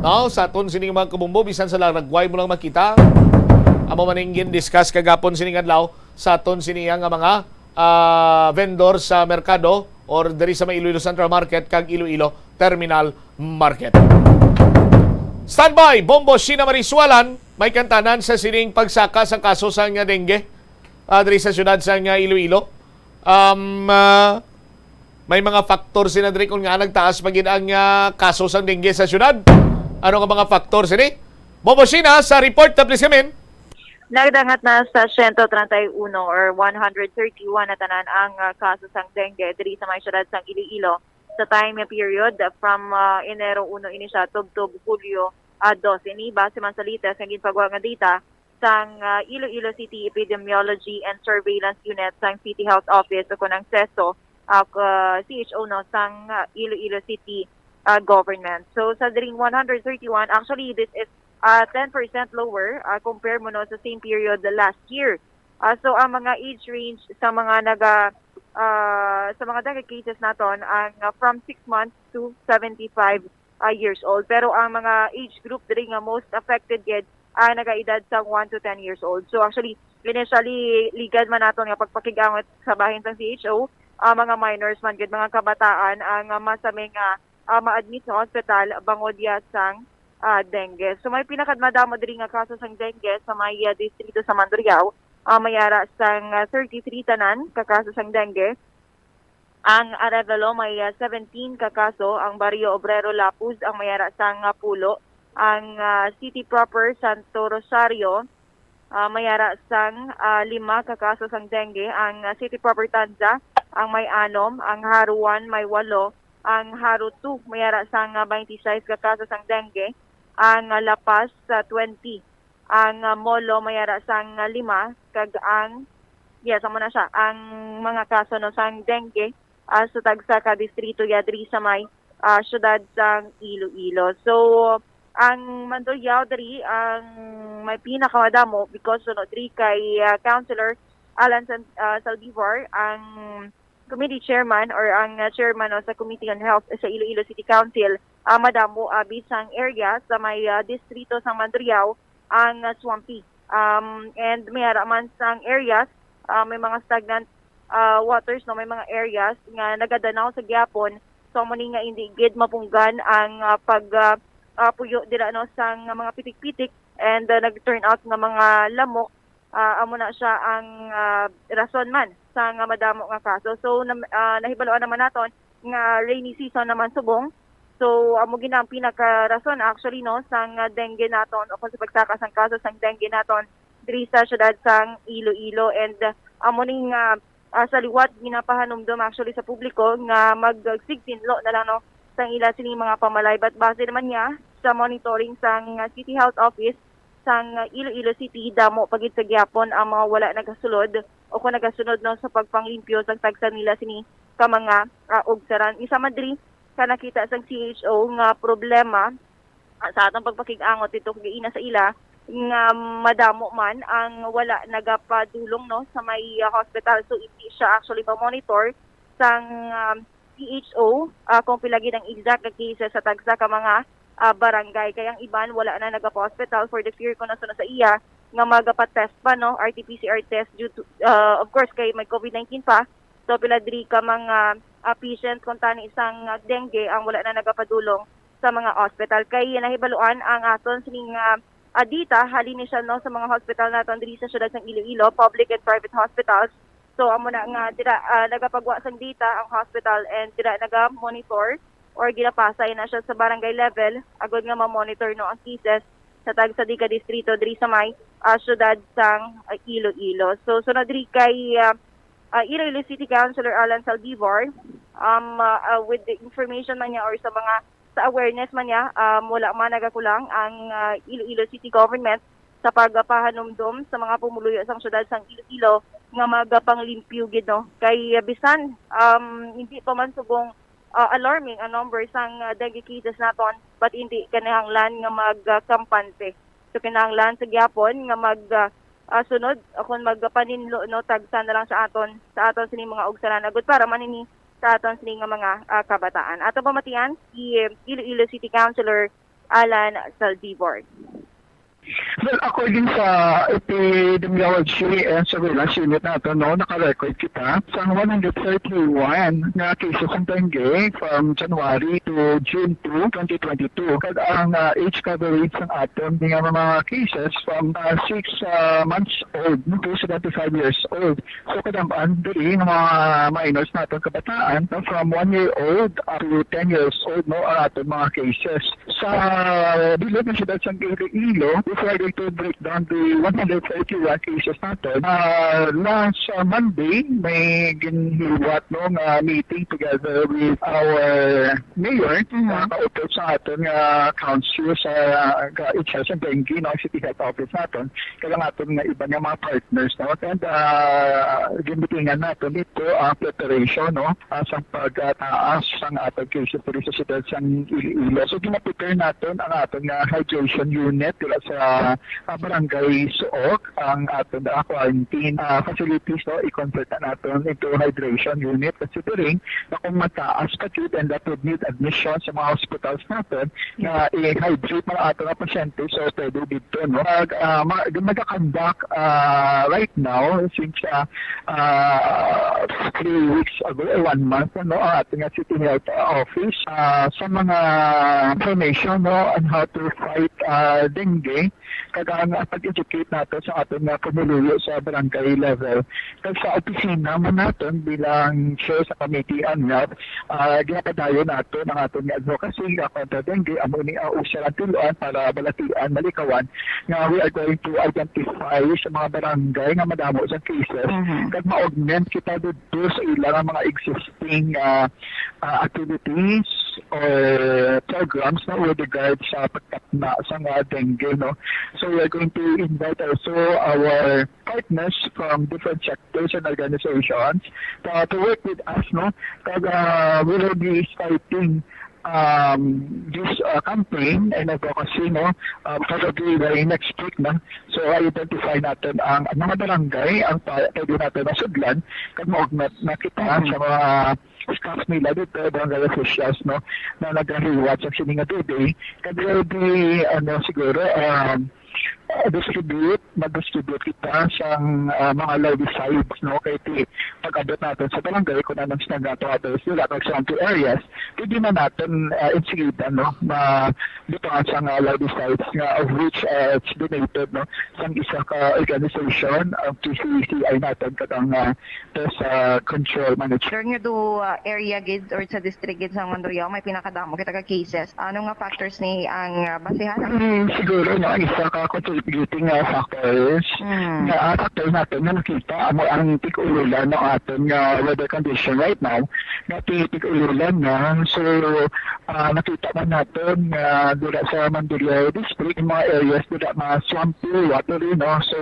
no? Sa aton sini mga kabumbo, bisan sa laragway mo lang makita. Amo man ang gin-discuss kagapon sini nga adlaw sa aton sini nga mga, ah, vendor sa merkado or diri sa may Iloilo Central Market kag Iloilo Terminal Market. Standby, Bombo Sheena Marie Sualan, may kantanan sa sining pagsaka sa kaso sang dengue, ah, diri sa siyudad sang, ah, Iloilo. Um, ah, may mga factor sina diri kung nga nagtaas pa gid ang, ah, kaso sang dengue sa siyudad. Ano nga mga factor sini? Bombo Sheena sa report, please, kamin. Nagdangat na sa siyento treinta y uno or one hundred thirty-one na tanan ang, ah, kaso sang dengue diri sa may siyudad sang Iloilo sa time period from, ah, Enero uno ini siya tubtob Hulyo, ah, dos ini, base man sa latest nga ginpagwa nga data sang, ah, Iloilo City Epidemiology and Surveillance Unit sang City Health Office o kunang seso, ah, k-, C H O, no, sang, ah, Iloilo City, ah, government. So sa diring one hundred thirty-one, actually this is, ah, ten percent lower, ah, compare mo, no, sa same period last year. Ah, so ang mga age range sa mga naga, ah, sa mga dengue cases naton ang, ah, from six months to seventy-five, ah, years old. Pero ang mga age group diri nga most affected gid ang nagaedad sa one to ten years old. So actually, initially, ligad man naton nga pagpakig-angot sa bahin sang C H O, ah, mga minors man gid, mga kabataan ang, ah, masami nga, ah, ma-admit sa hospital bangod ya sang, ah, dengue. So may pinakamadamo diri nga kaso sang dengue sa may, ah, distrito sa Mandurriao, ah, may ara sang, ah, thirty-three tanan ka kaso sang dengue. Ang Arevalo may, ah, seventeen ka kaso, ang Barrio Obrero Lapuz ang may ara sang, ah, pulo, ang, ah, City Proper Santo Rosario, ah, may ara sang, ah, lima ka kaso sang dengue, ang, ah, City Proper Tanza ang may anom, ang Jaro one may walo, ang Jaro two may ara sang, ah, twenty-six ka kaso sang dengue, ang, ah, La Paz sa twenty, ang, ah, Molo may ara sang, ah, lima, kag ang, yes, amo na siya, ang mga kaso, no, sang dengue, ah, sa tagsa ka distrito ya diri sa may, ah, siyudad sang Iloilo. So ang Mandurriao diri ang may pinakamadamo because, no, diri kay, ah, Councilor Alan San-, ah, Saldivar ang committee chairman or ang, ah, chairman, no, sa Committee on Health sa Iloilo City Council, ah, madamo abi sang area sa may, ah, distrito sang Mandurriao ang, ah, swampy. Um, and may ara man sang areas, ah, may mga stagnant, ah, waters, no, may mga areas nga nagadanaw sa gihapon. So amo ni nga hindi gid mapunggan ang, ah, pag, ah, ah, puyo dira, no, sang mga pitik-pitik, and, ah, nag-turn out nga mga lamok, ah, amo na siya ang, ah, rason man sa nga madamo nga kaso. So nam-, ah, nahibaluan naman naton nga rainy season naman subong. So amo gid ang pinakarason actually, no, sang, ah, dengue naton o kung sa pagsaka sang kaso sang dengue naton diri sa siyudad sang Iloilo. And, ah, amo ni nga, ah, sa liwat ginapahanumdom actually sa publiko nga magsigsinlo na lang, no, sang ila sining mga pamalay. But base naman niya sa monitoring sang, ah, City Health Office sang, ah, Iloilo City, damo pa gid sa gihapon ang mga wala nagasulod o kung nagasunod, no, sa pagpanglimpyo sang tagsa nila sini ka mga, ah, ugsaran. Isa man diri ka nakita sang C H O nga problema, ah, sa atong pagpakig-angot dito kagaina sa ila nga madamo man ang wala nagapadulong, no, sa may, ah, hospital. So, hindi siya actually ma-monitor sang, um, C H O, ah, kung pila gid ang exact nga cases sa tagsa ka mga, ah, barangay. Kay ang iban wala na nagapa-hospital for the fear ko na sa iya nga magapa-test pa, no, R T P C R test due to, ah, of course, kay may COVID nineteen pa. So, pila diri ka mga, ah, patients kung tani sang, ah, dengue ang wala na nagapadulong sa mga hospital. Kay nahibaluan ang aton sining, ah, ah, data, halin ni siya, no, sa mga hospital naton diri sa siyudad sang Iloilo, public and private hospitals. So, amo na nga dira, ah, nagapagwa sang data ang hospital and dira naga-monitor or ginapasay na siya sa barangay level agud nga ma-monitor, no, ang cases sa tagsa di ka distrito diri sa may, ah, siyudad sang, ah, Iloilo. So, sunod diri kay, ah, ah, Iloilo City Councilor Alan Saldivar, um, ah, ah, with the information man niya or sa mga, sa awareness man niya, um, wala man nagakulang ang, ah, Iloilo City Government sa pagpahanumdom sa mga pumuluyo sang siyudad sang Iloilo nga magapanglimpyo gid, no. Kay, ah, bisan, um, hindi pa man subong, ah, alarming ang number sang, ah, dengue cases naton, but hindi kinahanglan nga magkampante. So, kinahanglan sa gyapon nga mag, ah, ah, sunod, ah, kung magpaninlo, no, tagsa na lang sa aton, sa aton sini mga ugsaran agud para man ini sa aton sini nga mga, ah, kabataan. Ato pamatian si Iloilo City Councilor Alan Saldivar. Well, according sa epidemiology and surveillance unit nato, no, naka-record kita sang one hundred thirty-one nga cases ng dengue from January to June two, twenty twenty-two. Kag ang, ah, age coverage sang aton nga mga cases from, ah, six, ah, months old, no, to seventy-five years old. So, kadam-an diri nga mga minors naton, kabataan, no, from one year old up to ten years old, no, ang aton mga cases. Sa bilog nga siyudad sang Iloilo, if we are going to break down the one hundred thirty-one cases naton, ah, last, ah, Monday, may ginhiwat, no, nga meeting together with our mayor, Mhm. nga kaupod sa aton nga council sa, ah, ka-, in charge sa dengue, no, City Health Office naton, kag ang aton nga iban nga mga partners, no? And, ah, gimitingan naton dito ang preparation, no, ah, sa pagtaas sang atong cases diri sa siyudad sang Iloilo. So, gina-prepare naton ang aton nga hydration unit dira sa, ah, Barangay Suok, ang aton, ah, quarantine, ah, facilities, no? I-convert na naton into hydration unit, considering na kung mataas pa jud and that would need admission sa mga hospitals naton, nga i-hydrate mga ato nga pasyente, so pwede dito, no? Mag, ah, ma-, nagaconduct, ah, right now, since, ah, ah, three weeks ago, eh, one month, no, ang ating nga City Health, ah, Office, ah, sa mga information, no, on how to fight, ah, dengue, kag ang, ah, pag-educate nato sa aton nga pumuluyo sa barangay level. Kag sa opisina man naton bilang chair sa committee on health, ah, ginapadayon nato ang aton nga advocacy nga kontra dengue. Amo ni ang usa nga tuluan para balatian, malikawan nga we are going to identify sa mga barangay nga madamo sa cases, Mhm. kag ma-augment kita dito sa ilang mga existing, ah, ah, activities or programs na with regard sa pagtapna sa mga dengue, no? So we are going to invite also our partners from different sectors and organizations, uh, to work with us, no? Kag, uh, we will be starting, um, this, uh, campaign and advocacy, no? Uh, probably by next week na. So, identify naton ang, ang mga barangay, ang pa-, pwede naton masudlan, kag ma-augment na kita Mhm. sa mga staff nila dito, barangay officials, no, na nagahiwat sa sini nga duty. Kag will be, ano, siguro, um, uh, distribute, mag-distribute kita sa, uh, mga larvicides, no, kay ti-, pag-abot naton sa barangay, kung anong standard waters nila, kag sa two areas, pwede na naton, uh, insigida, no, ma-, butangan sa nga larvicides nga of which, uh, it's donated, no, sa isa ka organization, ang T C C I naton, kag ang, uh, pest, uh, control manager. Sir, nga do, uh, area gid or sa district gid sa Mandurriao may pinakadamo kita ka cases. Ano nga factors ni ang, uh, basihan? Hmm, siguro, no, ang isa ka contributor mitigating, ah, factors. Mm. Nga, ah, factor naton nga nakita amo ang tig-ulan, no, aton nga weather condition right now, nga ti-, tig-ulan na. So, ah, nakita man naton nga dira sa Mandaluyong District, yung mga areas dira nga swampy, watery, no? So,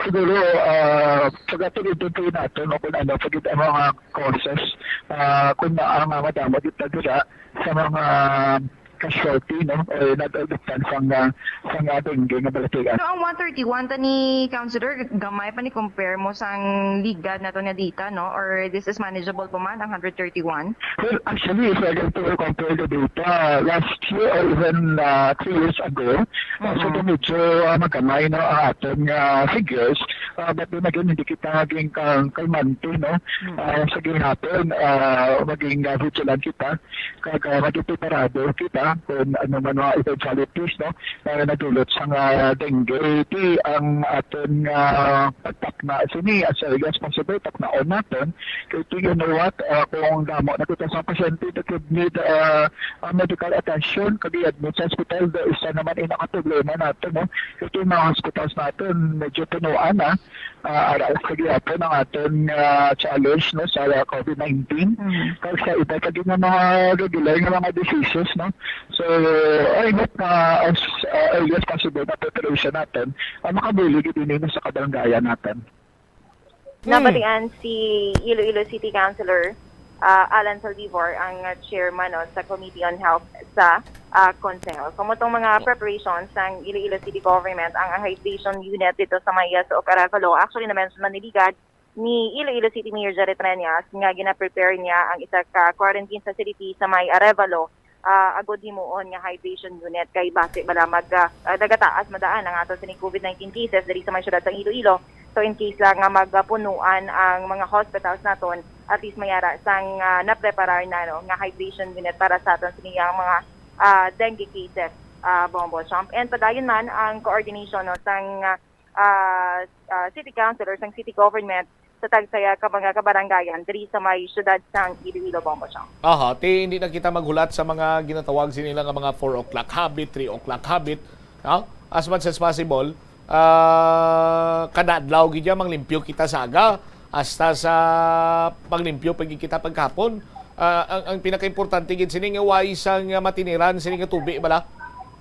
siguro, ah, pagatuloy din naton, no, kung ano pag ang mga causes, ah, kung na ang madamo dito dira sa mga casualty, no, o nadagatan sang, ah, sang, ah, dengue nga balatian. So, ang one thirty-one ta ni, Councilor, gamay pa ni compare mo sang ligad nato nga data, no? Or this is manageable pa man, ang hundred thirty-one? Well, actually, if I were to compare the data last year or even, ah, three years ago, ah, so Mm-mm. medyo, ah, magamay, no, ang aton nga figures. Ah, but then again, hindi kita maging kal-, kalmante, no? Mm. Ah, sa gihapon, ah, maging, ah, vigilant kita. Kag, ah, maging preparado kita kung ano man mga eventualities, no, na nagdulot sang, ah, dengue. Ti ang aton nga pagtakna sini as early as possible, taknaon naton. Kay ti, you know what, ah, kung damo na kita sa pasyente that could need, ah, ah, medical attention, kag i-admit sa hospital, da isa naman ina ka problema naton, no? Kay ti mga hospitals naton medyo punuan na. Ah, ara sa gihapon ang aton, ah, challenge, no, sa covid nineteen. Mm. Kag sa iba pa gid nga mga regular nga mga diseases, no. So, I hope na as, ah, early as possible na preparation naton, ah, makabulig gid ini, no, sa kabarangayan naton. Hmm. Nabatian si Iloilo City Councilor, ah, Alan Zaldivar, ang, ah, chairman, no, sa Committee on Health sa, ah, Konseho. So, mo tong mga preparations sang Iloilo City Government, ang hydration unit dito sa may, ah, Suok, Arevalo. Actually, na-mention man ni Ligad ni Iloilo City Mayor Jerry Treñas nga gina-prepare niya ang isa ka quarantine facility sa may Arevalo, ah, agod himuon nga hydration unit kay basi bala mag, ah, ah, nagataas madaan ang ato sini covid nineteen cases diri sa may siyudad sang Iloilo. So, in case lang nga magpunuan ang mga hospitals naton, at least may ara sang, ah, napreparar na, no, nga hydration unit para sa aton sini nga mga, ah, dengue cases, ah, Bombo Chomp. And padayon man ang coordination, no, sang, ah, ah, ah, city council or sang city government sa tagsaya ka mga kabarangayan diri sa may siyudad sang Iloilo, Bombo Chomp. Aha, ti hindi na kita maghulat sa mga ginatawag sini nga mga four o'clock habit, three o'clock habit, no? As much as possible, ah, kada adlaw gid ya manglimpyo kita sa aga, hasta sa panglimpyo pa gid kita paghapon. Ah, ang, ang pinakaimportante gid sini nga way sang, ah, matiniran sini nga tubi bala,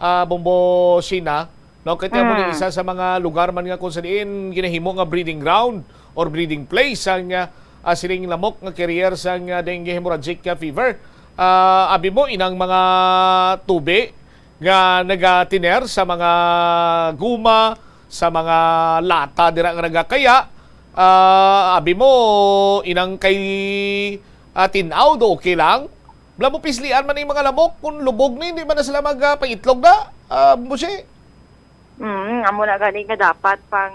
ah, Bombo Sina, no? Kay amo ni Mm. isa sa mga lugar man nga kung sa diin ginahimo nga breeding ground or breeding place ang, ah, ah, sining lamok nga carrier sang, ah, dengue hemorrhagic, ah, fever. Ah, abi mo inang mga tubi nga nagatiner sa mga guma, sa mga lata dira nga nagakaya. Ah, abi mo inang kay, ah, tin-aw do okay lang. Bala mo pislian man ning mga lamok kung lubog ni, hindi man na sila mag, ah, paitlog na. Ah, Busi. Mm, amo na gani nga dapat pang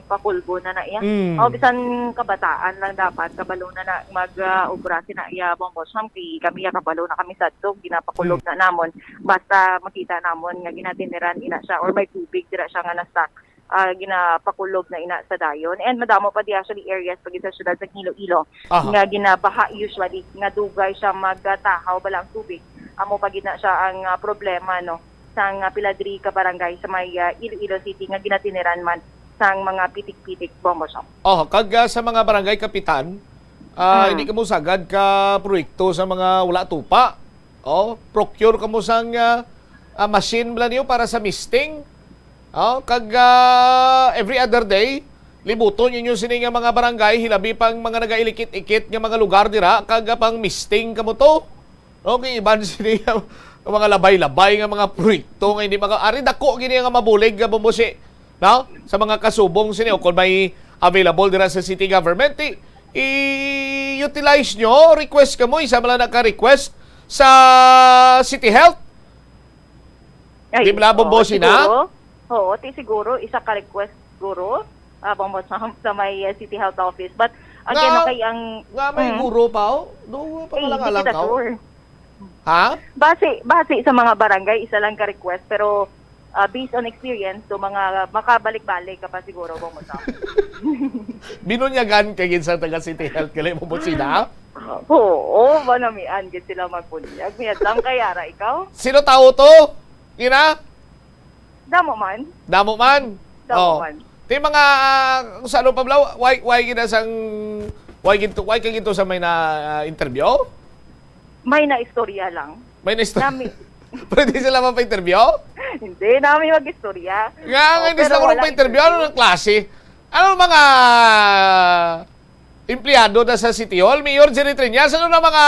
pakulbo na na iya. Mm. O, bisan kabataan lang dapat, kabalo na na mag, ah, obra sina iya, Bombo Chomp, kay kami ya kabalo na kami sadto, ginapakulog Mm. na namon. Basta makita namon nga ginatiniran ina siya or may tubig dira siya nga na-stuck, ah, ginapakulog na ina sa dayon. And madamo pa di actually areas pa gid sa syudad sa Iloilo Aha. nga ginabaha usually, nga dugay siya magtahaw bala ang tubig. Amo pa gid na siya ang, ah, problema, no, sang, ah, pila diri ka barangay sa may, ah, Iloilo City nga ginatiniran man sang mga pitik-pitik, Bombo Chomp. Oh, kag, ah, sa mga barangay kapitan, ah, Mm. hindi kamo sagad ka proyekto sa mga wala tupa. Oh, procure kamo sang, ah, ah, machine bala niyo para sa misting. Oh, kag, ah, every other day, libuton ninyo sini nga mga barangay, hilabi pang mga nagailikit-ikit nga mga lugar dira, kag, ah, pang misting kamo to. Okay, iban sini nga mga labay-labay nga mga proyekto nga hindi maka-, ari dako gini nga mabulig nga bumusi, no? Sa mga kasubong sini o kung may available dira sa city government, i-, i-utilize nyo, request kamo, isa man lang naka-request sa City Health. Ay, Di ba, oo, Bombo Sina? Siguro. Oo, ti siguro, isa ka request siguro, ah, Bombo Chomp, sa may, ah, City Health Office. But, again, Nga, okay, ang, nga may mm. guro pa, oh? Do, pa Ay, lang hindi alam kita ka, oh. sure. Ha? Base, base sa mga barangay, isa lang ka request, pero, ah, based on experience, so mga makabalik-balik ka pa siguro, Bombo Chomp. Binunyagan ka gid sa taga City Health, gali mo po sila? Oo, ba namian gid sila magbunyag. Miyat lang kay ara ikaw? Sino tao to? Ina? Damo man. Damo man. Sa Oh. kuwan. Ti mga, ah, kung sa ano pa bala, why, why gid sang, why gid to, why ka gid to sa may na, ah, interview? May naistorya lang. May naistorya. Nami- Pwede sila mapa-interview? Hindi, nami mag-istorya. Nga, nga, Oh, hindi pero sila marunong wala pa-interview. Ano interview. Ng klase? Ano mga empleyado na sa City Hall? Mayor Jerry Triñas, ano na mga,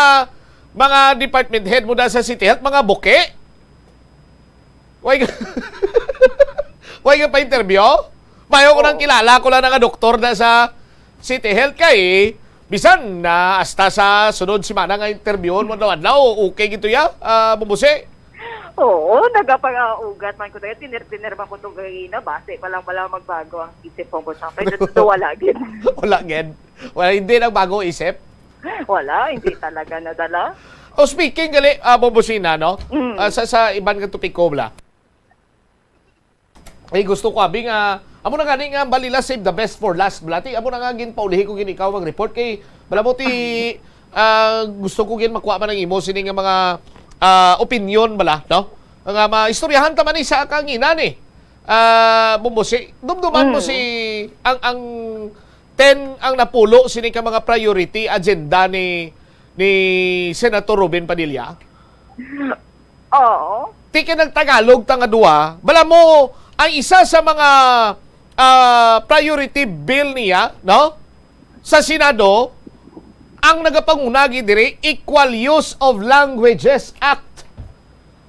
mga department head mo na sa City Health? Mga buki? Why ka, why ka pa-interview? Mayo ko nang Oo. kilala ko lang nga doktor na sa City Health kay bisan na hasta sa sunod semana nga interviewon mo adlaw-adlaw, okay gid to ya, ah, Bumusi? Oo, nagapang-ugat man ko tayo. Tiner-tiner man ko to gagina. Base pa lang pala magbago ang isip ko, Boss Sam. Pero dito wala gid. Wala gid. Wala, hindi nagbago isip? Wala, hindi talaga nadala. Oh, speaking gali, ah, Bubusina, no? Mm. Ah, sa, sa iban nga topiko, bala. Ay, gusto ko, abi nga, amo na gani nga, balila, save the best for last, bala. Ti, amo na nga, ginpaulihi ko gid ikaw mag-report kay, bala mo, ti, ah, gusto ko gid makuha man ang imo, sini nga mga, ah, opinion, bala, no? Nga maistoryahan ta man ni sa kangina ni. Ah, Bumusi, dumduman mo Mm. si, ang, ang ten ang napulo sini ka mga priority agenda ni, ni Senator Robin Padilla? Oo. Ti kay nagtagalog ta nga duha, bala mo, ang isa sa mga, ah, priority bill niya, no? Sa Senado, ang nagapanguna gid diri, Equal Use of Languages Act.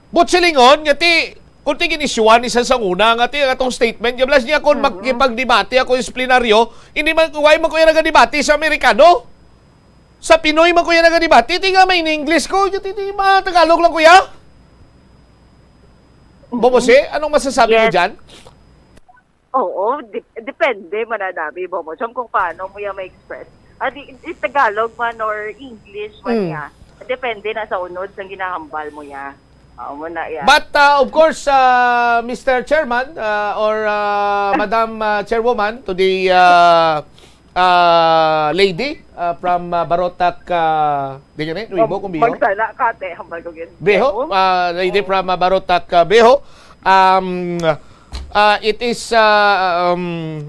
But silingon nga ti, kung ti ginisyuhan ni sa sanguna nga ti, ang atong statement, nga blas niya kung Mhm. makipagdebate ako sa plenaryo, hindi man, why man ko yan nagadebate sa Amerikano? Sa Pinoy man ko yan nagadebate, ti nga may in English ko, ti, ti, mga Tagalog lang ko ya. Mhm. Bumusi, anong masasabi mo Yes. dyan? Oo, dep-, depende man na dami, Bobo Chong, kung paano mo yan ma-express. Ah, di, di Tagalog man or English man Mm. niya. Depende na sa unod sang ginahambal mo niya. Oo, mo na yan. But, uh, of course, uh, Mister Chairman, uh, or, uh, Madam, uh, Chairwoman, to the, uh, uh, lady, uh, from, uh, Barotac, uh, di gani, Nuibo, kung Biho? Magsala ka, te, hambal ko gid. Biho, Oo. uh, lady Oo. from, uh, Barotac, uh, Biho. Um, uh, it is, uh, um,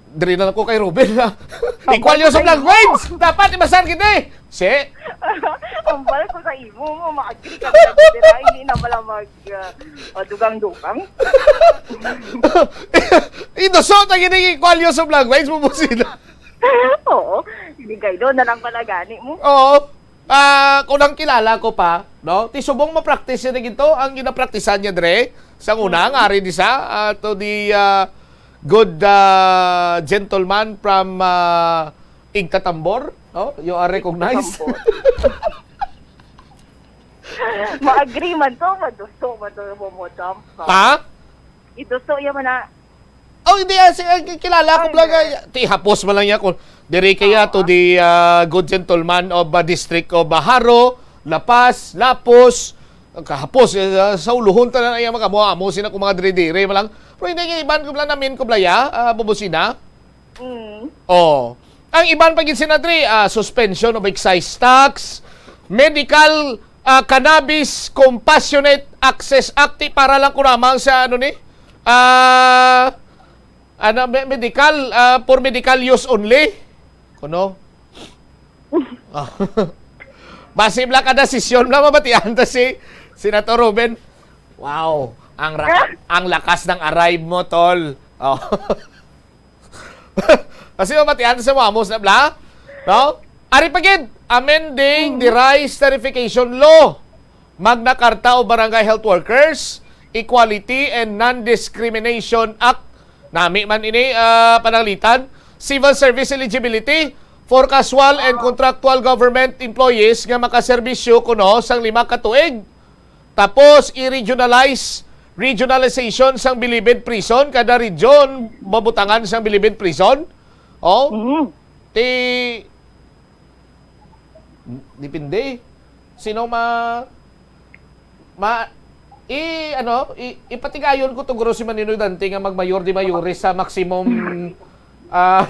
diri na lang ko kay Ruben, ha? Hambal Equal ko use of sa imo. language! Dapat ibasan kita, eh! Si? Hambal ko sa imo, mo, ma-agree ka na dira, hindi na pala mag, uh, uh, dugang-dugang. Indo, so, ta gini equal use of language, mo, mo sila. Oo. Hindi kayo, doon na lang pala gani mo. Oo. Ah, kung ang kilala ko pa, no? Ti subong ma-practice niya ginto, ang ginapraktisan niya dre, sa una, Mm. nga ari di sa, ah, to the, ah, good, ah, gentleman from, ah, Igtatambor, no? You are recognized. Igtatambor. Ma-agree man to, maduso man to, mo, mo, Tom. Ha? Iduso, yaman na. Oh, hindi, ah, si, ah, kilala ko Ay, lang, hindi. ah, ti hapos man lang niya kung diri kaya to Oo. the, ah, good gentleman of, ah, District of, ah, Jaro, La Paz, Lapuz, ang kahapos, eh, sa, sa uluhon tanan ay mga amo-amo sina kung mga dire-dire man lang. Pero hindi, yung iban ko lang namin ko blaya, ah, bubusina. Mm. Oh. Ang iban pa gid sina diri, ah, suspension of excise tax, medical, ah, cannabis compassionate access act, ti para lang ko lamang sa ano ni, ah, ano, me-, medical, ah, for medical use only. Kuno? Ah. Basi bla kada sesyon bla mabatian ta si Senator Ruben. Wow, ang raka-, ang lakas ng arrive mo, tol. Oh. Kasi mabatian sa mga amos na bla, no? Ari pa gid, amending the Mhm. rice tarification law. Magna Carta of Barangay Health Workers, Equality and Non-Discrimination Act. Nami man ini, ah, pananglitan. Civil Service Eligibility for casual and contractual government employees nga makaserbisyo kuno sang lima ka tuig. Tapos, i-regionalize, regionalization sang Bilibid Prison, kada region, mabutangan sang Bilibid Prison. Oh? Mhm. Ti-, depende. Sino ma-, ma-, i-, ano, i-, ipatigayon ko to, guro, si Maninoy Dante nga magmayor de mayores sa maximum, ah,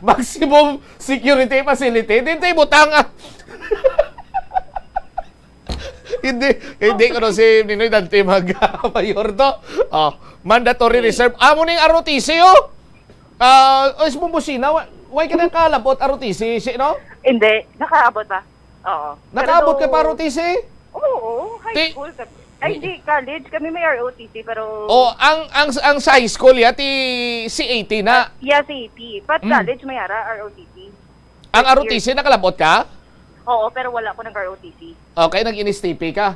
maximum security facility. Dito yung butang, ah. Hindi, hindi ko si Ninoy Dante mag mayor to. Oh, mandatory reserve. Amo ning R O T C, oh. Ah, oh, is Bumbusina, wa-, why ka nakalabot R O T C, si, no? Hindi, nakaabot pa. Oo. Nakaabot ka Pero pa R O T C? Oo, high Ti- school kami. Ay, hindi, college. Kami may R O T C, pero... Oh, ang ang ang sa high school ya ti C A T na. Yeah, C A T. But Mm. college, may ara, R O T C. Ang R O T C nakalabot ka? Oo, pero wala ko nag-R O T C. Okay, nag-N S T P ka.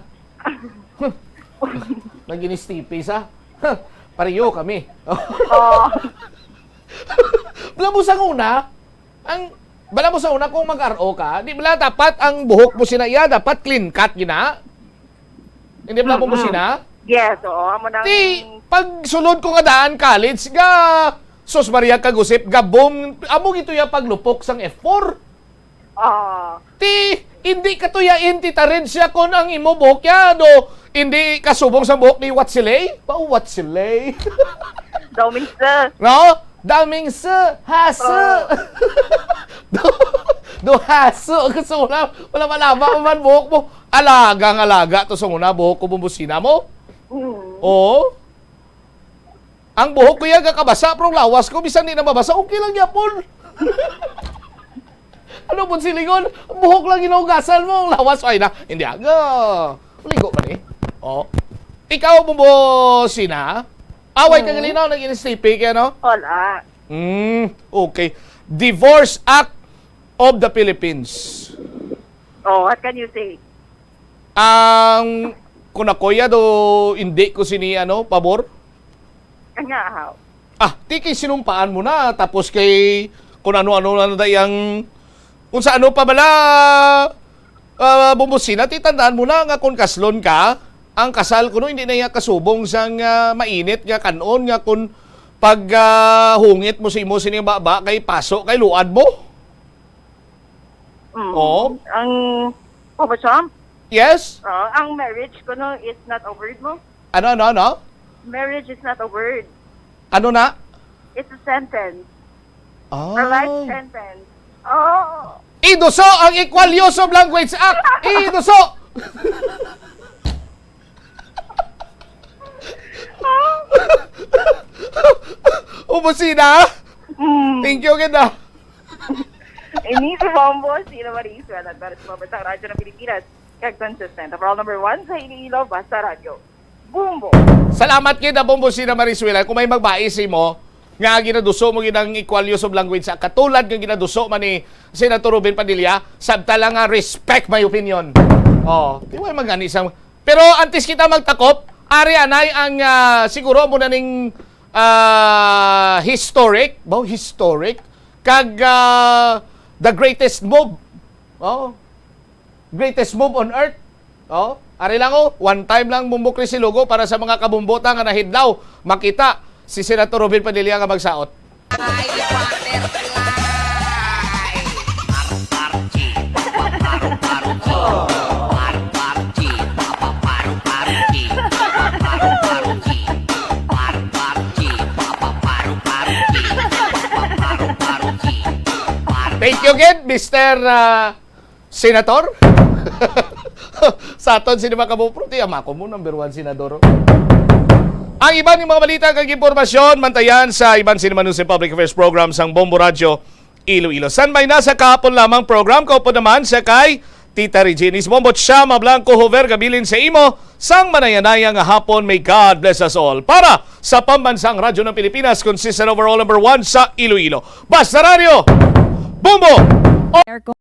Nag-N S T P sa. Pareho kami. Oo. Bala mo sa una, ang bala mo sa una kung mag-R O ka, di bala dapat ang buhok mo sina iya, dapat clean cut gina? Hindi bala mo mo Mm-mm. sina? Yes, oo. Amo nang... Ti, pag sulod ko nga daan college, ga, sus Maria kagusip, ga boom, amo gito ya paglupok sang F four. Oo. Ti, hindi ka tuyain, Tita Red, siya kon ang imo buhok ya, do, hindi kasubong sa buhok ni Watsilay? Ba, Watsilay? Daw minsan. No? Daming se, hase. Oh. Do, do hase. Gusto mo na, wala malaba man buhok mo. Alagang alaga to sa una, buhok ko, Bumbusina mo. Mm. Oo. Ang buhok ko yan, kakabasa, pero ang lawas ko, bisan di na mabasa, okay lang yapon. Ano pud silingon? Ang buhok lang hinugasan mo, ang lawas, ay na. Hindi, aga. Maligo man eh. Oh. Ikaw, Bumbusina? Away ka Mm. galinaw, nag-N S T P kaya, no? Wala. Mm, okay. Divorce Act of the Philippines. Oh, what can you say? Ang, kung ako ya do, hindi ko sini, ano, pabor. Nga, how? Ah, ti kay sinumpaan mo na, tapos kay kung ano-ano na na yang, kung sa ano pa bala, ah, Bumbusina, ti tandaan mo na nga kung kaslon ka, ang kasal kuno hindi na iya kasubong sang, ah, mainit nga kanon nga kung pag, ah, hungit mo sa imo sini baba kay paso kay luad mo. Mm. Oo. Ang... Papa Trump? Yes? Oh, ang marriage ko no is not a word mo. Ano, ano, ano? Marriage is not a word. Ano na? It's a sentence. Ah. A life sentence. Oh. Iduso ang Equal Use of Language Act. Iduso. Bumbusina. Mm. Thank you gid ah. Ini si Bombo, sino Marisol, at para sa mga batang radyo ng Pilipinas, kag consistent. Overall number one sa Iloilo, basta radyo. Bombo! Salamat gid, Bumbusina Mariswela. Kung may magbai sa imo, nga ginaduso mo gid ang Equal Use of Language Act, katulad nga ginaduso man ni Senator Robin Padilla, sabta lang nga respect my opinion. Oh, di mo magani sang... Pero antes kita magtakop, ari anay ang, ah, siguro mo na ning, ah, historic, ba, historic, kag, ah, the greatest move. Oh, greatest move on earth. Oh, ari lang, oh, one time lang, Bumbo Chris Ilogo, para sa mga kabumbota nga nahidlaw, makita si Senator Robin Padilla nga magsaot. Thank you again, Mister, ah, Senator? Sa aton, sino ba ka mo? Pero di, ama ko mo, number one senador. Ang iban nga mga balita kag impormasyon, mantayan sa iban sini man sa Public Affairs Program sang Bombo Radyo Iloilo. San may nasa kahapon lamang program, kaupod naman sa kay Tita Regine Isbombo, siya Mablanco Hover, gabilin sa imo sang manayanaya nga hapon. May God bless us all. Para sa Pambansang Radyo ng Pilipinas, consistent overall number one sa Iloilo. Basta Radyo, Bombo! Aircon.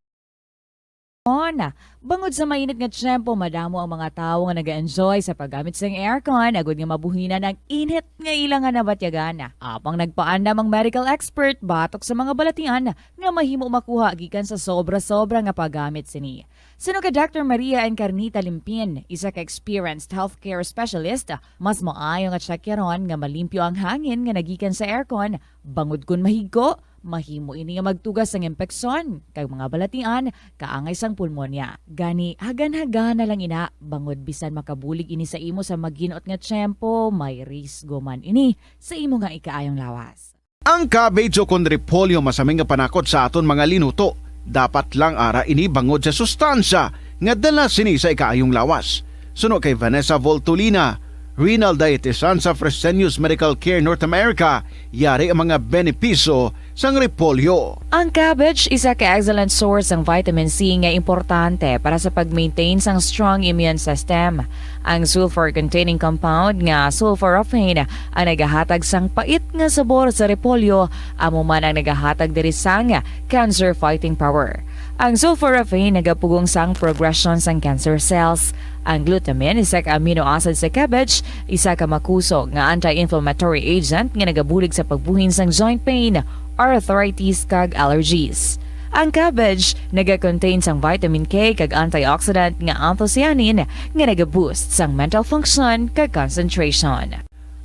Bangod sa mainit nga tiyempo, madamo ang mga tawo nga nag-enjoy sa paggamit sang aircon, agud nga mabuhinan ang init nga ila nga nabatyagan. Apang nagpaandam ang medical expert batok sa mga balatian nga mahimo makuha gikan sa sobra-sobra nga paggamit sini. Suno kay Doctor Maria Encarnita Limpin, isa ka experienced healthcare specialist, mas maayo nga tsekyaron nga malimpyo ang hangin nga nagikan sa aircon, bangod kon mahigko, mahimo ini nga magtuga sang impeksyon kag mga balatian kaangay sang pulmonya. Gani, hagan-hagana lang ina, bangod bisan makabulig ini sa imo sa maginot nga tiyempo, may risgo man ini sa imo nga ikaayong lawas. Ang cabbage ukon repolyo masaming nga panakot sa aton mga linuto. Dapat lang ara ini bangod sa sustansya nga dala sini sa ikaayong lawas. Suno kay Vanessa Voltolina, renal dietitian sa Fresenius Medical Care North America, yari ang mga benepisyo sang repolyo. Ang cabbage isa ka excellent source sang vitamin C nga importante para sa pag-maintain sang strong immune system. Ang sulfur-containing compound nga sulforaphane ang nagahatag sang pait nga sabor sa repolyo, amo man ang nagahatag diri sang cancer fighting power. Ang sulforaphane nagapugong sang progression sang cancer cells. Ang glutamine, isa ka amino acid sa cabbage, isa ka makusog nga anti-inflammatory agent nga nagabulig sa pagbuhin sang joint pain, arthritis, kag allergies. Ang cabbage naga-contain sang vitamin K kag antioxidant nga anthocyanin nga naga-boost sang mental function kag concentration.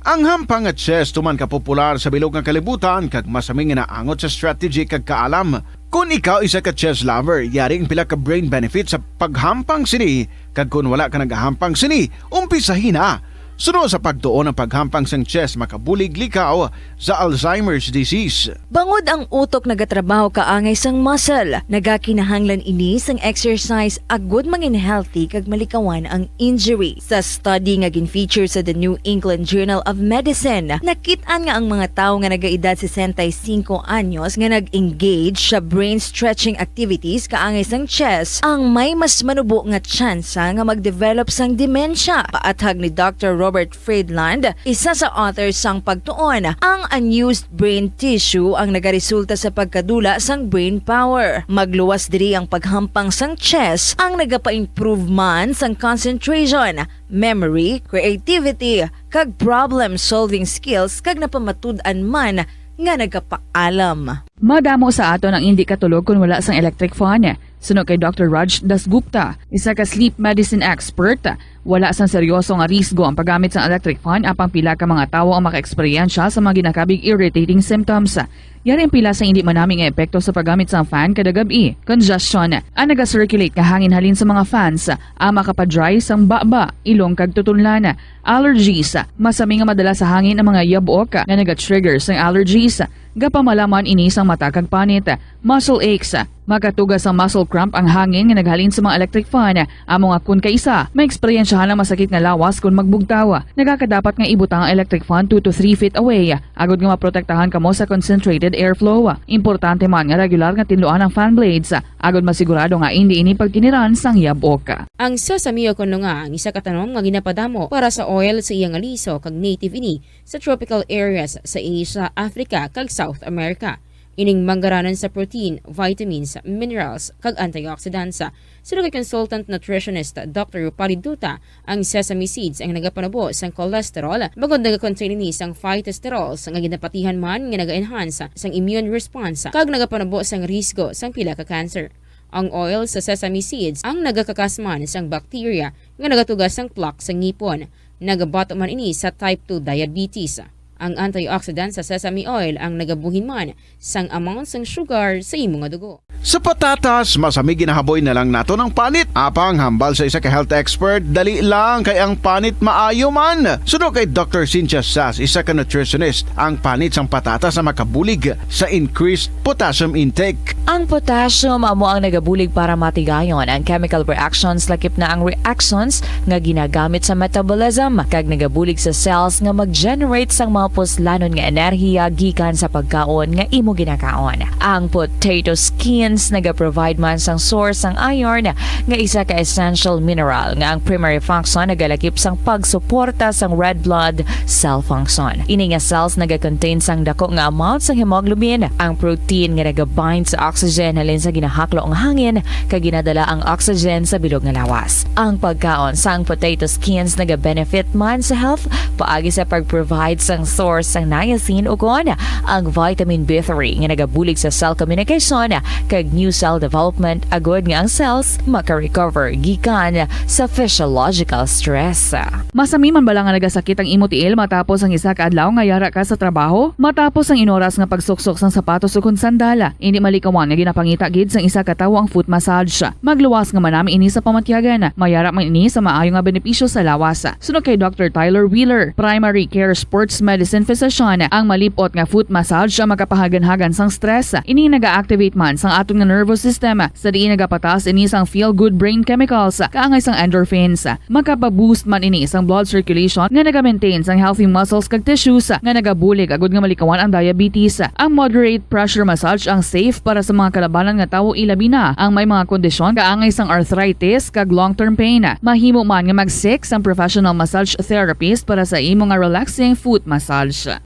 Ang hampang nga chess tuman ka popular sa bilog nga kalibutan kag masami nga naangot sa strategy kag kaalam. Kon ikaw isa ka chess lover, yari ang pila ka brain benefits sa paghampang sini, kag kon wala ka nagahampang sini, umpisahi na. Suno sa pagtuon, ang paghampang sang chess makabulig likaw sa Alzheimer's disease. Bangod ang utok nagatrabaho kaangay sang muscle, nagakinahanglan ini sang exercise agud mangin healthy kag malikawan ang injury. Sa study nga gin-feature sa The New England Journal of Medicine, nakit-an nga ang mga tawo nga nagaedad sesenta y cinco anyos nga nag-engage sa brain stretching activities kaangay sang chess ang may mas manubo nga tsansa nga mag-develop sang demensya. Paathag ni Doctor Robert Friedland, isa sa author sang pagtuon, ang unused brain tissue ang nagaresulta sa pagkadula sang brain power. Magluwas diri ang paghampang sang chess ang nagapa-improve man sang concentration, memory, creativity, kag problem-solving skills, kag napamatud-an man nga nagapaalam. Madamo sa aton ang indi katulog kon wala sang electric fan. Suno kay Doctor Raj Dasgupta, isa ka sleep medicine expert, wala sang seryoso nga risgo ang paggamit sang electric fan, apang pila ka mga tawo ang makaeksperyensya sa mga ginakabig irritating symptoms. Yari ang pila sa indi manami nga epekto sa paggamit sang fan kada gab-i. Congestion, ang naga-circulate nga hangin halin sa mga fans, ang makapadry sang baba, ilong kag tutunlan. Allergies, masami nga madala sa hangin ang mga yabok nga naga-trigger sang allergies. Gapamalaman ini sang mata kag panit. Muscle aches, makatuga sang muscle cramp ang hangin nga naghalin sa mga electric fan. Amo nga kon kaisa, maeksperiensyahan ang masakit nga lawas kon magbugtaw. Nagakadapat nga ibutang ang electric fan two to three feet away, agud nga maprotektahan kamo sa concentrated airflow. Importante man nga regular nga tinluan ang fan blades, agud masigurado nga indi ini pagkiniran sang yabok. Ang sesame o kon nga ang isa ka tanom nga ginapadamo para sa oil sa iya nga liso kag native ini sa tropical areas sa Asia, Africa, kag South America. Ining manggaranan sa protein, vitamins, minerals, kag antioxidants. Suno kay consultant nutritionist Doctor Rupali Duta, ang sesame seeds ang nagapanubo sang cholesterol, bangod nagakontain ini sang phytosterols nga ginapatihan man nga naga-enhance sang immune response kag nagapanubo sang risgo sang pila ka cancer. Ang oil sa sesame seeds ang nagakakas man sang bacteria nga nagatuga sang plaque sa ngipon. Nagabato man ini sa type two diabetes. Ang antioxidant sa sesame oil ang nagabuhin man sang amount sang sugar sa imo nga dugo. Sa patatas, masami ginahaboy na lang naton ang panit. Apang hambal sa isa ka health expert, dali lang kay ang panit maayo man. Suno kay Doctor Cynthia Sass, isa ka nutritionist, ang panit sang patatas ang makabulig sa increased potassium intake. Ang potassium amo ang nagabulig para matigayon ang chemical reactions, lakip na ang reactions nga ginagamit sa metabolism, kag nagabulig sa cells nga mag-generate sang mga puslanon nga enerhiya gikan sa pagkaon nga imo ginakaon. Ang potato skins nagaprovide man sang source sang iron, nga isa ka essential mineral nga ang primary function nagalakip sang pagsuporta sang red blood cell function. Ini nga cells nagakontain sang dako nga amount sang hemoglobin, ang protein nga nagabind sa oxygen halin sa ginahaklo nga hangin, kag ginadala ang oxygen sa bilog nga lawas. Ang pagkaon sang potato skins nagabenefit man sa health paagi sa pag-provide sang source sang niacin ukon ang vitamin B three nga nagabulig sa cell communication kag new cell development, agud nga ang cells maka-recover gikan sa physiological stress. Masami man bala nga nagasakit ang imo tiil matapos ang isa ka adlaw nga yara ka sa trabaho? Matapos ang inoras nga pagsuksok sang sapatos ukon sandal, indi malikawan nga ginapangita gid sang isa ka tawo ang foot massage. Magluwas nga manami ini sa pamatyagan. Mayara man ini sa maayo nga benepisyo sa lawas. Suno kay Doctor Tyler Wheeler, primary care sports medicine Sin physician, ang malip-ot nga foot massage ang makapahaganhagan sang stress. Ini naga-activate man sang aton nga nervous system, sa diin nagapataas ini sang feel-good brain chemicals, kaangay sang endorphins. Makapa-boost man ini sang blood circulation nga naga-maintain sang healthy muscles kag tissues nga nagabulig agud nga malikawan ang diabetes. Ang moderate pressure massage ang safe para sa mga kalabanan nga tawo, ilabi na ang may mga kondisyon kaangay sang arthritis kag long-term pain. Mahimo man nga mag-seek sang professional massage therapist para sa imo nga relaxing foot massage.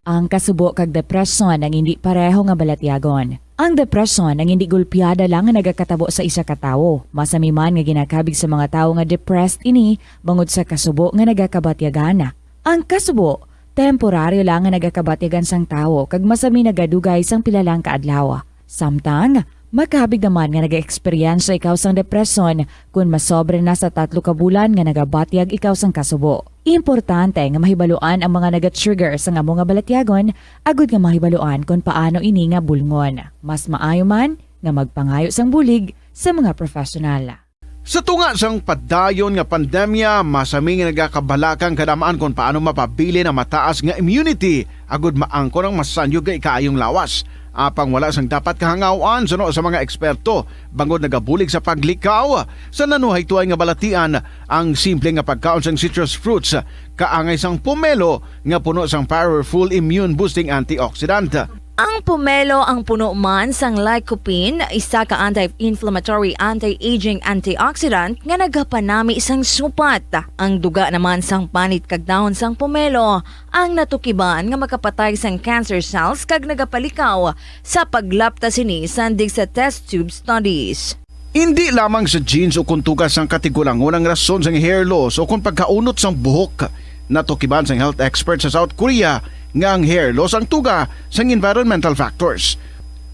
Ang kasubo kag depresyon ang hindi pareho nga balatyagon. Ang depresyon ang hindi gulpiada lang nga nagakatabo sa isa ka tawo. Masami man nga ginakabig sa mga tawo nga depressed ini bangod sa kasubo nga nagakabatyagan. Ang kasubo, temporaryo lang nga nagakabatyagan sang tawo kag masami nagadugay sang pila lang ka adlaw. Samtang, makabig naman nga nag-eksperyensya ikaw sang depresyon kon masobra na sa tatlo ka bulan nga nagabatyag ikaw sang kasubo. Importante nga mahibaluan ang mga naga-trigger sang amo nga balatyagon agud nga mahibaluan kon paano ini nga bulngon. Mas maayo man nga magpangayo sang bulig sa mga professional. Sa tunga sang padayon nga pandemya, masami nga nagakabalaka ang kadam-an kon paano mapabilin ang mataas nga immunity agud maangkon ang masanyog nga ikaayong lawas. Apang wala sang dapat kahangaw-an suno sa mga eksperto, bangod nagabulig sa paglikaw sa nanuhaytoay nga balatian ang simple nga pagkaon sang citrus fruits, kaangay sang pomelo nga puno sang powerful immune-boosting antioxidant. Ang pomelo ang puno man sang lycopene, isa ka anti-inflammatory, anti-aging antioxidant nga nagapanami sang supat. Ang duga naman sang panit kag dahon sang pomelo ang natukiban nga makapatay sang cancer cells kag nagapalikaw sa paglapta sini sandig sa test tube studies. Indi lamang sa genes o kon tuga sang katigulangon ang rason sang hair loss o kon pagkaunot sang buhok. Natukiban sang health expert sa South Korea nga ang hair loss ang tuga sang environmental factors.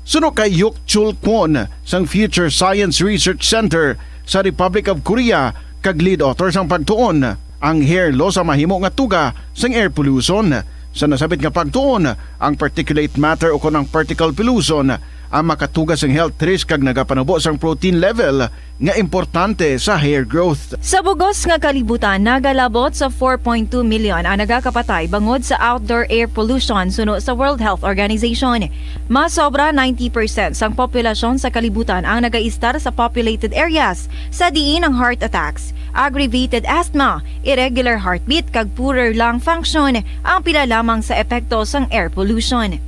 Suno kay Hyuk Chul Kwon sang Future Science Research Center sa Republic of Korea kag lead author sang pagtuon, ang hair loss ang mahimo nga tuga sang air pollution. Sa nasabit nga pagtuon, ang particulate matter o kon ang particle pollution ang makatuga sang health risk kag nagapanubo sang protein level nga importante sa hair growth. Sa bug-os nga kalibutan, nagalabot sa four point two million ang nagakapatay bangod sa outdoor air pollution suno sa World Health Organization. Mas sobra ninety percent sang populasyon sa kalibutan ang nagaistar sa populated areas, sa diin ang heart attacks, aggravated asthma, irregular heartbeat, kag poorer lung function ang pila lamang sa epekto sang air pollution.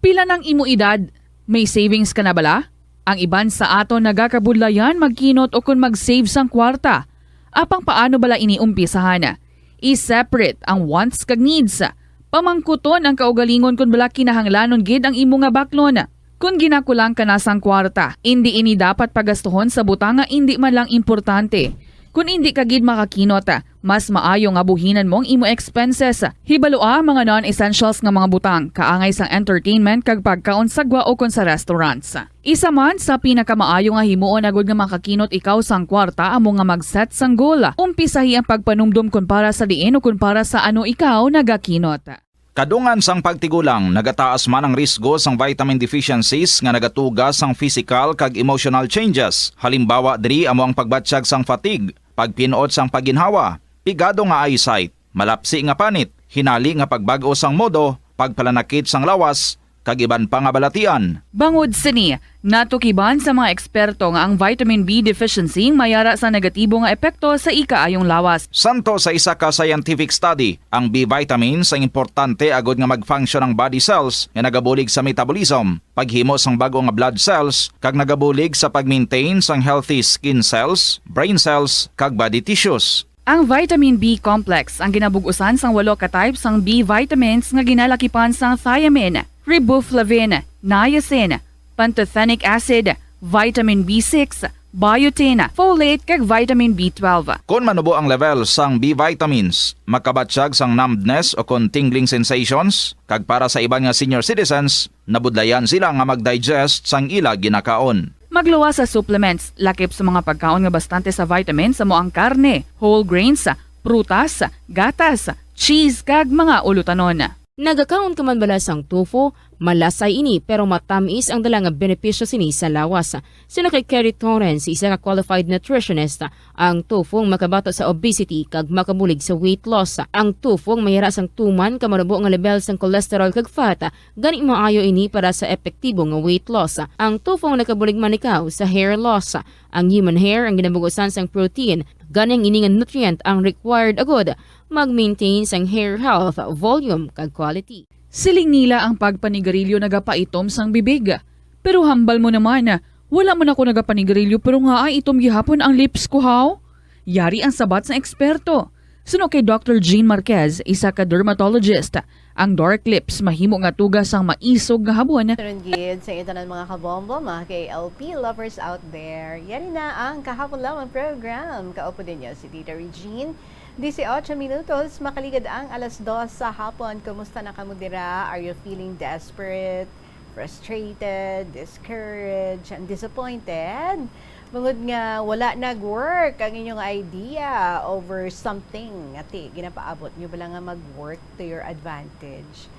Pila nang imo edad? May savings ka na bala? Ang iban sa aton nagakabudlayan magkinot ukon mag-save sang kwarta. Apang paano bala ini umpisahan? I-separate ang wants kag needs. Pamangkuton ang kaugalingon kon bala kinahanglanon gid ang imo nga baklon. Kon ginakulang ka na sang kwarta, indi ini dapat pagastuhon sa butang nga indi man lang importante. Kon indi ka gid makakinot, mas maayo nga buhinan mo ang imo expenses. Hibalua ang mga non-essentials nga mga butang, kaangay sang entertainment kag pagkaon sa gwa ukon sa restaurants. Isa man sa pinakamaayo nga himuon agud nga makakinot ikaw sang kwarta amo nga mag-set sang goal. Umpisahi ang pagpanumdom kon para sa diin ukon para sa ano ikaw nagakinot. Kadungan sang pagtigulang, nagataas man ang risgo sang vitamin deficiencies nga nagatuga sang physical kag emotional changes. Halimbawa diri amo ang pagbatyag sang fatigue, pagpin-ot sang pagginhawa, pigado nga eyesight, malapsi nga panit, hinali nga pagbag-o sang modo, pagpalanakit sang lawas, kag iban pa nga balatian. Bangod sini, natukiban sa mga eksperto nga ang vitamin B deficiency may ara sa negatibo nga epekto sa ikaayong lawas. Santo sa isa ka scientific study, ang B vitamins ang importante agud nga mag-function ang body cells nga nagabulig sa metabolism, paghimo sang bag-o nga blood cells, kag nagabulig sa pag-maintain sang healthy skin cells, brain cells, kag body tissues. Ang vitamin B complex ang ginabug-usan sang walo ka type sang B vitamins nga ginalakipan sang thiamine, riboflavin, niacin, pantothenic acid, vitamin B six, biotin, folate, kag vitamin B twelve. Kon manubo ang level sang B vitamins, makabatyag sang numbness o kon tingling sensations, kag para sa iban nga senior citizens, nabudlayan sila nga mag-digest sang ila ginakaon. Magluwas sa supplements, lakip sa mga pagkaon nga bastante sa vitamins amo ang karne, whole grains, prutas, gatas, cheese, kag mga ulutanon. Nagakaon ka man bala sang tofu? Malasay ini, pero matamis ang dala nga benepisyo sini sa lawas. Suno kay Kerry Torrens, isa ka qualified nutritionist, ang tofu ang makabato sa obesity kag makabulig sa weight loss. Ang tofu ang mayara sang tuman ka manubo nga level sang cholesterol kag fat, gani maayo ini para sa epektibo nga weight loss. Ang tofu ang nakabulig man ikaw sa hair loss. Ang human hair ang ginabugusan sang protein, gani ang ini nga nutrient ang required agud mag-maintain sang hair health, volume, kag quality. Siling nila ang pagpanigarilyo nagapaitom sang bibig. Pero hambal mo naman, wala man ako nagapanigarilyo pero nga ay itom gihapon ang lips ko, haw? Yari ang sabat sang eksperto. Suno kay Doctor Jean Marquez, isa ka dermatologist, ang dark lips mahimo nga tuga sang maisog nga habon. Karon gid sa inyo tanan, mga kabombo, mga K L P lovers out there. Yari na ang kahapon lamang program. Kaupo ninyo si Tita Regine. Dieciocho minutos, makaligad ang alas dos sa hapon. Kumusta na kamo dira? Are you feeling desperate, frustrated, discouraged, and disappointed? Bangod nga wala nag-work ang inyong idea over something nga ti ginapaabot nyo bala nga mag-work to your advantage.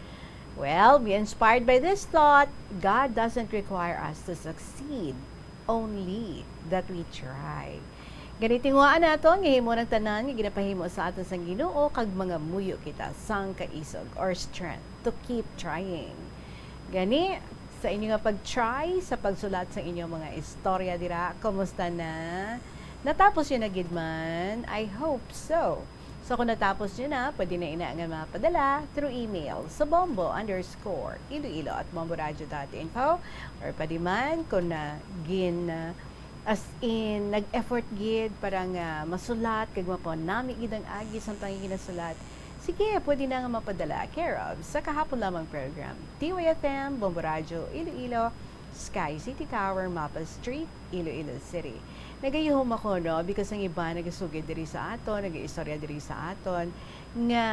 Well, be inspired by this thought. God doesn't require us to succeed, only that we try. Gani, tinguhaan naton nga himo ang tanan nga ginapahimo sa aton sang Ginoo, kag mangamuyo kita sang kaisog or strength to keep trying. Gani, sa inyo nga pag-try sa pagsulat sa inyong mga istorya dira, kumusta na? Natapos yun na gid man? I hope so. So, kung natapos nyo na, pwede na ina nga mapadala through email sa bombo underscore iloilo at bomboradio dot info, or pwede man kung na gin, uh, as in, nag-effort gid para nga masulat kag mapanami gid ang agi sang panginasulat, sige, pwede na nga mapadala care of sa kahapon lamang program, T Y F M, Bombo Radio, Iloilo, Sky City Tower, Mapa Street, Iloilo City. Nagayuhom ako, no, because ang iba nagasugid diri sa aton, nagaistorya diri sa aton, nga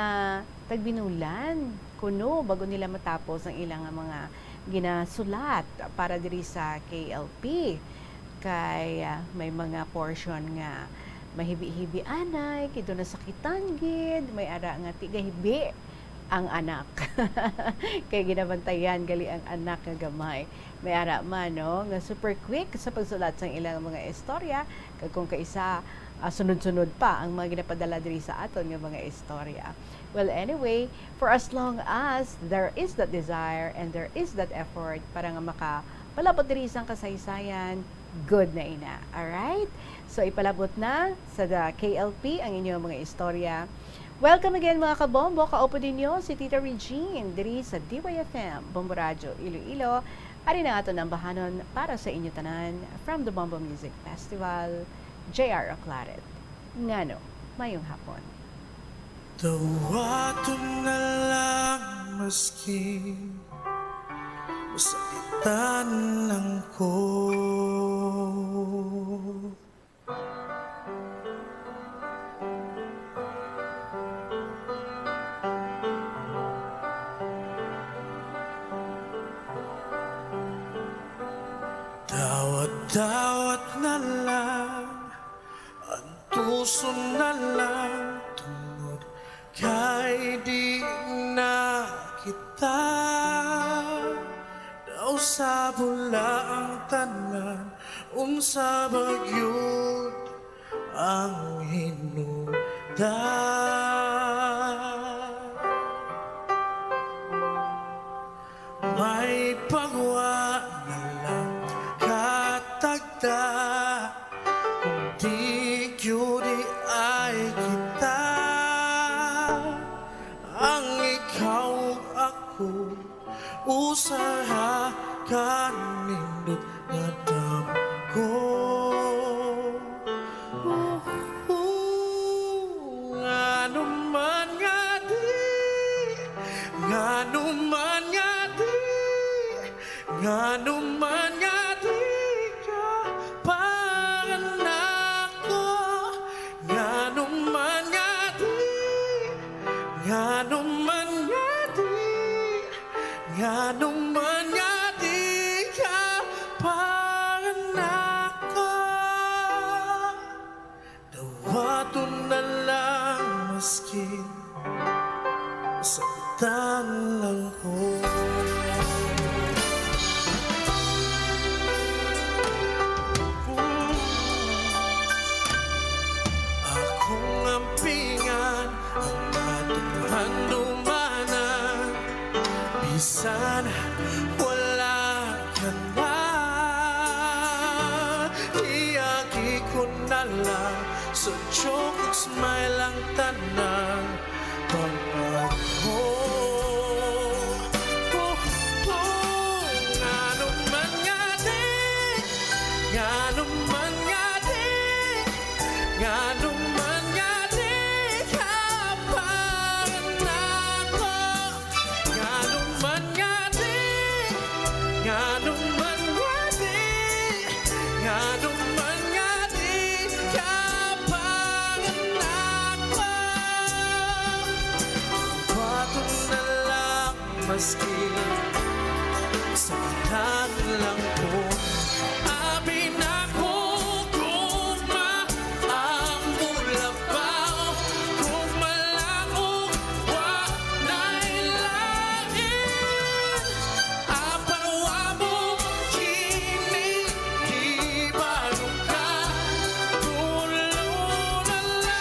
tagbinulan kuno bago nila matapos ang ilang mga ginasulat para diri sa K L P. Kay, ah, may mga portion nga mahibi-hibi anay, kay do nasakitan gid, may ara nga ti gahibi ang anak. Kay ginabantayan gali ang anak nga gamay. May ara man, no, nga super quick sa pagsulat sang ilang mga istorya, kag kung kaisa, ah, sunod-sunod pa ang mga ginapadala diri sa aton nga mga istorya. Well, anyway, for as long as there is that desire and there is that effort para nga makapalabot diri sang kasaysayan, good na ina. Alright? So, ipalabot na sa the K L P ang inyong mga istorya. Welcome again, mga kabombo. Kaupo ninyo si Tita Regine diri sa D Y F M, Bombo Radyo, Iloilo. Ari na aton ambahanon para sa inyo tanan from the Bombo Music Festival, J R Oclaret. Ngano? Mayong hapon. Dawaton na lang maski masakitan lang ko. Dawat-dawat na lang, antuson na lang, tungod kay di na kita. Daw sa bula ang tanan, unsa ba gyud ang hinungdan? May pagwa na lang katagda, kung di gyud ay kita, ang ikaw ug ako, usaha ka nindot nga damgo. Ngano man nga di, ngano man nga di, ngano man nga di ka panganako, ngano man nga di, ngano man nga di, ngano man nga di ka panganako. Dawaton na lang maskin sa Tan lang ko. Akong ampingan ang aton handumanan, bisan wala ka na. Iagi ko na lang sa joke ug smile ang tanan. Pag-ako, oh, oh, ngano man nga di, ngano man nga di, ngano man nga di ka pa nako. Ngano man nga di, ngano man nga di, ngano man nga di ka pa nako. Bato na lang maski sa lang ko. Abi na ko kung maamo labaw, kung malango, wa na'y lain. Apan wa mo kini gibalo ka, tulo na lang.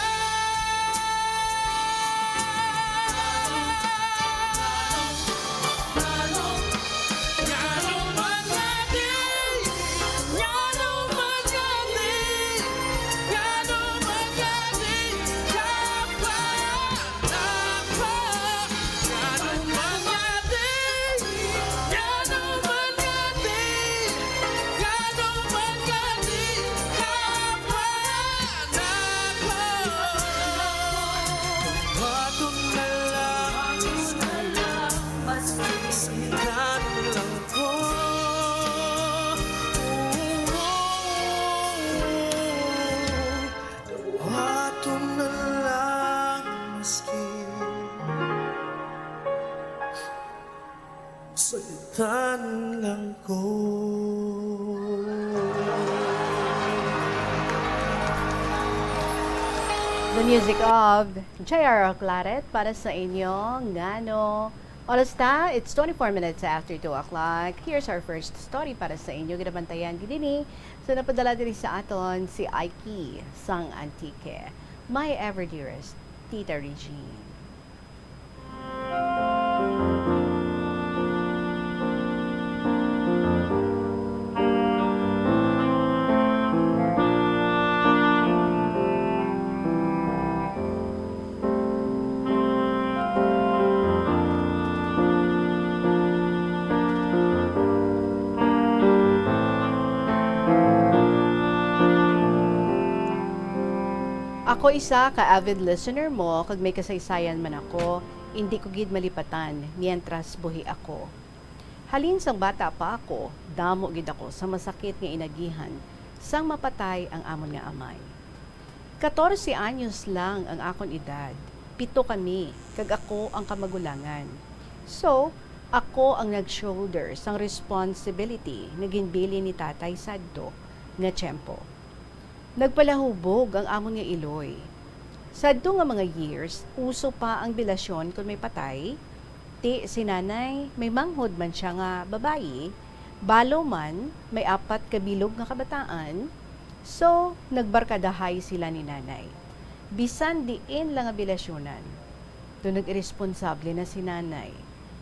Ato na lang maski saglit lang ko. The music of J R Claret para sa inyo, Ngano. Oras ta, it's twenty-four minutes after two o'clock. Here's our first story para sa inyo. Ginabantayan gid ini sa napadala diri sa aton si Aiki sang Antique. My ever dearest, Tita Regine. Ako isa ka avid listener mo, kag may kasaysayan man ako, indi ko gid malipatan mientras buhi ako. Halin sang bata pa ako, damo gid ako sa masakit nga inagihan sang mapatay ang amon nga amay. Katorse anyos lang ang akon edad, pito kami, kag ako ang kamagulangan. So, ako ang nag-shoulder sang responsibility nga ginbilin ni tatay sadto nga tiyempo. Nagpalahubog ang amon nga iloy. Sadto nga mga years, uso pa ang bilasyon kon may patay. Ti si nanay, may manghod man sia nga babayi, balo man, may apat ka bilog nga kabataan. So, nagbarkadahay sila ni nanay. Bisan diin lang nga bilasyonan. Daw nag-iresponsable na si nanay.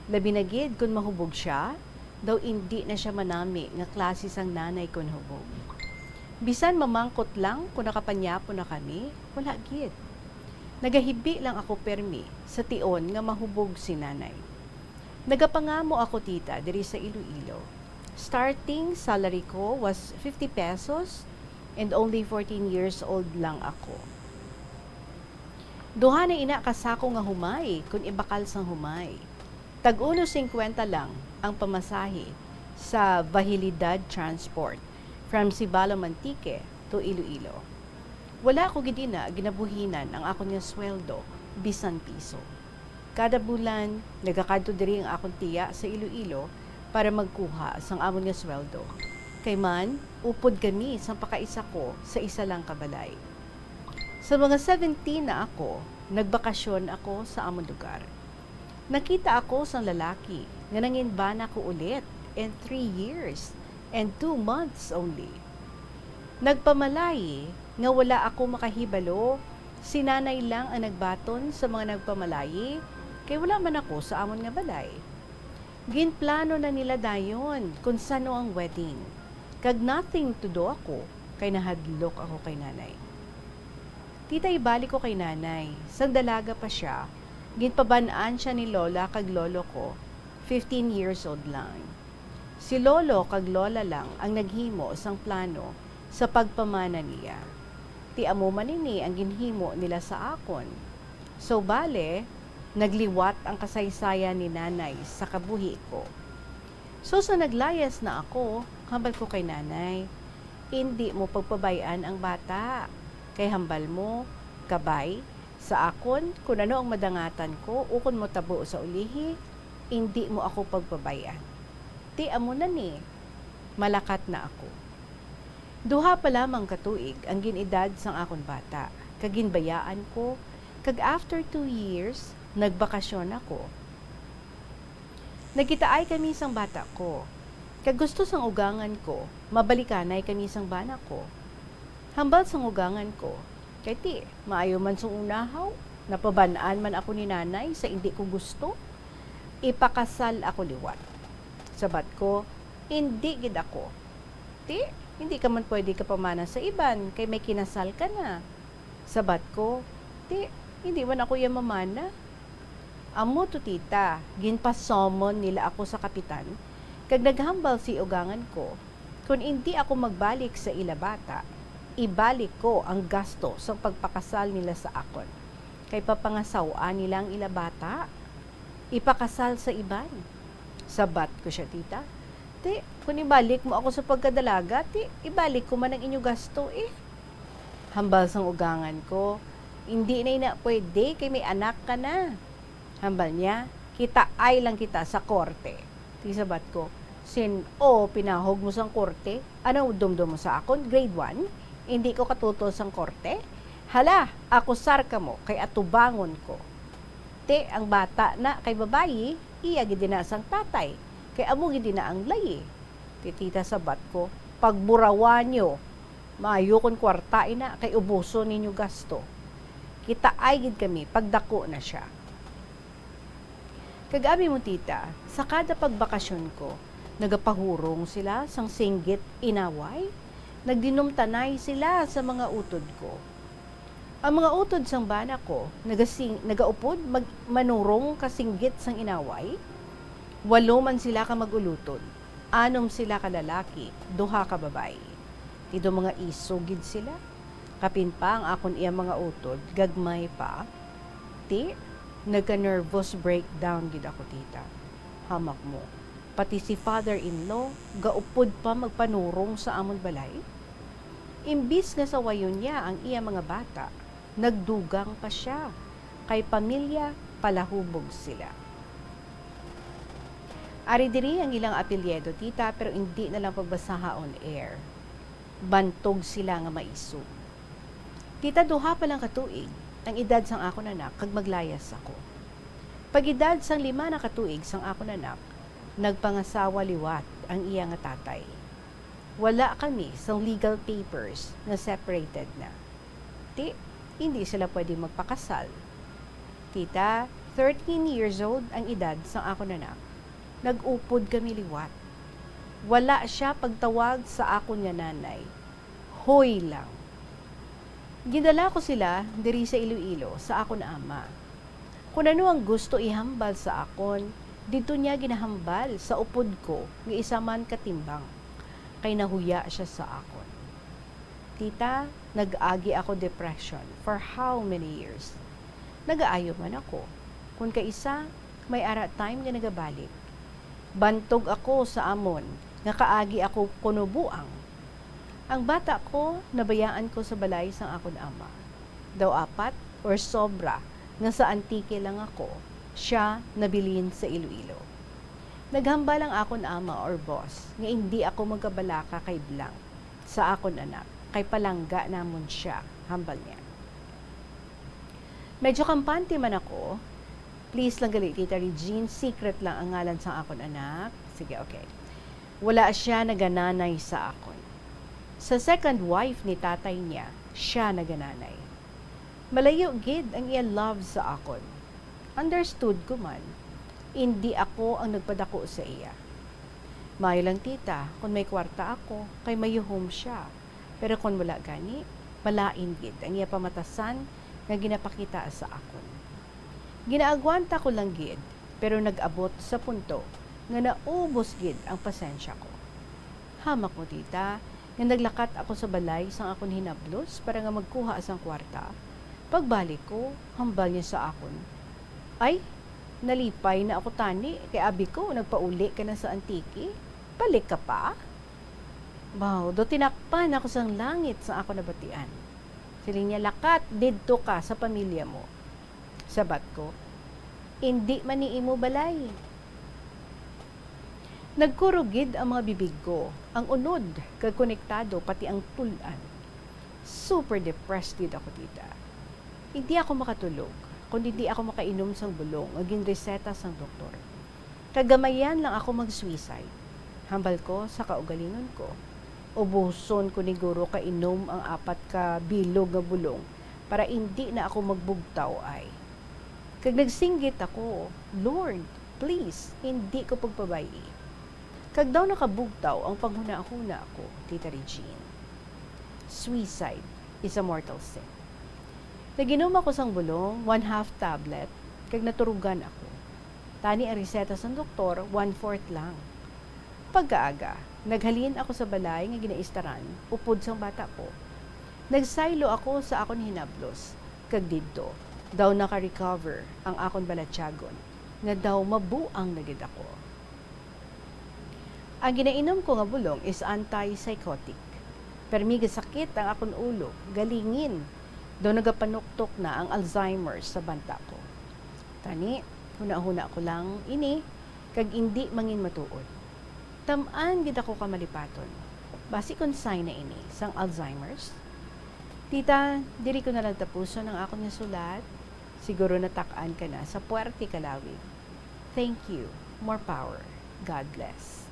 Labi na gid kon mahubog sia, daw indi na sia manami nga klase sang nanay kon hubog. Bisan mamangkot lang kon nakapanyapo na kami, wala gid. Nagahibi lang ako permi sa tion nga mahubog si nanay. Nagapangamo ako, tita, diri sa Iloilo. Starting salary ko was fifty pesos and only fourteen years old lang ako. Duha na ina ka sako nga humay kon ibakal sang humay. Tag uno singkwenta lang ang pamasahe sa Bahilidad Transport from Sibalom, Antique to Iloilo. Wala ko gid ina ginabuhinan ang akon nga sweldo, bisan piso. Kada bulan, nagakadto diri ang akon tiya sa Iloilo para magkuha sang amon nga sweldo. Kay man, upod kami sang pakaisa ko sa isa lang ka balay. Sa mga seventeen na ako, nagbakasyon ako sa amon lugar. Nakita ako sang lalaki nga nanginbana ko ulit in three years and two months only. Nagpamalayi nga wala ako makahibalo, si nanay lang ang nagbaton sa mga nagpamalayi, kay wala man ako sa amon nga balay. Ginplano na nila dayon kon sano ang wedding, kag nothing to do ako kay nahadlok ako kay nanay. Tita, ibalik ko kay nanay. Sang dalaga pa siya, ginpaban-an siya ni lola kag lolo ko, fifteen years old lang. Si lolo kag lola lang ang naghimo sang plano sa pagpamana niya. Ti amo man ini ang ginhimo nila sa akon. So, bale, nagliwat ang kasaysayan ni nanay sa kabuhi ko. So, sa naglayas na ako, hambal ko kay nanay, "Indi mo pagpabay-an ang bata. Kay hambal mo, kabay, sa akon, kun ano ang madangatan ko, ukon motabo sa ulihi, indi mo ako pagpabay-an." Ti amo na ni, malakat na ako. Duha pa lamang ka tuig ang gin-edad sang akon bata, kag ginbayaan ko, kag after two years, nagbakasyon ako. Nagkitaay kami sang bata ko, kag gusto sang ugangan ko, mabalikanay kami sang bana ko. Hambal sang ugangan ko, kay ti, maayo man sang unahaw, napaban-an man ako ni nanay sa indi ko gusto, ipakasal ako liwat. Sabat ko, "Indi gid ako." "Ti, hindi ka man pwede kapamana sa iban, kay may kinasal ka na." Sabat ko, "Ti, hindi man ako iya mamana." Amo to, tita, ginpasummon nila ako sa kapitan, kag naghambal si ugangan ko, kun indi ako magbalik sa ila bata, ibalik ko ang gasto sang pagpakasal nila sa akon, kay papangasaw-an nila ang ila bata. Ipakasal sa iban. Sabat ko siya, "Tita, ti, kun ibalik mo ako sa pagkadalaga, ti, ibalik ko man ang inyo gasto, eh." Hambal sang ugangan ko, "Indi na ina pwede, kay may anak ka na." Hambal niya, "Kitaay lang kita sa korte." Ti sabat ko, "Sin-o pinahog mo sang korte? Ano dumdum mo sa akon? Grade one? Indi ko katutol sang korte? Hala, akusar kamo, kay atubangon ko." Ti, ang bata na kay babayi, iya gid ina sang tatay, kay amo gid ina ang layi. Ti tita, sabat ko, "Pagburawan niyo, maayo kon kwarta ina, kay ubuson ninyo gasto. Kitaay gid kami pagdako na sia." Kag abi mo, tita, sa kada pagbakasyon ko, nagapahurong sila sang singgit inaway, nagdinumtanay sila sa mga utod ko. Ang mga utod sang bana ko nagasing-, nagaupod mag-, manurong ka singgit sang inaway. Walo man sila ka mag-ulutod, anom sila ka lalaki, duha ka babayi. Ti daw mga isog gid sila. Kapin pa ang akon iya mga utod, gagmay pa. Ti, nagka-nervous breakdown gid ako, tita. Hamak mo, pati si father-in-law gaupod pa magpanurong sa amon balay. Imbis nga sawayon niya ang iya mga bata, nagdugang pa sia, kay pamilya palahubog sila. Ari diri ang ilang apelyido, tita, pero indi na lang pagbasaha on air. Bantog sila nga maisog. Tita, duha pa lang ka tuig ang edad sang akon anak kag maglayas ako. Pag-edad sang lima na ka tuig sang akon anak, nagpangasawa liwat ang iya nga tatay. Wala kami sang legal papers nga separated na. Ti, hindi sila pwede magpakasal. Tita, thirteen years old ang edad sang akon anak. Nag-upod kami liwat. Wala sia pagtawag sa akon nga nanay. Hoy lang. Gindala ko sila diri sa Iloilo sa akon ama. Kon ano ang gusto ihambal sa akon, didto niya ginahambal sa upod ko nga isa man ka timbang, kay nahuya sia sa akon. Tita, nag-agi ako depression for how many years? Nagaayo man ako. Kon kaisa, may ara time nga nagabalik. Bantog ako sa amon nga kaagi ako kuno buang. Ang bata ko, nabayaan ko sa balay sang akon ama. Daw apat or sobra nga sa Antique lang ako, sia nabilin sa Iloilo. Naghambal ang akon ama or boss nga indi ako magkabalaka kay Blank sa akon anak, kay palangga namon sia, hambal niya. Medyo kampante man ako, Please lang gali, Tita Regine, secret lang ang ngalan sang akon anak. Sige, okay. Wala sia nagananay sa akon. Sa second wife ni tatay niya, sia nagananay. Malayo gid ang iya love sa akon. Understood ko man, indi ako ang nagpadako sa iya. Maayo lang, tita, kon may kwarta ako, kay mayuhom sia. Pero kon wala gani, malain gid ang iya pamatasan nga ginapakita sa akon. Ginaagwanta ko lang gid, pero nag-abot sa punto nga naubos gid ang pasensya ko. Hamak mo, tita, nga naglakat ako sa balay sang akon hinablos para nga magkuha sang kwarta. Pagbalik ko, hambal niya sa akon, "Ay, nalipay na ako tani, kay abi ko nagpauli ka na sa Antique. Balik ka pa?" Wow, do tinakpan ako sang langit sa akon nabatian. Siling niya, "Lakat, didto ka sa pamilya mo." Sabat ko, "Indi man ni imo balay." Nagkurog gid ang mga bibig ko, ang unod kag konektado, pati ang tul-an. Super depressed gid ako, tita. Hindi ako makatulog kon hindi ako makainom sang bulong nga ginreseta sang doktor. Kag gamayan lang ako mag-suicide. Hambal ko sa kaugalingon ko, ubuson ko ni guro kainom ang apat ka bilog nga bulong para indi na ako magbugtaw ay. Kag nagsinggit ako, "Lord, please, hindi ko pagpabay-i." Kag daw nakabugtaw ang panghunahuna ko, Tita Regine. Suicide is a mortal sin. Nag-inom ako sang bulong, one half tablet, kag naturugan ako. Tani ang reseta sang doktor, one-fourth lang. Pagkaaga, naghalin ako sa balay nga ginaistaran upod sang bata ko. Nagsaylo ako sa akon hinablos, kag didto daw naka-recover ang akon balatyagon, nga daw mabuang na gid ako. Ang ginainom ko nga bulong is antipsychotic. Permi gasakit ang akon ulo, galingin. Daw nagapanuktok na ang Alzheimer's sa banta ko. Tani, hunahuna ko lang ini, kag indi mangin matuod. Tam-an gid ako ka malipaton. Basi kon sign na ini sang Alzheimer's? Tita, diri ko na lang tapuson ang akon nga sulat. Siguro natak-an ka na sa puwerte ka lawig. Thank you. More power. God bless.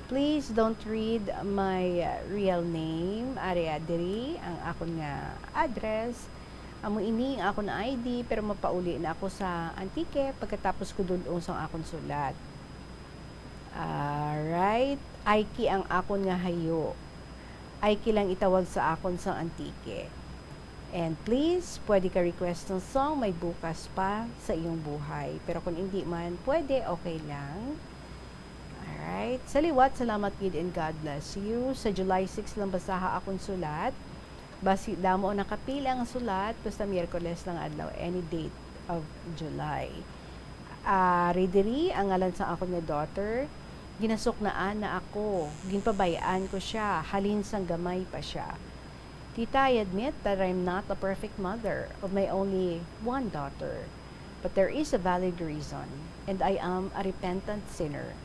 Please don't read my, uh, real name. Ari, ah, diri ang akon nga address. Amo ini ang akon I D, pero mapauli na ako sa Antique pagkatapos ko dul-ong sang akon sulat. Alright. Aiki ang akon nga hayo. Aiki lang itawag sa akon sang Antique. And please, pwede ka request ng song, may bukas pa sa iyong buhay. Pero kung hindi man, pwede, okay lang. Alright. Sa liwat, salamat gid and God bless you. Sa July six lang basaha akong sulat. Basi damo ang nakapila nga sulat, basta Miyerkules lang adlaw, any date of July. Ah, ari diri ang ngalan sa akon nga daughter. Ginasuknaan na ako, ginpabay-an ko siya, halin sang gamay pa siya. Tita, I admit that I'm not a perfect mother of my only one daughter, but there is a valid reason, and I am a repentant sinner.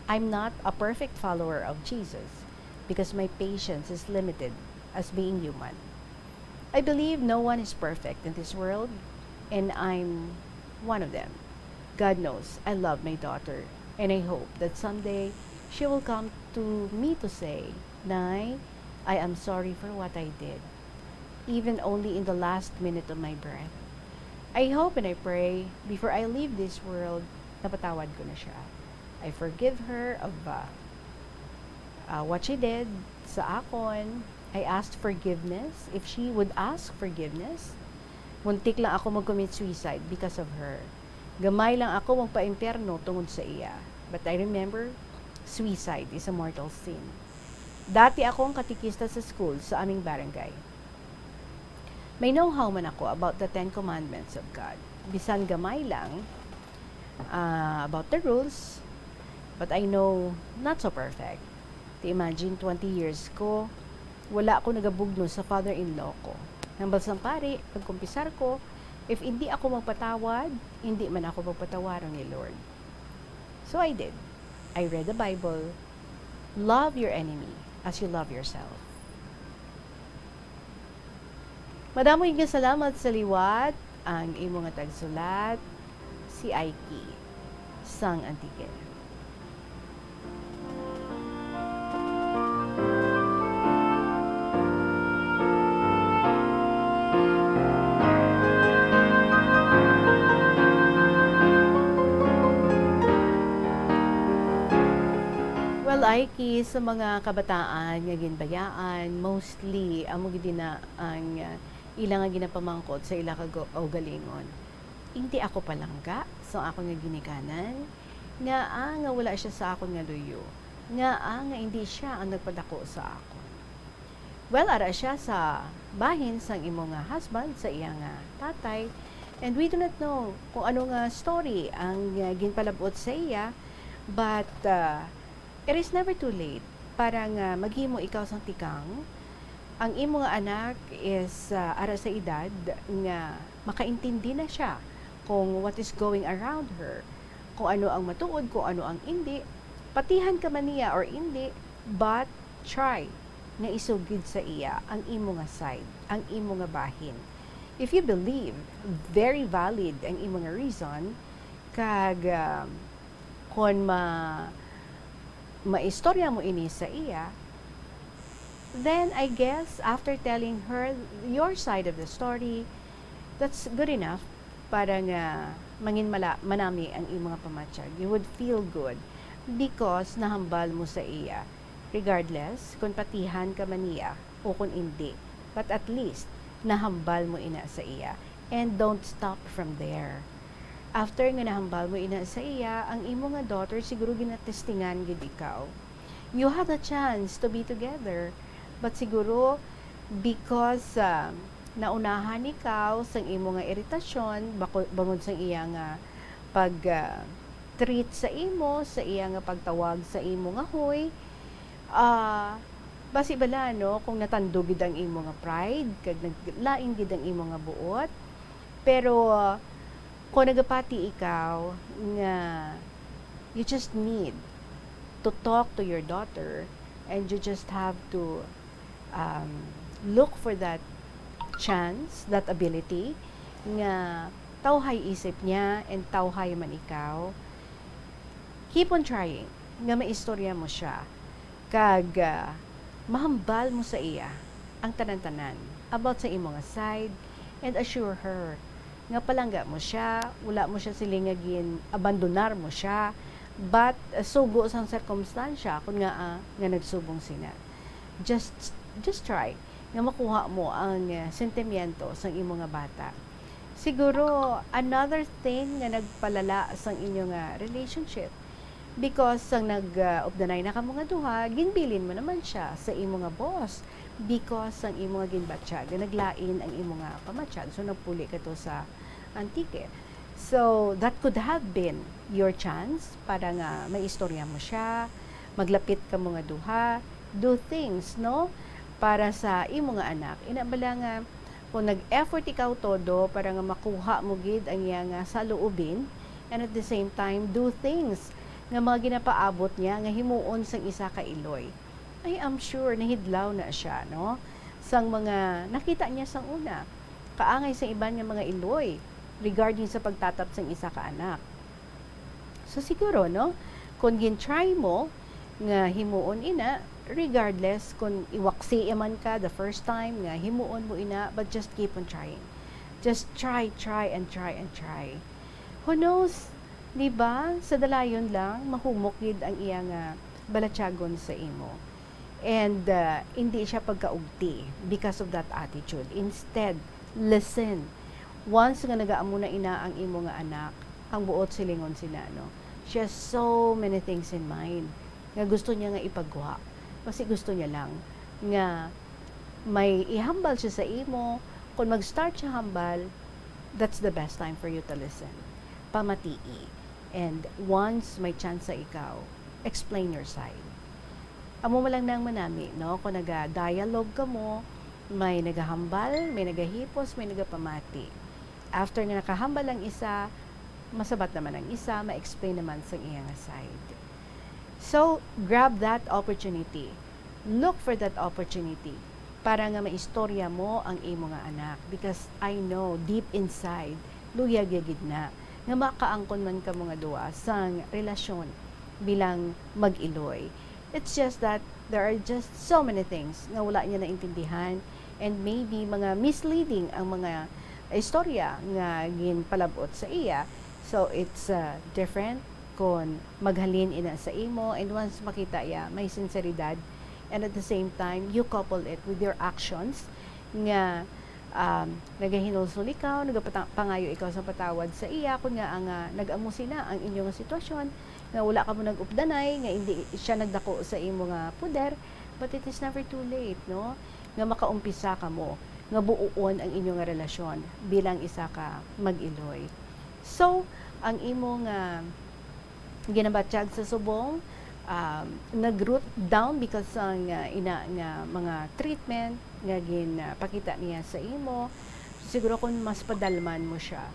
I'm not a perfect follower of Jesus because my patience is limited as being human. I believe no one is perfect in this world, and I'm one of them. God knows I love my daughter, and I hope that someday she will come to me to say, "Nay, I am sorry for what I did," even only in the last minute of my breath. I hope and I pray before I leave this world, napatawad ko na siya. I forgive her of, uh, uh, what she did sa akon. I asked forgiveness, if she would ask forgiveness. Muntik lang ako mag-commit suicide because of her. Gamay lang ako magpa-impyerno tungod sa iya. But I remember, suicide is a mortal sin. Dati akong katikista sa school sa aming barangay. May know-how man ako about the Ten Commandments of God. Bisan gamay lang, ah, about the rules, but I know not so perfect. Ti imagine, twenty years ko, wala ko nagabugno sa father-in-law ko. Hambal sang pari, pagkumpisar ko, if hindi ako magpatawad, hindi man ako pagpatawaron ni Lord. So I did. I read the Bible. Love your enemy as you love yourself. Madamo gid nga salamat sa liwat, ang imo nga tagsulat, si si Aiki sang Antique. Well, Aiki, sa mga kabataan nga ginbayaan, mostly amo gid na ang, uh, ila nga ginapamangkot sa ila ka kaugalingon. Indi ako palangga sa akon nga ginikanan, ngaa nga wala sia sa akon nga luyo, ngaa nga indi sia ang nagpadako sa akon. Well, ara sia sa bahin sang imo nga husband, sa iya nga tatay, and we do not know kung ano nga story ang, uh, ginpalab-ot sa iya, but, uh, it is never too late para nga maghimo ikaw sang tikang. Ang imo nga anak is, uh, ara sa edad nga makaintindi na sia kung what is going around her, kung ano ang matuod, kung ano ang indi. Patihan ka man niya or indi, but try nga isugid sa iya ang imo nga side, ang imo nga bahin. If you believe very valid ang imo nga reason, kag, um, kon ma-, maistorya mo ini sa iya, then I guess after telling her your side of the story, that's good enough para nga mangin mala-, manami ang imo nga pamatyag. You would feel good because nahambal mo sa iya, regardless kon patihan ka man niya o kon indi. But at least, nahambal mo ina sa iya. And don't stop from there. After nga nahambal mo ina sa iya, ang imo nga daughter siguro ginatestingan gid ikaw. You have a chance to be together, but siguro because, ah, naunahan ikaw sang imo nga iritasyon, bako-, bangod sang iya nga pag, ah, treat sa imo, sa iya nga pagtawag sa imo nga hoy, ah, basi bala, no, kung natandog gid ang imo nga pride, kag naglain gid ang imo nga buot, pero, ah, kung nagapati ikaw nga you just need to talk to your daughter and you just have to, um, look for that chance, that ability, nga tawhay isip niya and tawhay man ikaw, keep on trying nga maistorya mo siya, kag, ah, mahambal mo sa iya ang tanan-tanan about sa imo nga side, and assure her nga palangga mo siya, wala mo siya siling nga gin-abandonar mo siya, but, ah, sugo sang sirkumstansya kun ngaa nga nagsubong sina. Just, just try nga makuha mo ang, ah, sentimiento sang imo nga bata. Siguro, another thing nga nagpalala sang inyo nga relationship, because sang nag, ah, updanay na kamo nga duha, ginbilin mo naman siya sa imo nga boss because sang imo nga ginbatyag nga naglain ang imo nga pamatyag. So, nagpuli ka to sa Antique. So, that could have been your chance para nga maistorya mo siya, maglapit kamo nga duha, do things, no, para sa imo nga anak. Ina bala nga, kung nag-effort ikaw todo para nga makuha mo gid ang iya nga saloobin, and at the same time, do things nga mga ginapaabot niya nga himuon sang isa ka iloy, I am sure nahidlaw na siya, no, sang mga nakita niya sang una, kaangay sa iban nga mga iloy regarding sa pagtatap sang isa ka anak. So, siguro, no, kung gin-try mo nga himuon ina, regardless kung iwaksi man ka the first time nga himuon mo ina, but just keep on trying. Just try, try, and try, and try. Who knows? Di ba? Sa dalayon lang, mahumok gid ang iya nga balatyagon sa imo. And, uh, hindi siya pagkaugti because of that attitude. Instead, listen. Once nga nagaamo na ina ang imo nga anak, ang buot silingon sina, no? She has so many things in mind nga gusto niya nga ipagwa. Kasi gusto niya lang nga may ihambal siya sa imo. Kung mag-start siya hambal, that's the best time for you to listen. Pamatii. And once may chance sa ikaw, explain your side. Amo man lang nang manami, no? Kung naga-dialogue kamo, may nagahambal, may nagahipos, may nagapamati. After nga nakahambal ang isa, masabat naman ang isa, ma-explain naman sang iya nga side. So, grab that opportunity. Look for that opportunity para nga maistorya mo ang imo nga anak, because I know deep inside, luya gyud na nga makaangkon man kamo nga duha sang relasyon bilang mag-iloy. It's just that there are just so many things nga wala niya naintindihan, and maybe mga misleading ang mga istorya nga ginpalab-ot sa iya. So, it's, uh, different kon maghalin ina sa imo, and once makita iya may sinseridad, and at the same time you couple it with your actions nga, um, nagahinulsol ikaw, nagapangayo ikaw sa patawad sa iya, kun nga ang, ah, nag-amo sina ang inyo nga sitwasyon, nga wala kamo nag-updanay, nga hindi siya nagdako sa imo nga poder, but it is never too late, no? Nga makaumpisa kamo nga buuon ang inyo nga relasyon bilang isa ka mag-iloy. So, ang imo nga ginabatyag sa subong, um, nag-root down because sang, uh, ina nga mga treatment nga ginpakita niya sa imo. Siguro kung mas padalman mo siya,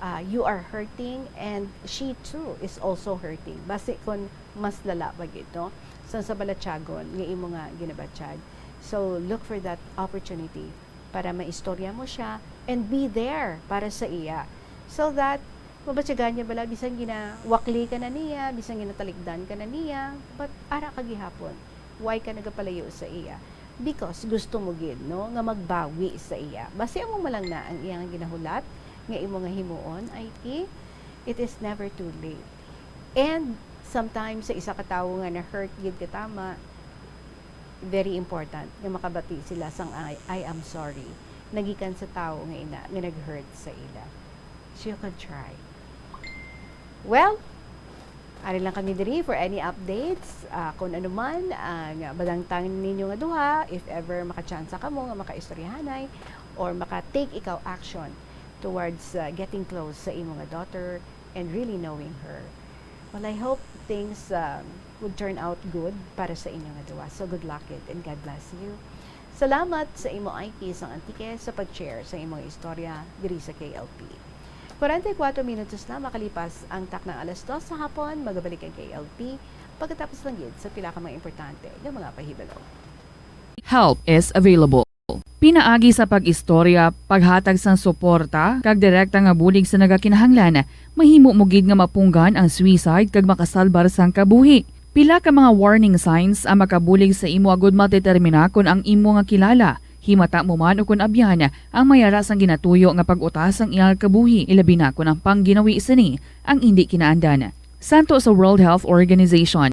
uh, you are hurting and she too is also hurting. Basi kung mas lala pa gid, no? Sang sa balatyagon nga imo nga ginabatyag. So, look for that opportunity para maistorya mo siya and be there para sa iya. So that mabatyagan niya bala, bisan ginawakli ka na niya, bisan ginatalikdan ka na niya, but ara ka gihapon. Why ka nagapalayo sa iya? Because gusto mo gid, no, nga magbawi sa iya. Basi amo man lang na ang iyang ginahulat nga imo nga himuon, Aiki, it is never too late. And sometimes sa isa ka tawo nga na-hurt gid katama, very important nga makabati sila sang I, I am sorry nagikan sa tawo nga ina nga nag-hurt sa ila. So you can try. Well, ari lang kami diri for any updates. Ah, kung ano man ang badangtan ninyo nga duha, if ever makatsansa kamo nga makaistoryahanay or maka-take ikaw action towards, ah, getting close sa imo nga daughter and really knowing her. Well, I hope things, um, would turn out good para sa inyo nga duha. So good luck it and God bless you. Salamat sa imo, Aiki, sang Antique, sa pag-share sa imong istorya diri sa K L P. Kwarenta y kuwatro minutos na makalipas ang taknang alas dos sa hapon, magabalik ang K L P pagkatapos lang gid sa pila ka mga importante nga mga pahibalo. Help is available. Pinaagi sa pag-istorya, paghatag sang suporta, kag direkta nga bulig sa nagakinahanglan, mahimo mo gid nga mapunggan ang suicide kag makasalbar sang kabuhi. Pila ka mga warning signs ang makabulig sa imo agud madetermina kon ang imo nga kilala, himata mo man ukon abyan, ang may ara sang ginatuyo nga pag-utas sang iyang kabuhi, ilabi na kon ang pangginawi sini ang indi kinaandan. Santo sa World Health Organization,